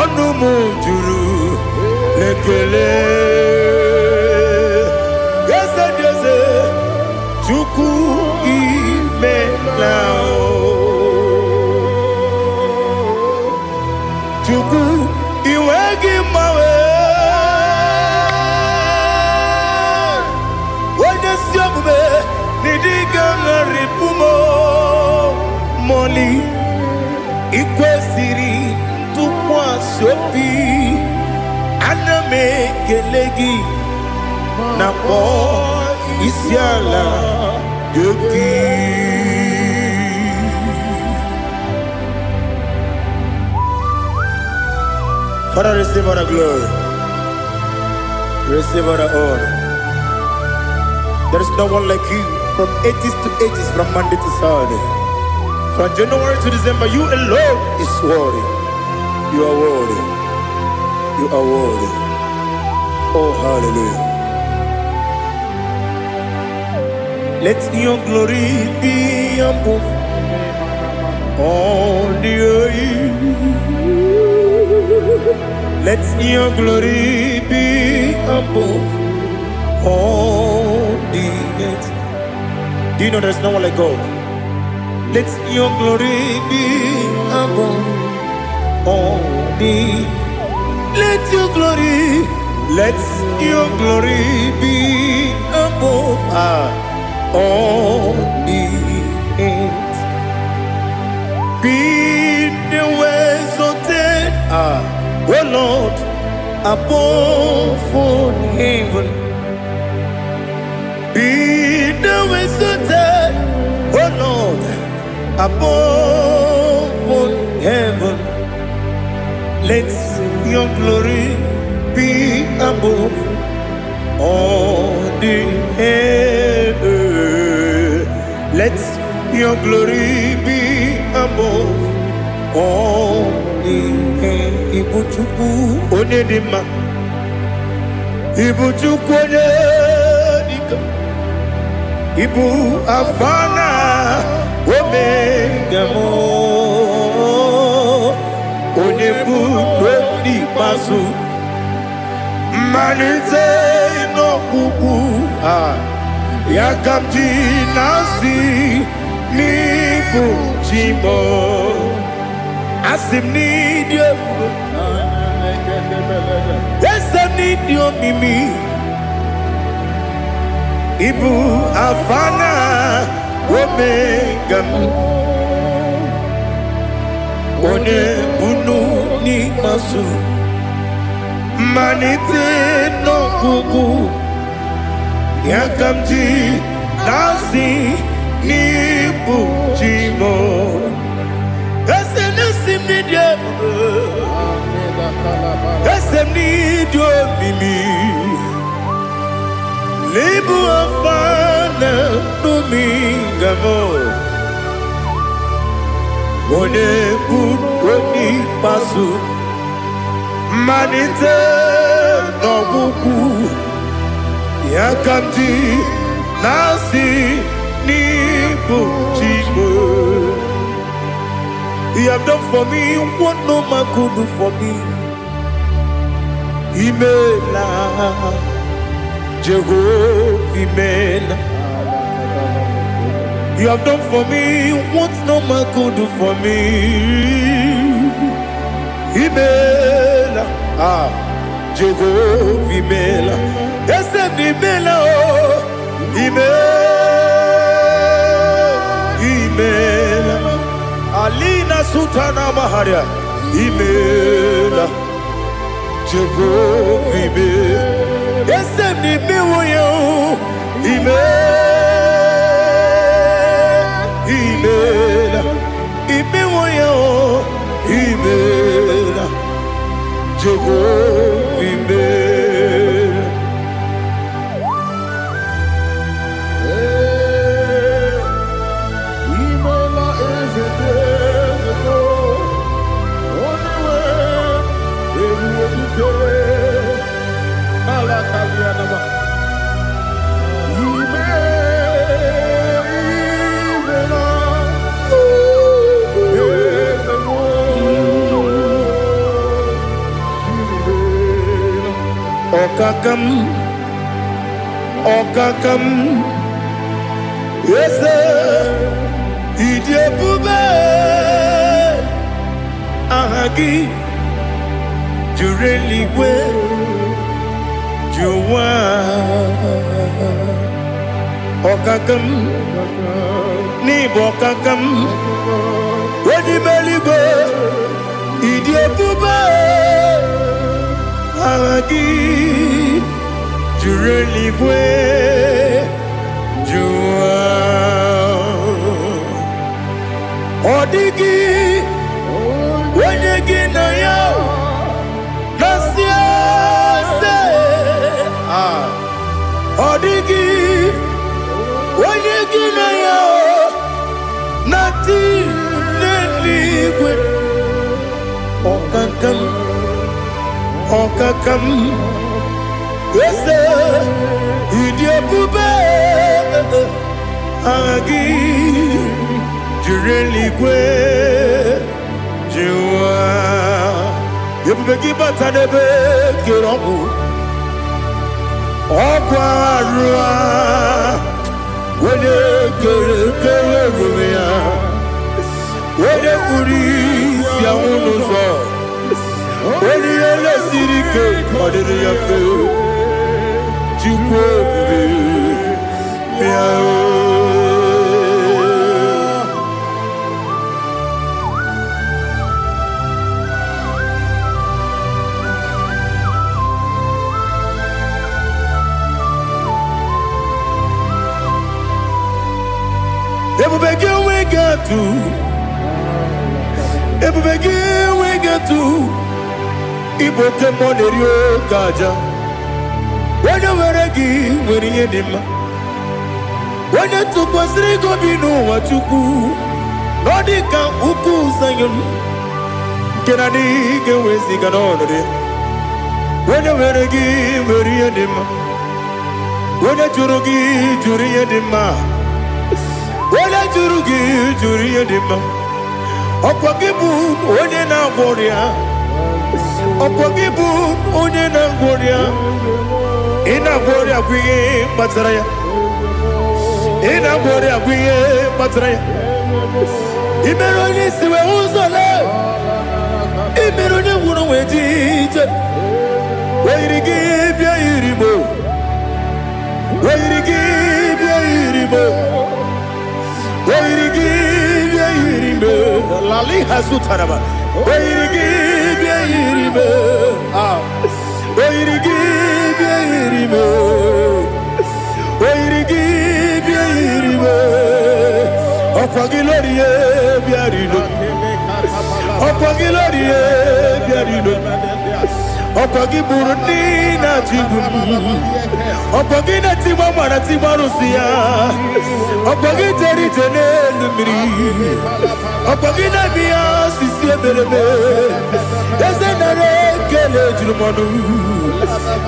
Ọnụ m juru n'ekele. Eze dị eze, Chukwu, imela o. Chukwu, iwe gị mgbanwe. Onye ezi omume n'ịdị ga-agharịpụ m mọli. Ikwesịrị ntụkwasị obi, ana m ekele gị na kpọọ isi ala nye gị. Father, receive all the glory. Receive all the honor. There is no one like you from ages to ages, from Monday to Sunday. From January to December, you alone is worthy. You are worthy. You are worthy. Oh, hallelujah. Let your glory be above all the earth. Let your glory be above all the earth. Do you know there's no one like God? Let your glory be above all the. Let your glory, let your glory be above all the earth. Be thou exalted, O Lord, above all heaven. Be thou exalted, O Lord, above all heaven. Let your glory be above all the earth. Let your glory be above all the earth. Ibu Chukwu onye dị mma, Ibu Chukwu onye dịka, Ibu Alfa na Omega m, onye bụ n'ikpeazụ, mmalite n'ọgwụgwụ a, ya ka m ji na-asị n'ịbụ chi m. Asị m n'ịdị ebube, eze m, n'ịdị omimi. Ịbụ Alfa na Omega m, onye bunu n'ikpeazụ, mmalite n'ọgwụgwụ, ya ka m ji na-asị n'ịbụ chi m. Eze na-esi m n'ịdị ebube, eze m, n'ịdị omimi. N'ịbụ Alfa na Omega m, onye bụ onye ikpeazụ, mmalite n'ọgwụgwụ, ya ka m ji na-asị n'ịbụ chi m. You have done for me what no man could do for me. Imela, Jehovah, imela. You have done for me what no man could do for me. Imela, ah, Jehovah imela. Eze m imela o, imela, imela. Alina Sultana Maharia, imela, Jehovah imela. Eze m imewo ya o, imela, imela, imewo ya o, imela, Jehovah imela. Ee, imela eze dị eze m, onye nwe ebube dike ala karịa nama. Ime, imela, eze m, imela. Ọkaka m, ọkaka m, eze, ịdị ebube, aha gị juru eluigwe ju ụwa. Ọkaka m, n'ịbụ ọkaka m, onye ime eluigwe, ịdị ebube, aha gị juru eluigwe ju ụwa. Ọ dịghị onye gị na ya na-asị eze. Ah, ọ dịghị onye gị na ya na-atị n'eluigwe. Ọkaka m, ọkaka m, eze, ịdị ebube, aha gị juru eluigwe ju ụwa. Ebube gị bata n'ebe kere ọgwụ ọgwụ arụ a, onye kere kere ebube ya, onye kpuru isi anwụ n'ụzọ, onye ihe lesiri ike ọ dịrị ya mfe. Chukwu ebube, bịa o. Ebube gị enweghị atụ, ebube gị enweghị atụ. Ịbụ oke mmụọ na-eri oke aja. Onye nwere gị nwere ihe dị mma. Onye tụkwasịrị gị obi n'ụwa, Chukwu, na ọ dị ka ugwu Zayọn nke na-adịghị ga-eweziga n'ọnọdụ ya. Onye nwere gị nwere ihe dị mma. Onye jụrụ gị jụrụ ihe dị mma. Onye jụrụ gị jụrụ ihe dị mma. Ọkwa gị bụ onye na-agwọ ọrịa. Ọkwa gị bụ onye na-agwọ ọrịa. Ị na-agwọ ọrịa bụ ihe kpatara ya. Ị na-agwọ ọrịa bụ ihe kpatara ya. Ị mere onye isi wee ụzọ lee. Ị mere onye nwụrụ wee ji ije. O yiri gị bịa yiri mo. O yiri gị bịa yiri mo. O yiri gị bịa yiri mo. Lali hazutaraba. O yiri gị bịa yiri mo. Ah. O yiri gị bịa yiri mo. O yiri gị bịa yiri mo. Ọkwa gị lórí e bịa rilo. Ọkwa gị lórí e bịa rilo. Ọkwa gị gburu ndị na-achịgbu m. Ọkwa gị na-etigba mara tigba arụsị ya. Ọkwa gị jere ije n'elu mmiri. Ọkwa gị na-eme ya osisi emereme. Eze, nara ekele juru m ọnụ.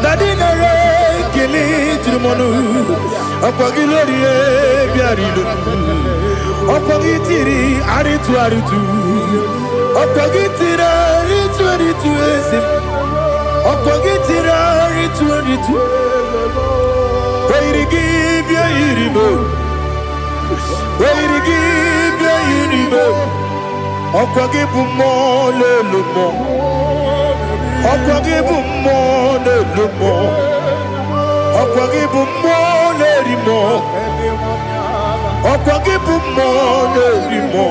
Daddy, nara ekele juru m ọnụ. Ọkwa gị lórí e bịara ilo. Ọkwa gị tiri arịtụ arịtụ. Ọkwa gị tiri arịtụ arịtụ, eze m. Ọkwa gị tiri arịtụ arịtụ. O yiri gị bịa yiri m. O yiri gị bịa yiri ibe. Ọkwa gị bụ mmụọ na-elu mmụọ. Ọkwa gị bụ mmụọ na-elu mmụọ. Ọkwa gị bụ mmụọ na-eri mmụọ. Ọkwa gị bụ mmụọ na-eri mmụọ.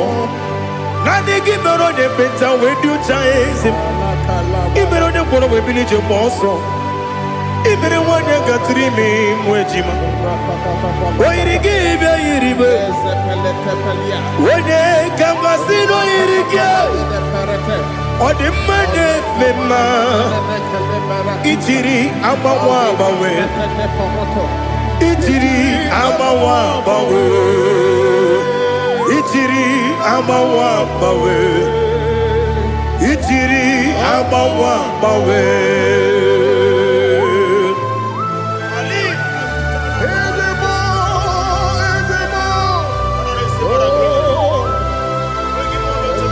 Naanị gị mere onye ekpenta wee dị ụcha, eze m. Ị mere onye ngwọrọ wee bili ije mgbe ọsọ. Ị mere nwaanyị gatụrụ ime ịmụ ejima. O yiri gị bịa yiri ibe. Onye ka mmasị na o yiri gị. Ọ dị mma na-eme mma. Ijiri agbanwe agbanwe. Ijiri agbanwe agbanwe. Ijiri agbanwe agbanwe. Ijiri agbanwe agbanwe. Ali. Eze m, eze m, oh,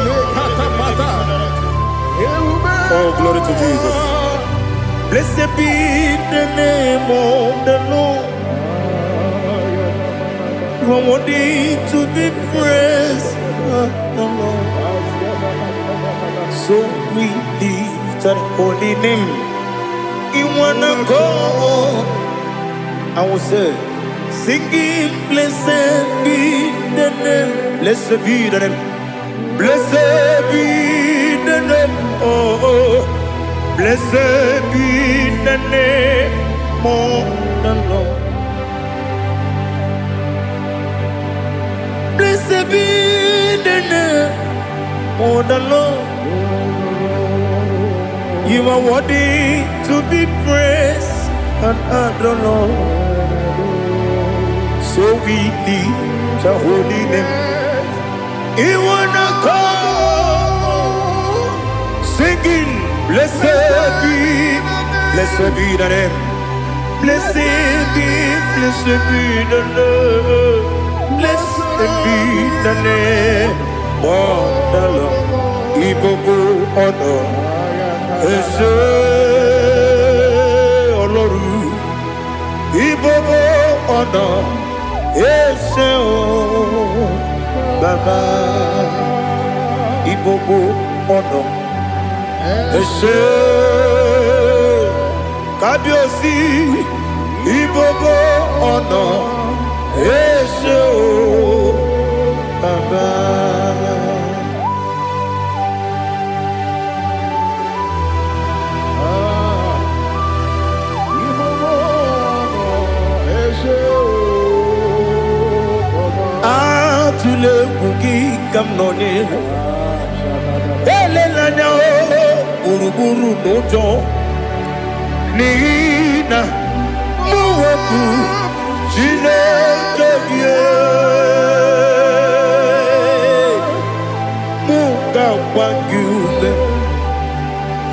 lekatapata, ebube. Oh, glory to Jesus. Blessed be the name of the Lord. You are worthy to be praised, the Lord. So we lift that holy name. In one accord, I will say, singing, blessed be the name. Blessed be the name. Blessed be the name. Oh. Blessed be the name of the Lord. Blessed be the name of the Lord. You are worthy to be praised and adored, Lord. So we lift the holy name. In one accord, singing, blessed be the name. Blessed be the name. Blessed be the name of the Lord. Ìgbogbo ọ̀nà ẹ ṣé Ọlọ́run. Ìgbogbo ọ̀nà ẹ ṣé o Bàbá. Ìgbogbo ọ̀nà ẹ ṣé Kábíyèsí. Ìgbogbo ọ̀nà ẹ ṣé o Bàbá. Ah, ìgbogbo ọ̀nà ẹ ṣé o, Bàbá. Atụla egwu gị ka m nọ n'ihu. Elela anya o gburugburu n'ụjọ n'ihi na mụ bụ Chineke gị. Mụ ga-agba gị ume,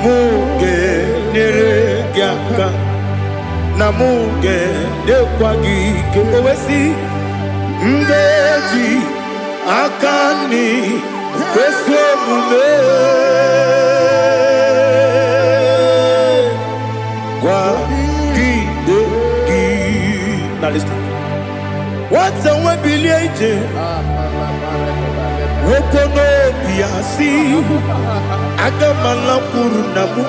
mụ ga-enyere gị aka, na mụ ga-enyekwa gị ike. O wee sị, m ga-eji aka nri kwesị omume kwagide gị. Na listen. Nwata nwe bilie ije nwoke n'obi ya si, aga m alakwuru na m o,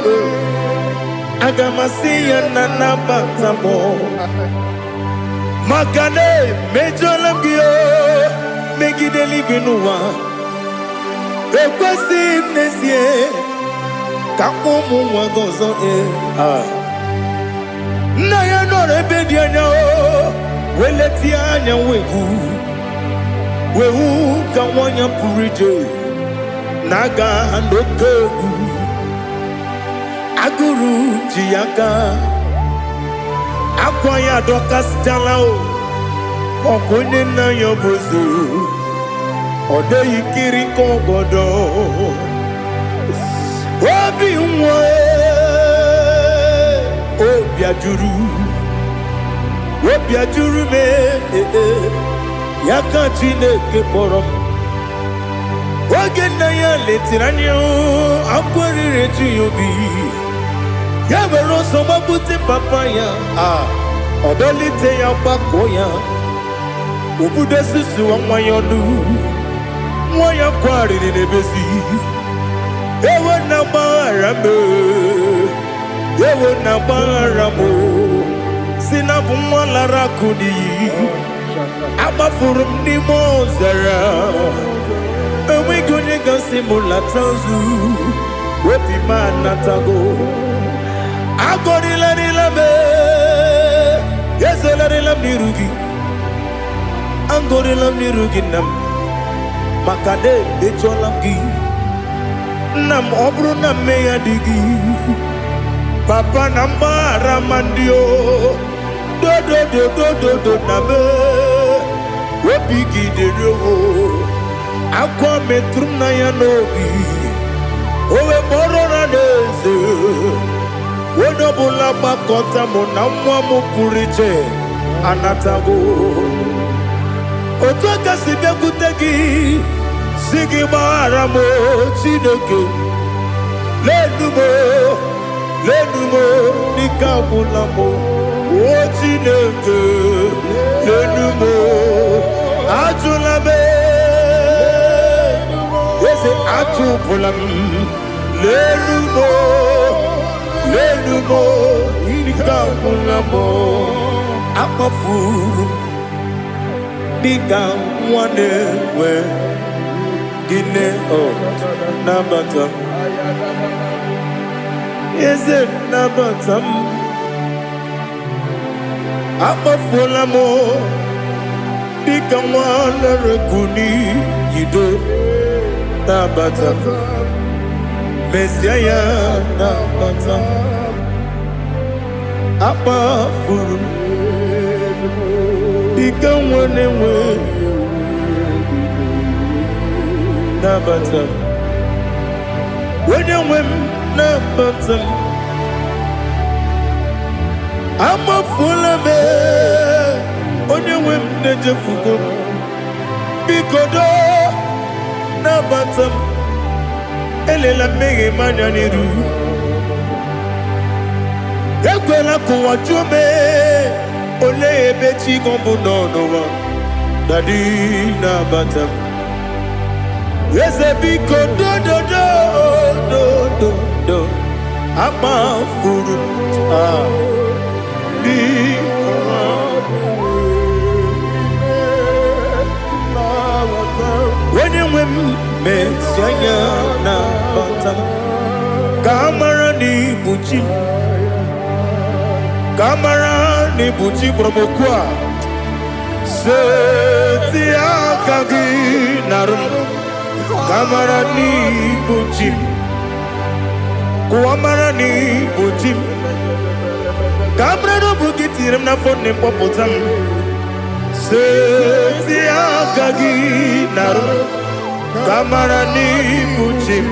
aga m asị ya na nabata m maka na emejọla m gị o megide eluigwe n'ụwa. Ekwesịghị m n'ezie ka mkpọ ụmụ nwa gị ọzọ. Ee, ah. Nna ya nọrọ ebe dị anya o wee letie anya wee hụ ka nwa ya pụrụ ije na-aga n'oke egwu agụrụ ji ya aka akwa ya adọkasịchala o ọkụ onye nna ya bụ eze ọ dịghị kiri ka ọgọdọ obi nwa obi ajụrụ obi ajụrụ m ee, ya ka Chineke kpọrọ m. Oge nna ya letara anya akwa riri eju ya obi ya were ọsọ gbagbute papa ya a ọ dọlite ya gbakọ ya. Obodo susuwa nwa ya ọnụ, nwa ya kwarịrị n'ebezi. Ewo na gbaghara m, ewo na gbaghara m, si na bụ nwa lara akụ n'iyi. Agbafuru m n'ime ọzara, enweghị onye gasị m lata nzu. Obi m anatago. Agọrịlarịla m, ezelarịla m n'iru gị. Agọrịla m n'iru gị, nna m, maka na ejọla m gị, nna m. Ọ bụrụ na mmehie adịghị, papa, na mgbaghara ma ndị o dodododododo na me obi gị dịrị o. Akwa metụrụ m na ya n'obi, o wee kpọrọ na n'eze onye ọbụla gbakọta mụ na nwa m pụrụ iche anatago. Otu aka si bịakwute gị, si gị gbaghara m o, Chineke. Lenu m o, lenu m o, n'ike agwụla m o. O Chineke, lenu m o, ajụla m, eze, achụpụla m. Lenu m o, lenu m o, ike agwụla m o. Akpafuru m dịka nwa na-enwe gịnị o. Nabata m, eze, nabata m. Akpafuola m dịka nwa lere n'iyido. Nabata m, mezie ya, nabata m. Akpafuru m dịka nwa na-enwe, nabata m. Onye nwe m, nabata m. Amafuola m, onye nwe m, na-ejefugo m. Biko doo, nabata m. Elela mmehie m anya n'iru. Ekwela ka ụwa jụọ m, olee ebe chi gị bụ nọ n'ụwa. Daddy, nabata m. Eze, biko, dododo dododo. Akpafuru m, ah, biko. Onye nwe m, mesi anya, nabata m, ka a mara na ibu chi m, ka a mara na ibu chi kpọrọ m okwu a. Seti aka gị narụ m, ka a mara na ibu chi m. Kụwa mara na ibu chi m, ka a mara na ọ bụ gị tinyere m n'afọ nne m, kpọpụta m. Seti aka gị narụ m, ka a mara na ibu chi m.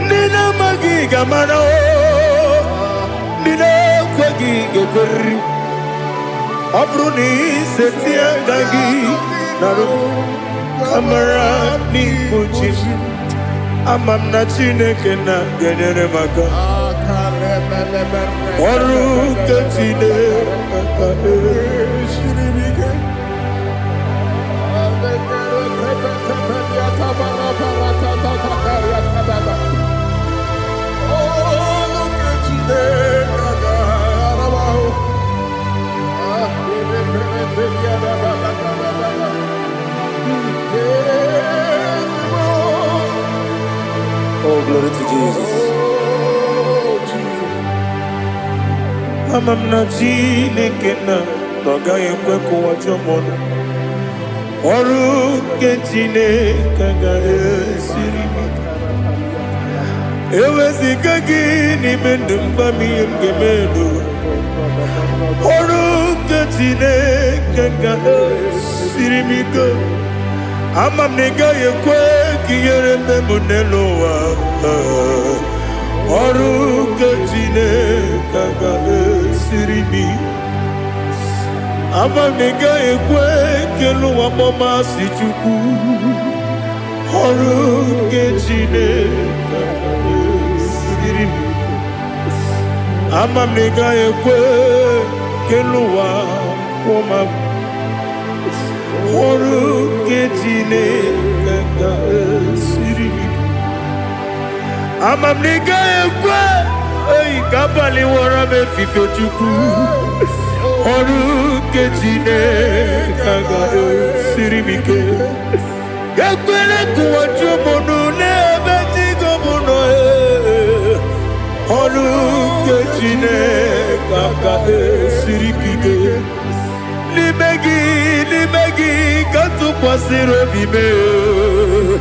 Ndị na-amaghị ga-amara o, ndị na-ekweghị ga-ekweriri. Ọ bụrụ na iseti aka gị narụ m, ka mara n'ibu chi m. Ama m na Chineke na ga-enyere m aka. Ọrụ nke Chineke Siri m ike. Olu nke Chineke ga-araba ahụ. Ah, ebe pere pere ya da ba da da da da da. Ezigbo. Oh, glory to Jesus. Oh, Jesus. Ama m na Chineke na ọ gaghị ekwe ka ụwa jụọ m ọnụ. Ọrụ nke Chineke agaghị esiri m ike. Eweziga gị n'ime ndụ m, gwa m ihe m ga-eme n'ụwa. Ọrụ nke Chineke ga-esiri m ike. Ama m na ị gaghị ekwe ka ihere mee m n'elu ụwa. Ọrụ nke Chineke ga-esiri m ike. Ama m na ị gaghị ekwe ka elu ụwa kpọọ m asị. Chukwu, ọrụ nke Chineke ga-esiri m ike. Ama m na ị gaghị ekwe ka elu ụwa kwụọ m. Ọrụ nke Chineke ga-esiri m ike. Ama m na ị gaghị ekwe eyi ka abalị wọrọ m efife. Chukwu, ọrụ nke Chineke ga-esiri m ike. Ekwere ka ụwa jụọ m ọnụ n'ebe chigo m nọ ee. Ọrụ nke Chineke ga-esiri m ike. N'ime gị, n'ime gị ka m tụkwasịrị obi m ee.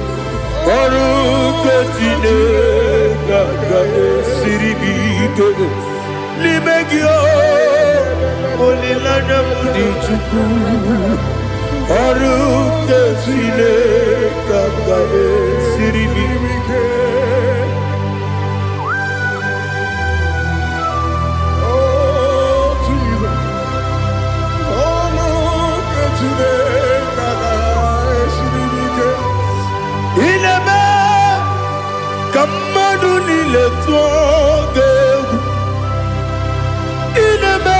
Ọrụ nke Chineke ga-esiri m ike. N'ime gị o, olileanya m dị. Chukwu, ọrụ nke Chineke ga-esiri m ike. Oh, Jesus. Ọrụ nke Chineke ga-esiri m ike. Ị na-eme ka mmadụ niile tụọ gị egwu. Ị na-eme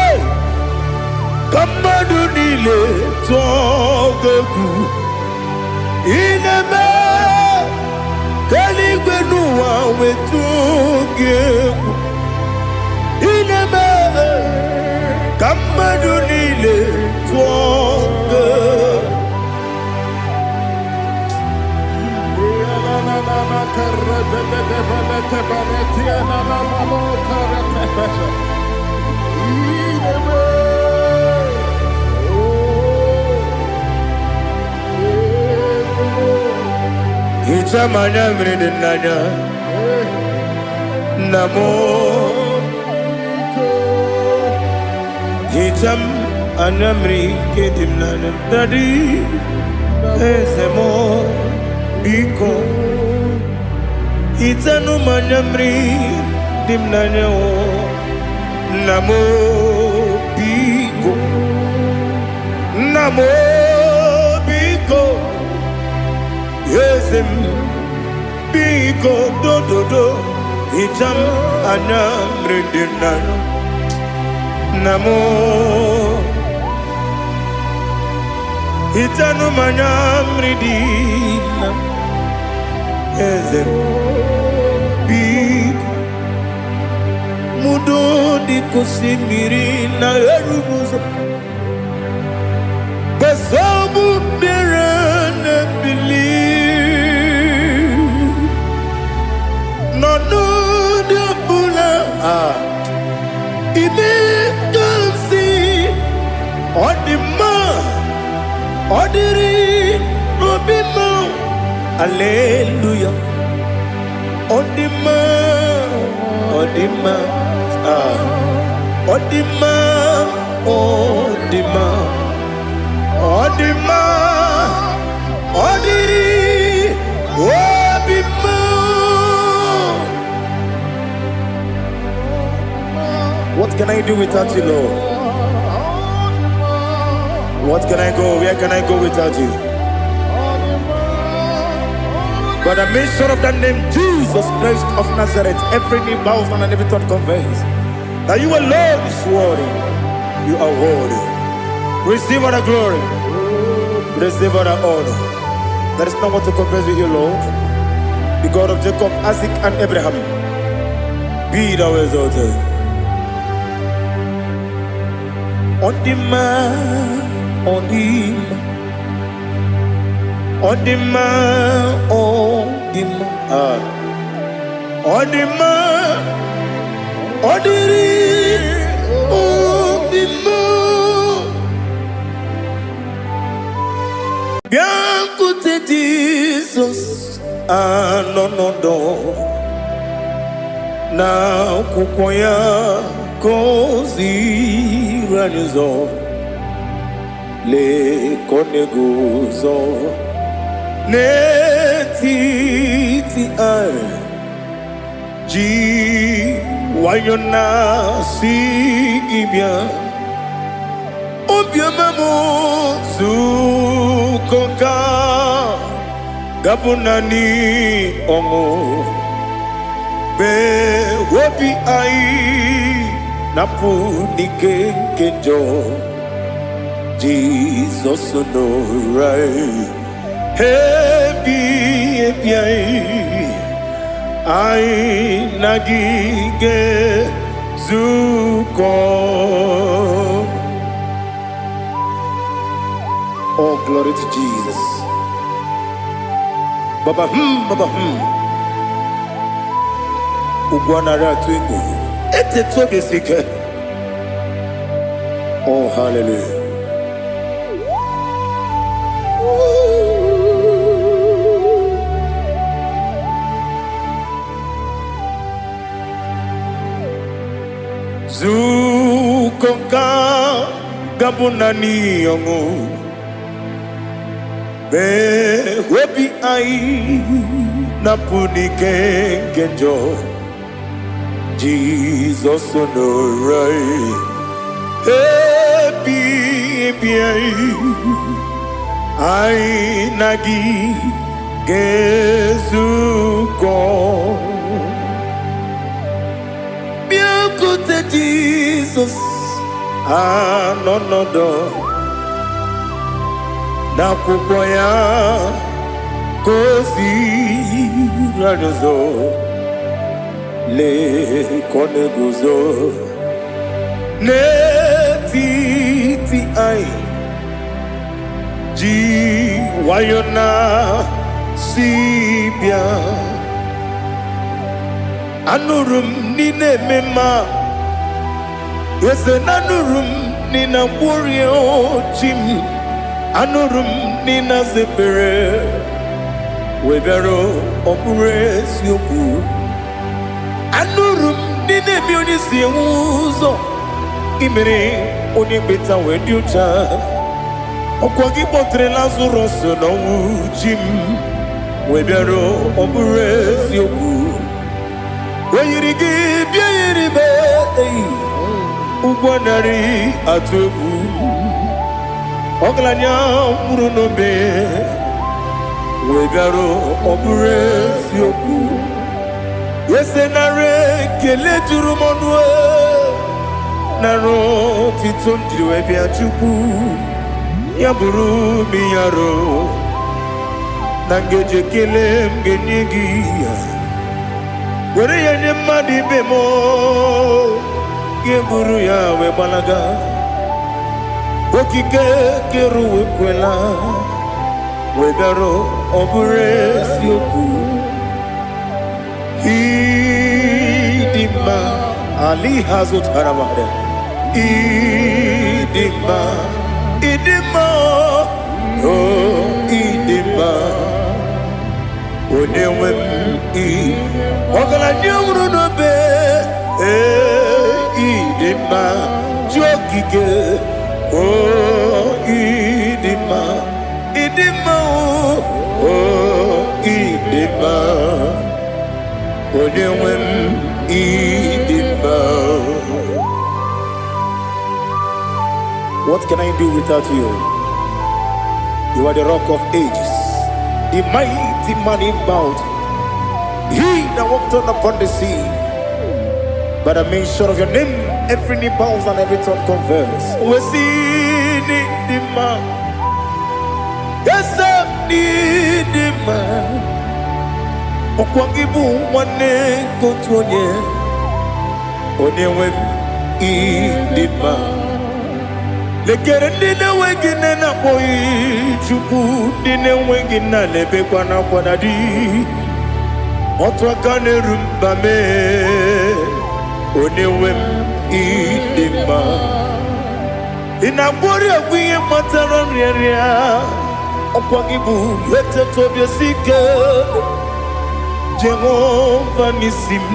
ka mmadụ niile tụọ gị egwu. Ị na-eme ka eluigwe n'ụwa wetụọ gị egwu. Ị na-eme ka mmadụ niile tụọ gị egwu. Hichaa m anya mmiri dị n'anya, nna m. Hichaa m anya mmiri nke dị m n'anya, Daddy. Eze m, biko, hichanụ m anya mmiri dị m n'anya o. Nna m, biko. Nna m, biko. Eze m, biko, dododo, hichaa m anya mmiri dị m n'anya. Nna m, hichanụ m anya mmiri dị na eze m, biko. Mudo dị ka osimiri na-eru n'ụzọ gbasọbụ mmiri na-ebili n'ọnọdụ ọbụla ah, ime ka m si ọ dị mma, ọ dịrị n'obi m. Aleluya. Ọ dị mma, ọ dị mma ah, ọ dị mma, ọ dị mma, ọ dị mma, ọ dịrị obi m. What can I do without you, Lord? What can I go? Where can I go without you? But the mention of that name, Jesus Christ of Nazareth, every knee bows down and every tongue confess that you alone is worthy. You are worthy. Receive all the glory. Receive all the honor. There is no one to compare with you, Lord. The God of Jacob, Isaac, and Abraham. Be thou exalted. Ọ dị mma, ọ dị mma, ọ dị mma, ọ dị mma, ah. Ọ dị mma, ọ dịrị obi m. Bịakwute Jizọs anọ n'ọdọ na akwụkwọ ya ka o ziri anyị ụzọ. Lee ka ọ na-eguzo n'etiti anyị ji nwayọ na-asị gị bịa. Obiọma m, zukọ ka gabụ naanị ọṅụ mee obi anyị napụ n'ike nke njọ. Jizọs nọrọ ebi ebi anyị anyị na gị ga-ezukọ. Oh, glory to Jesus. Baba baba Ugwu anara atụ egwu. Etetu obi esi ike. Oh, hallelujah. Zukọ nka gabụ naanị ọṅụ. Mee obi anyị napụ n'ike nke njọ. Jizọs nọrọ anyị. Ebi ebi anyị, anyị na gị ga-ezukọ. Bịakwute Jizọs anọ nọdụ n'akwụkwọ ya ka o ziri anyị ụzọ. Lee ka ọ na-eguzo n'etiti anyị ji nwayọ na si bịa. Anụrụ m n'ile eme mma, eze na anụrụ m n'ina mkpụrụ chi m, anụrụ m n'ina zepere wee bịara ọ bụrụ eziokwu. Anụrụ m n'ile eme onye si enwe ụzọ imere onye kpeta wee dị ụcha. Ọkwa gị kpọtere Lazarọs n'ọnwụ chi m wee bịara ọ bụrụ eziokwu. O yiri gị bịa yiri be eyi ụgwọ narị atụ egwu. Ọgaranya nwụrụ n'obe wee bịara ọ bụrụ eziokwu. Ese narị ekele juru m ọnụ e, nara otito m jiri wee bịa Chukwu ya bụrụ m ya ro na ngeji ekele m ga-enye gị ya were ya nye mmadụ ibe m ga-eburu ya wee gbalaga. Okike kere ụwa ekwela wee bịara ọ bụrụ eziokwu. Ịdị mma ali ha zụtara mmadụ. Ịdị mma, ịdị mma, o ịdị mma, onye nwe m ị ọgaranya nwụrụ n'obe. Ee, ịdị mma ji okike, o ịdị mma, ịdị mma, o ịdị mma, onye nwe m ịdị mma. What can I do without you? You are the rock of ages, the mighty man in battle, he that walked on upon the sea. By the mention of your name, every knee bows and every tongue confess. We see the man, yes, I need the man. Ọkwa gị bụ nwanne nke otu onye, onye nwe m ịdị mma. Lekere ndị na-enweghị nne na-akpọghị Chukwu, ndị na-enweghị nna na-ebekwa n'akwa na di. Otu aka na-eru mba mee, onye nwe m ịdị mma. Ị na-agwọrị ọgwụ ihe kpatara nrịanrịa, ọkwa gị bụ eteta obi esi ike. Jehova n'isi m,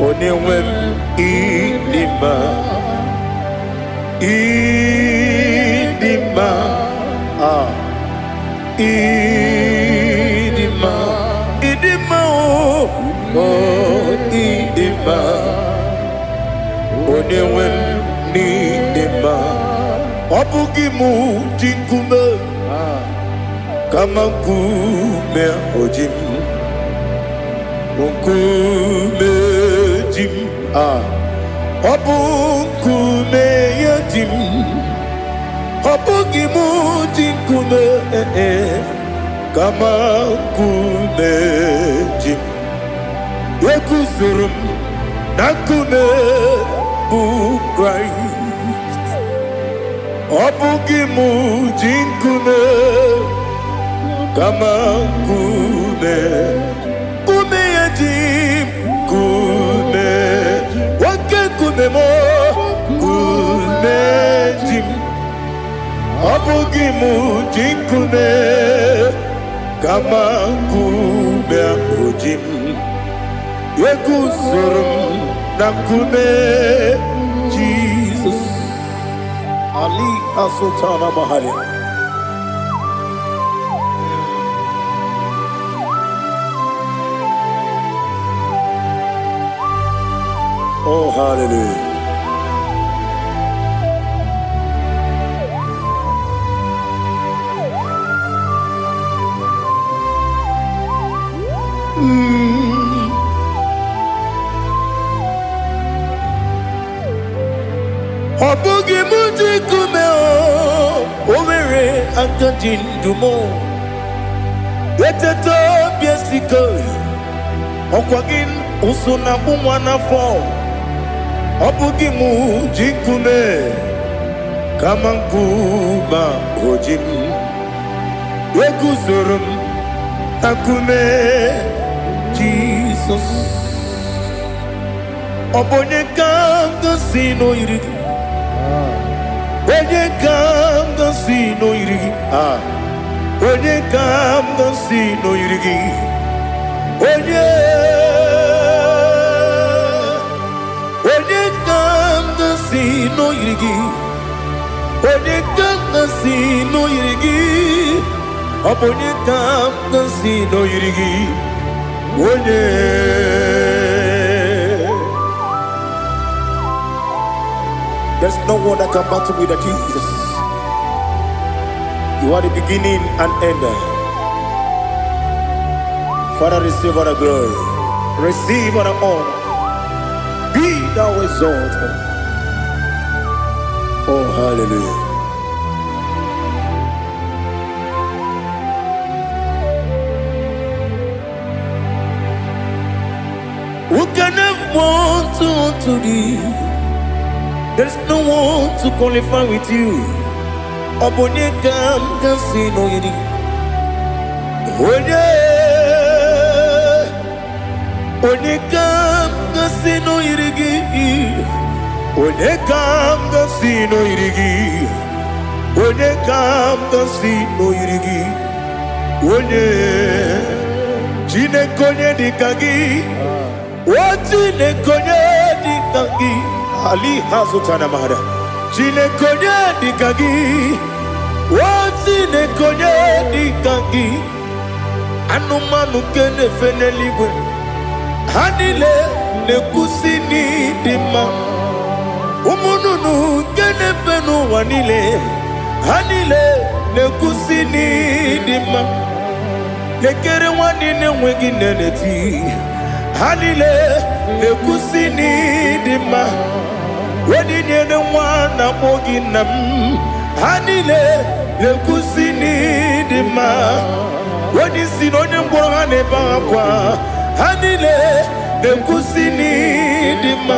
onye nwe m ịdị mma. Ịdị mma, ah, ịdị mma, ịdị mma, o oh, ịdị mma, onye nwe m n'ịdị mma. Ọ bụghị mụ ji nkume, kama nkume o ji m, nkume ji m, ah, ọ bụ nkume ya ji m. Bụghị m ji nkume, eh, kama nkume ji m. Eguzoro m na nkume bụ Kraịst. Ọ bụghị m ji nkume, kama nkume, nkume ya ji m. Nkume, oke nkume m, nkume ji m. Ọ bụghị m ji nkume, kama nkume ahụ ji m. Eguzoro m na nkume Jizọs. Ali Asultana Mahali. Oh, hallelujah. Ọ bụghị m ji nkume, o nwere aka ji ndụ m. Eteta obi esiko, ọkwa gị ụsụ na akpụ nwa n'afọ. Ọ bụghị m ji nkume, kama nkume o ji m. Eguzoro m na nkume Jizọs. Ọ bụ onye ka m gosi n'oyiri gị? Onye ka m gosi n'oyiri gị? Ah, onye ka m gosi n'oyiri gị? Onye, onye ka m gosi n'oyiri gị? Onye ka m gosi n'oyiri gị? Ọ bụ onye ka m gosi n'oyiri gị? Onye? There's no one that can battle with the Jesus. You are the beginning and end. Father, receive all the glory. Receive all the honor. Be thou exalted. Oh, hallelujah. Who can have one to thee? There's no one to qualify with you. Ọ bụ onye ka m ga-asị n'oyiri? Onye, onye ka m ga-asị n'oyiri gị? Onye ka m ga-asị n'oyiri gị? Onye ka m ga-asị n'oyiri gị? Onye, Chineke, onye dị ka gị? O Chineke, onye dị ka gị? Ali hazụtana mara. Chineke, onye dị ka gị? O Chineke, onye dị ka gị? Anụmanụ nke na-efe n'eluigwe, ha niile na-ekwusi n'ịdị mma. Ụmụ nnụnụ nke na-efe n'ụwa niile, ha niile na-ekwusi n'ịdị mma. Lekere nwanne na-enweghị nne na-eti, ha niile na-ekwusi n'ịdị mma. Onye nyere nwa na-akpọ gị nna m, ha niile na-ekwusi n'ịdị mma. Onye isi na onye ngwọrọ, ha na-ebe akwa, ha niile na-ekwusi n'ịdị mma.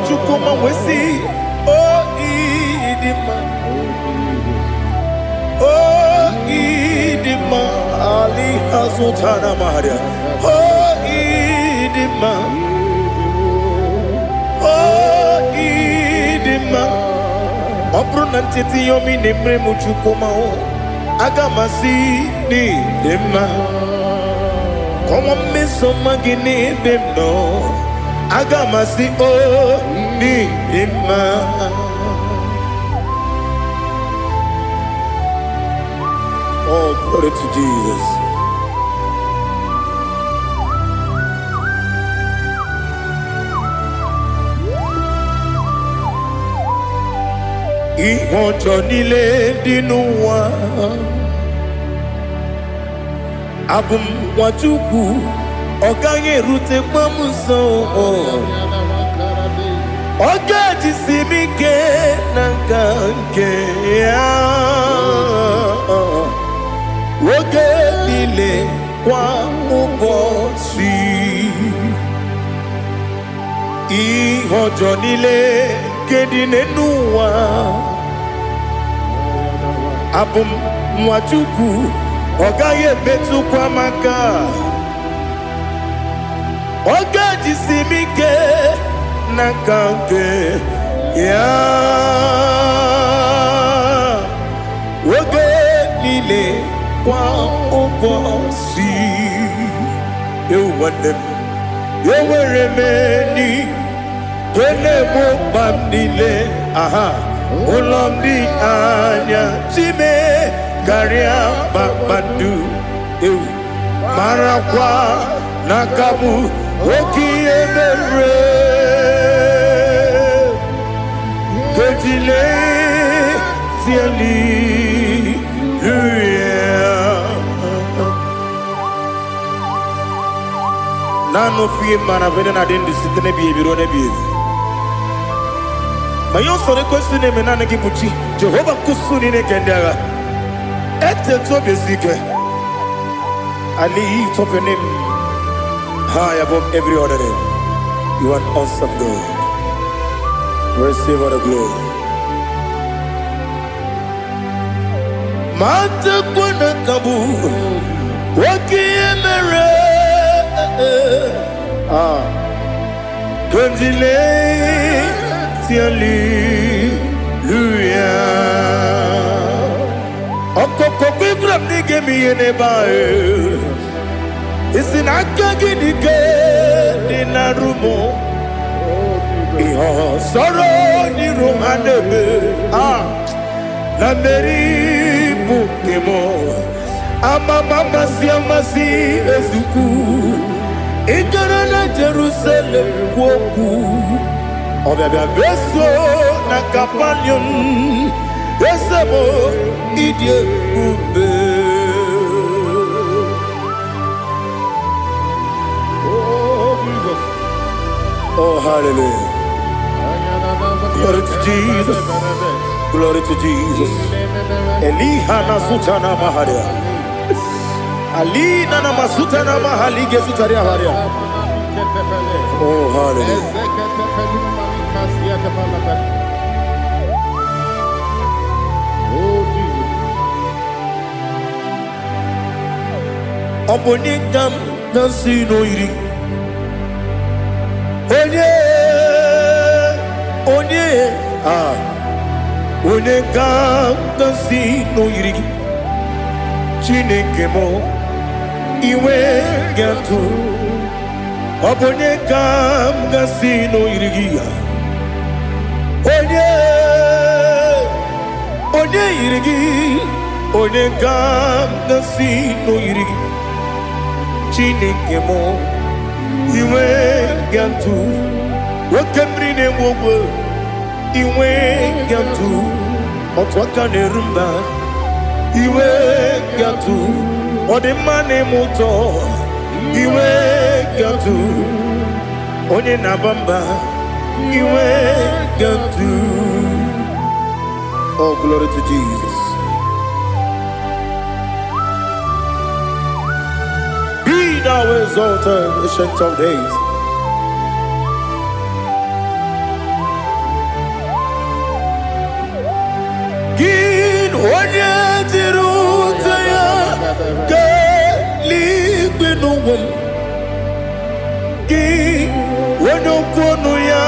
Chukwuma nwesị o ịdị mma, o ịdị mma. Ali azụtara maria. O ịdị mma, o ịdị mma. Ọ bụrụ na ncheta ihe ọma ị na-emere m, Chukwuma, o aga m asị n'ịdị mma. Kọwa mmeso ọma gị n'ebe m nọ, aga m asị o n'ịdị mma. Oh, glory to Jesus. Ihe ọjọọ niile dị n'ụwa, abụ m nwa Chukwu, ọ gaghị erutekwa m nso. Ọ ga-ejisi m ike na nka nke ya oge niile, kwa ụbọchị. Ihe ọjọọ niile nke dị n'elu ụwa, abụ m nwa Chukwu, ọ gaghị emetụkwa m aka. Ọ ga-ejisi m ike na nka nke ya oge niile, kwa ụbọchị. Ewu nwanne m, enwere m enyi nke na-egbo mkpa m niile. Aha ụlọ m dị anya chime karịa kpakpando. Ewu, marakwa na aka bụ oke ihe mere kejile hallelujah. Naanị ofu ihe mara bụ na-adị ndụ site n'ebighị ebi ruo n'ebighị ebi. Ma ihe ọsọrọ ekwesị na-eme, naanị gị bụ chi Jehova nkusu niile nke ndị agha. Etetu obi esi ike. I lift up your name high above every other name. You are an awesome God. Receive all the glory. Ma tekwa na kabu oke ihe mere. Ah, Kondile hallelujah. Ọkọkọ kwekọrọ m n'ige m ihe n'ebe ahụ. Isi na aka gị dị ike dị na rumo. Ihe ọsọrọ n'iru ha na-eme. Ah, na mmeri bụ nke m. Amama amasị amasị ezukwu. Ị gara na Jerusalem kwuo okwu. Ọbịabịa beso na Kapanium. Eze m, ịdị ebube. Oh, Jesus. Oh, hallelujah. Glory to Jesus. Glory to Jesus. Eliha na sutana maharia. Alina na masutana mahalige sutaria haria. Oh, hallelujah. Oh, Jesus. Ọ bụ onye ka m na-asị n'oyiri? Onye, onye, ah, onye ka m na-asị n'oyiri gị? Chineke m, iwe ga-atụ. Ọ bụ onye ka m ga-asị n'oyiri gị ya? Onye, onye yiri gị? Onye ka m ga-asị n'oyiri gị? Chineke m, iwe ga-atụ. Oke mmiri na-egbu ogwe, iwe ga-atụ. Otu aka na-eru mba, iwe ga-atụ. Ọ dị mma na-eme ụtọ, iwe ga-atụ. Onye na-aba mba, iwe ga-atụ. Oh, glory to Jesus. Be thou exalted, Ancient of Days. Gị onye jiri ute ya keeluigwe n'ụwa m. Gị onye okwu ọnụ ya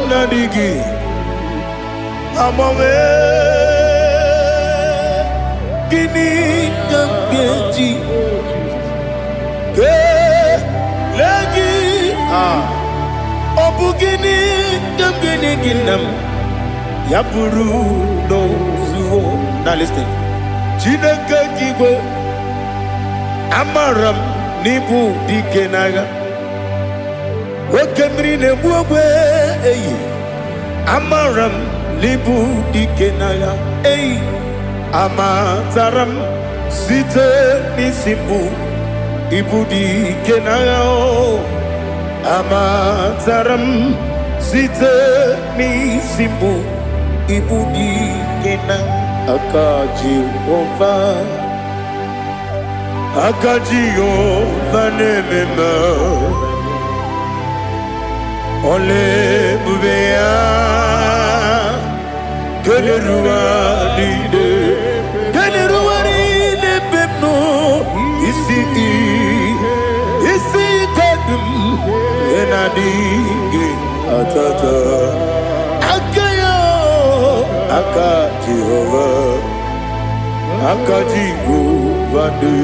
na-adịghị agbanwe. Gịnị ka m ga-eji kelee gị? Ah, ọ bụ gịnị ka m ga-enye gị, nna m, ya bụrụ n'ozuo? Now listen. Chineke gị igwe, amara m n'ịbụ dike n'agha. Oke mmiri na-egbu ogbe eyi, amara m n'ịbụ dike n'agha eyi. Amatara m site n'isi mbụ, ịbụ dike n'agha o. Amatara m Site n'isi mbụ ibu dị ike na aka Jehova. Aka Jehova na-eme mma. Ọla ebube ya kelere ụwa niile, kelere ụwa niile ebe m nọ. Isi ike dum ihe na-adịghị atata aka ya. Aka Jehova, aka Jehova dị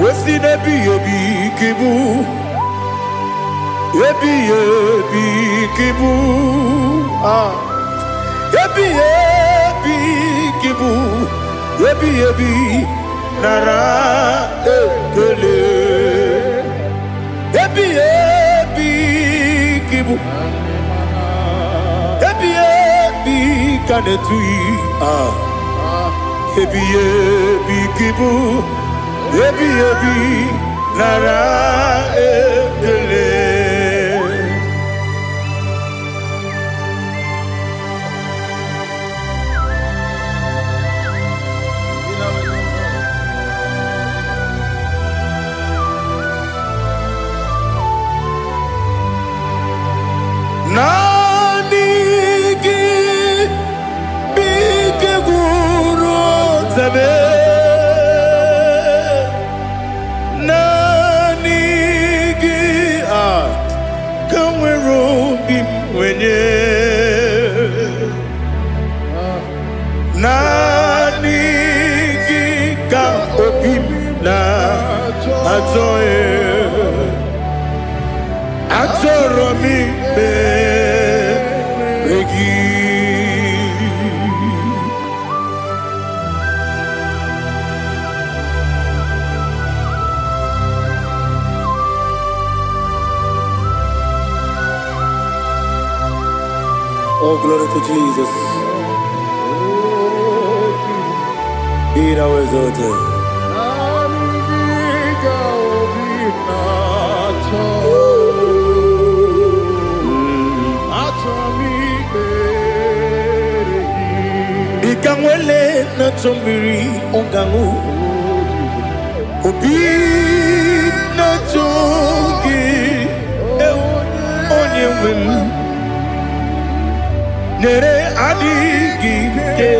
wesi n'ebighị ebi ka ịbụ, ebighị ebi ka ịbụ. Ah, ebighị ebi ka ịbụ, ebighị ebi, nara ekele. Ebighị ebi ka ịbụ, ebighị ebi ka na-etughị. Ah, ebighị ebi ka ịbụ, ebighị ebi, nara ekele. Naanị gị bụ ike gwụrụ ọtabe. Naanị gị a ka nwere obi m nwenye. Naanị gị ka obi m na-achọ. Achọrọ m ikpere gị. Oh, glory to Jesus. Be thou exalted. Naanị gị ka obi na-achọ. Achọ m ikpere gị. Dịka nwele na-achọ mmiri ọ ga-aṅụ, obi na-achọ gị, ewu, onye nwe m. Nyere adịghị ike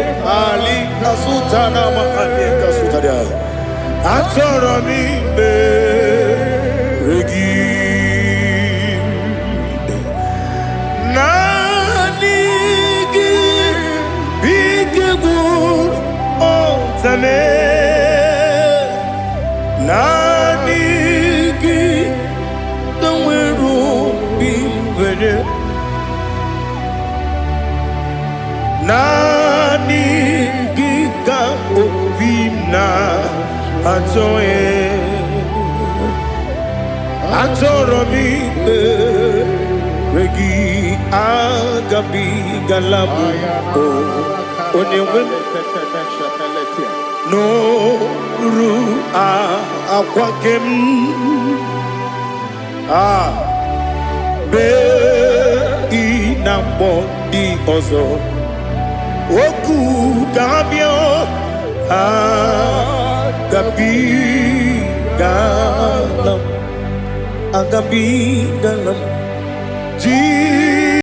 ali kasuta na ma ali kasuta dia. Achọrọ m ikpere gị. Naanị gị bụ ike gwụrụ ọtame. Naanị gị ka nwere obi nwere. Naanị gị ka obi m na-achọ. Achọrọ m ikpere gị. Agabigala m o onye nwe m n'oru akwa nke m a bee ị na mgbọ ndị ọzọ okwu ka ha bịa. Agabigala m, agabigala m.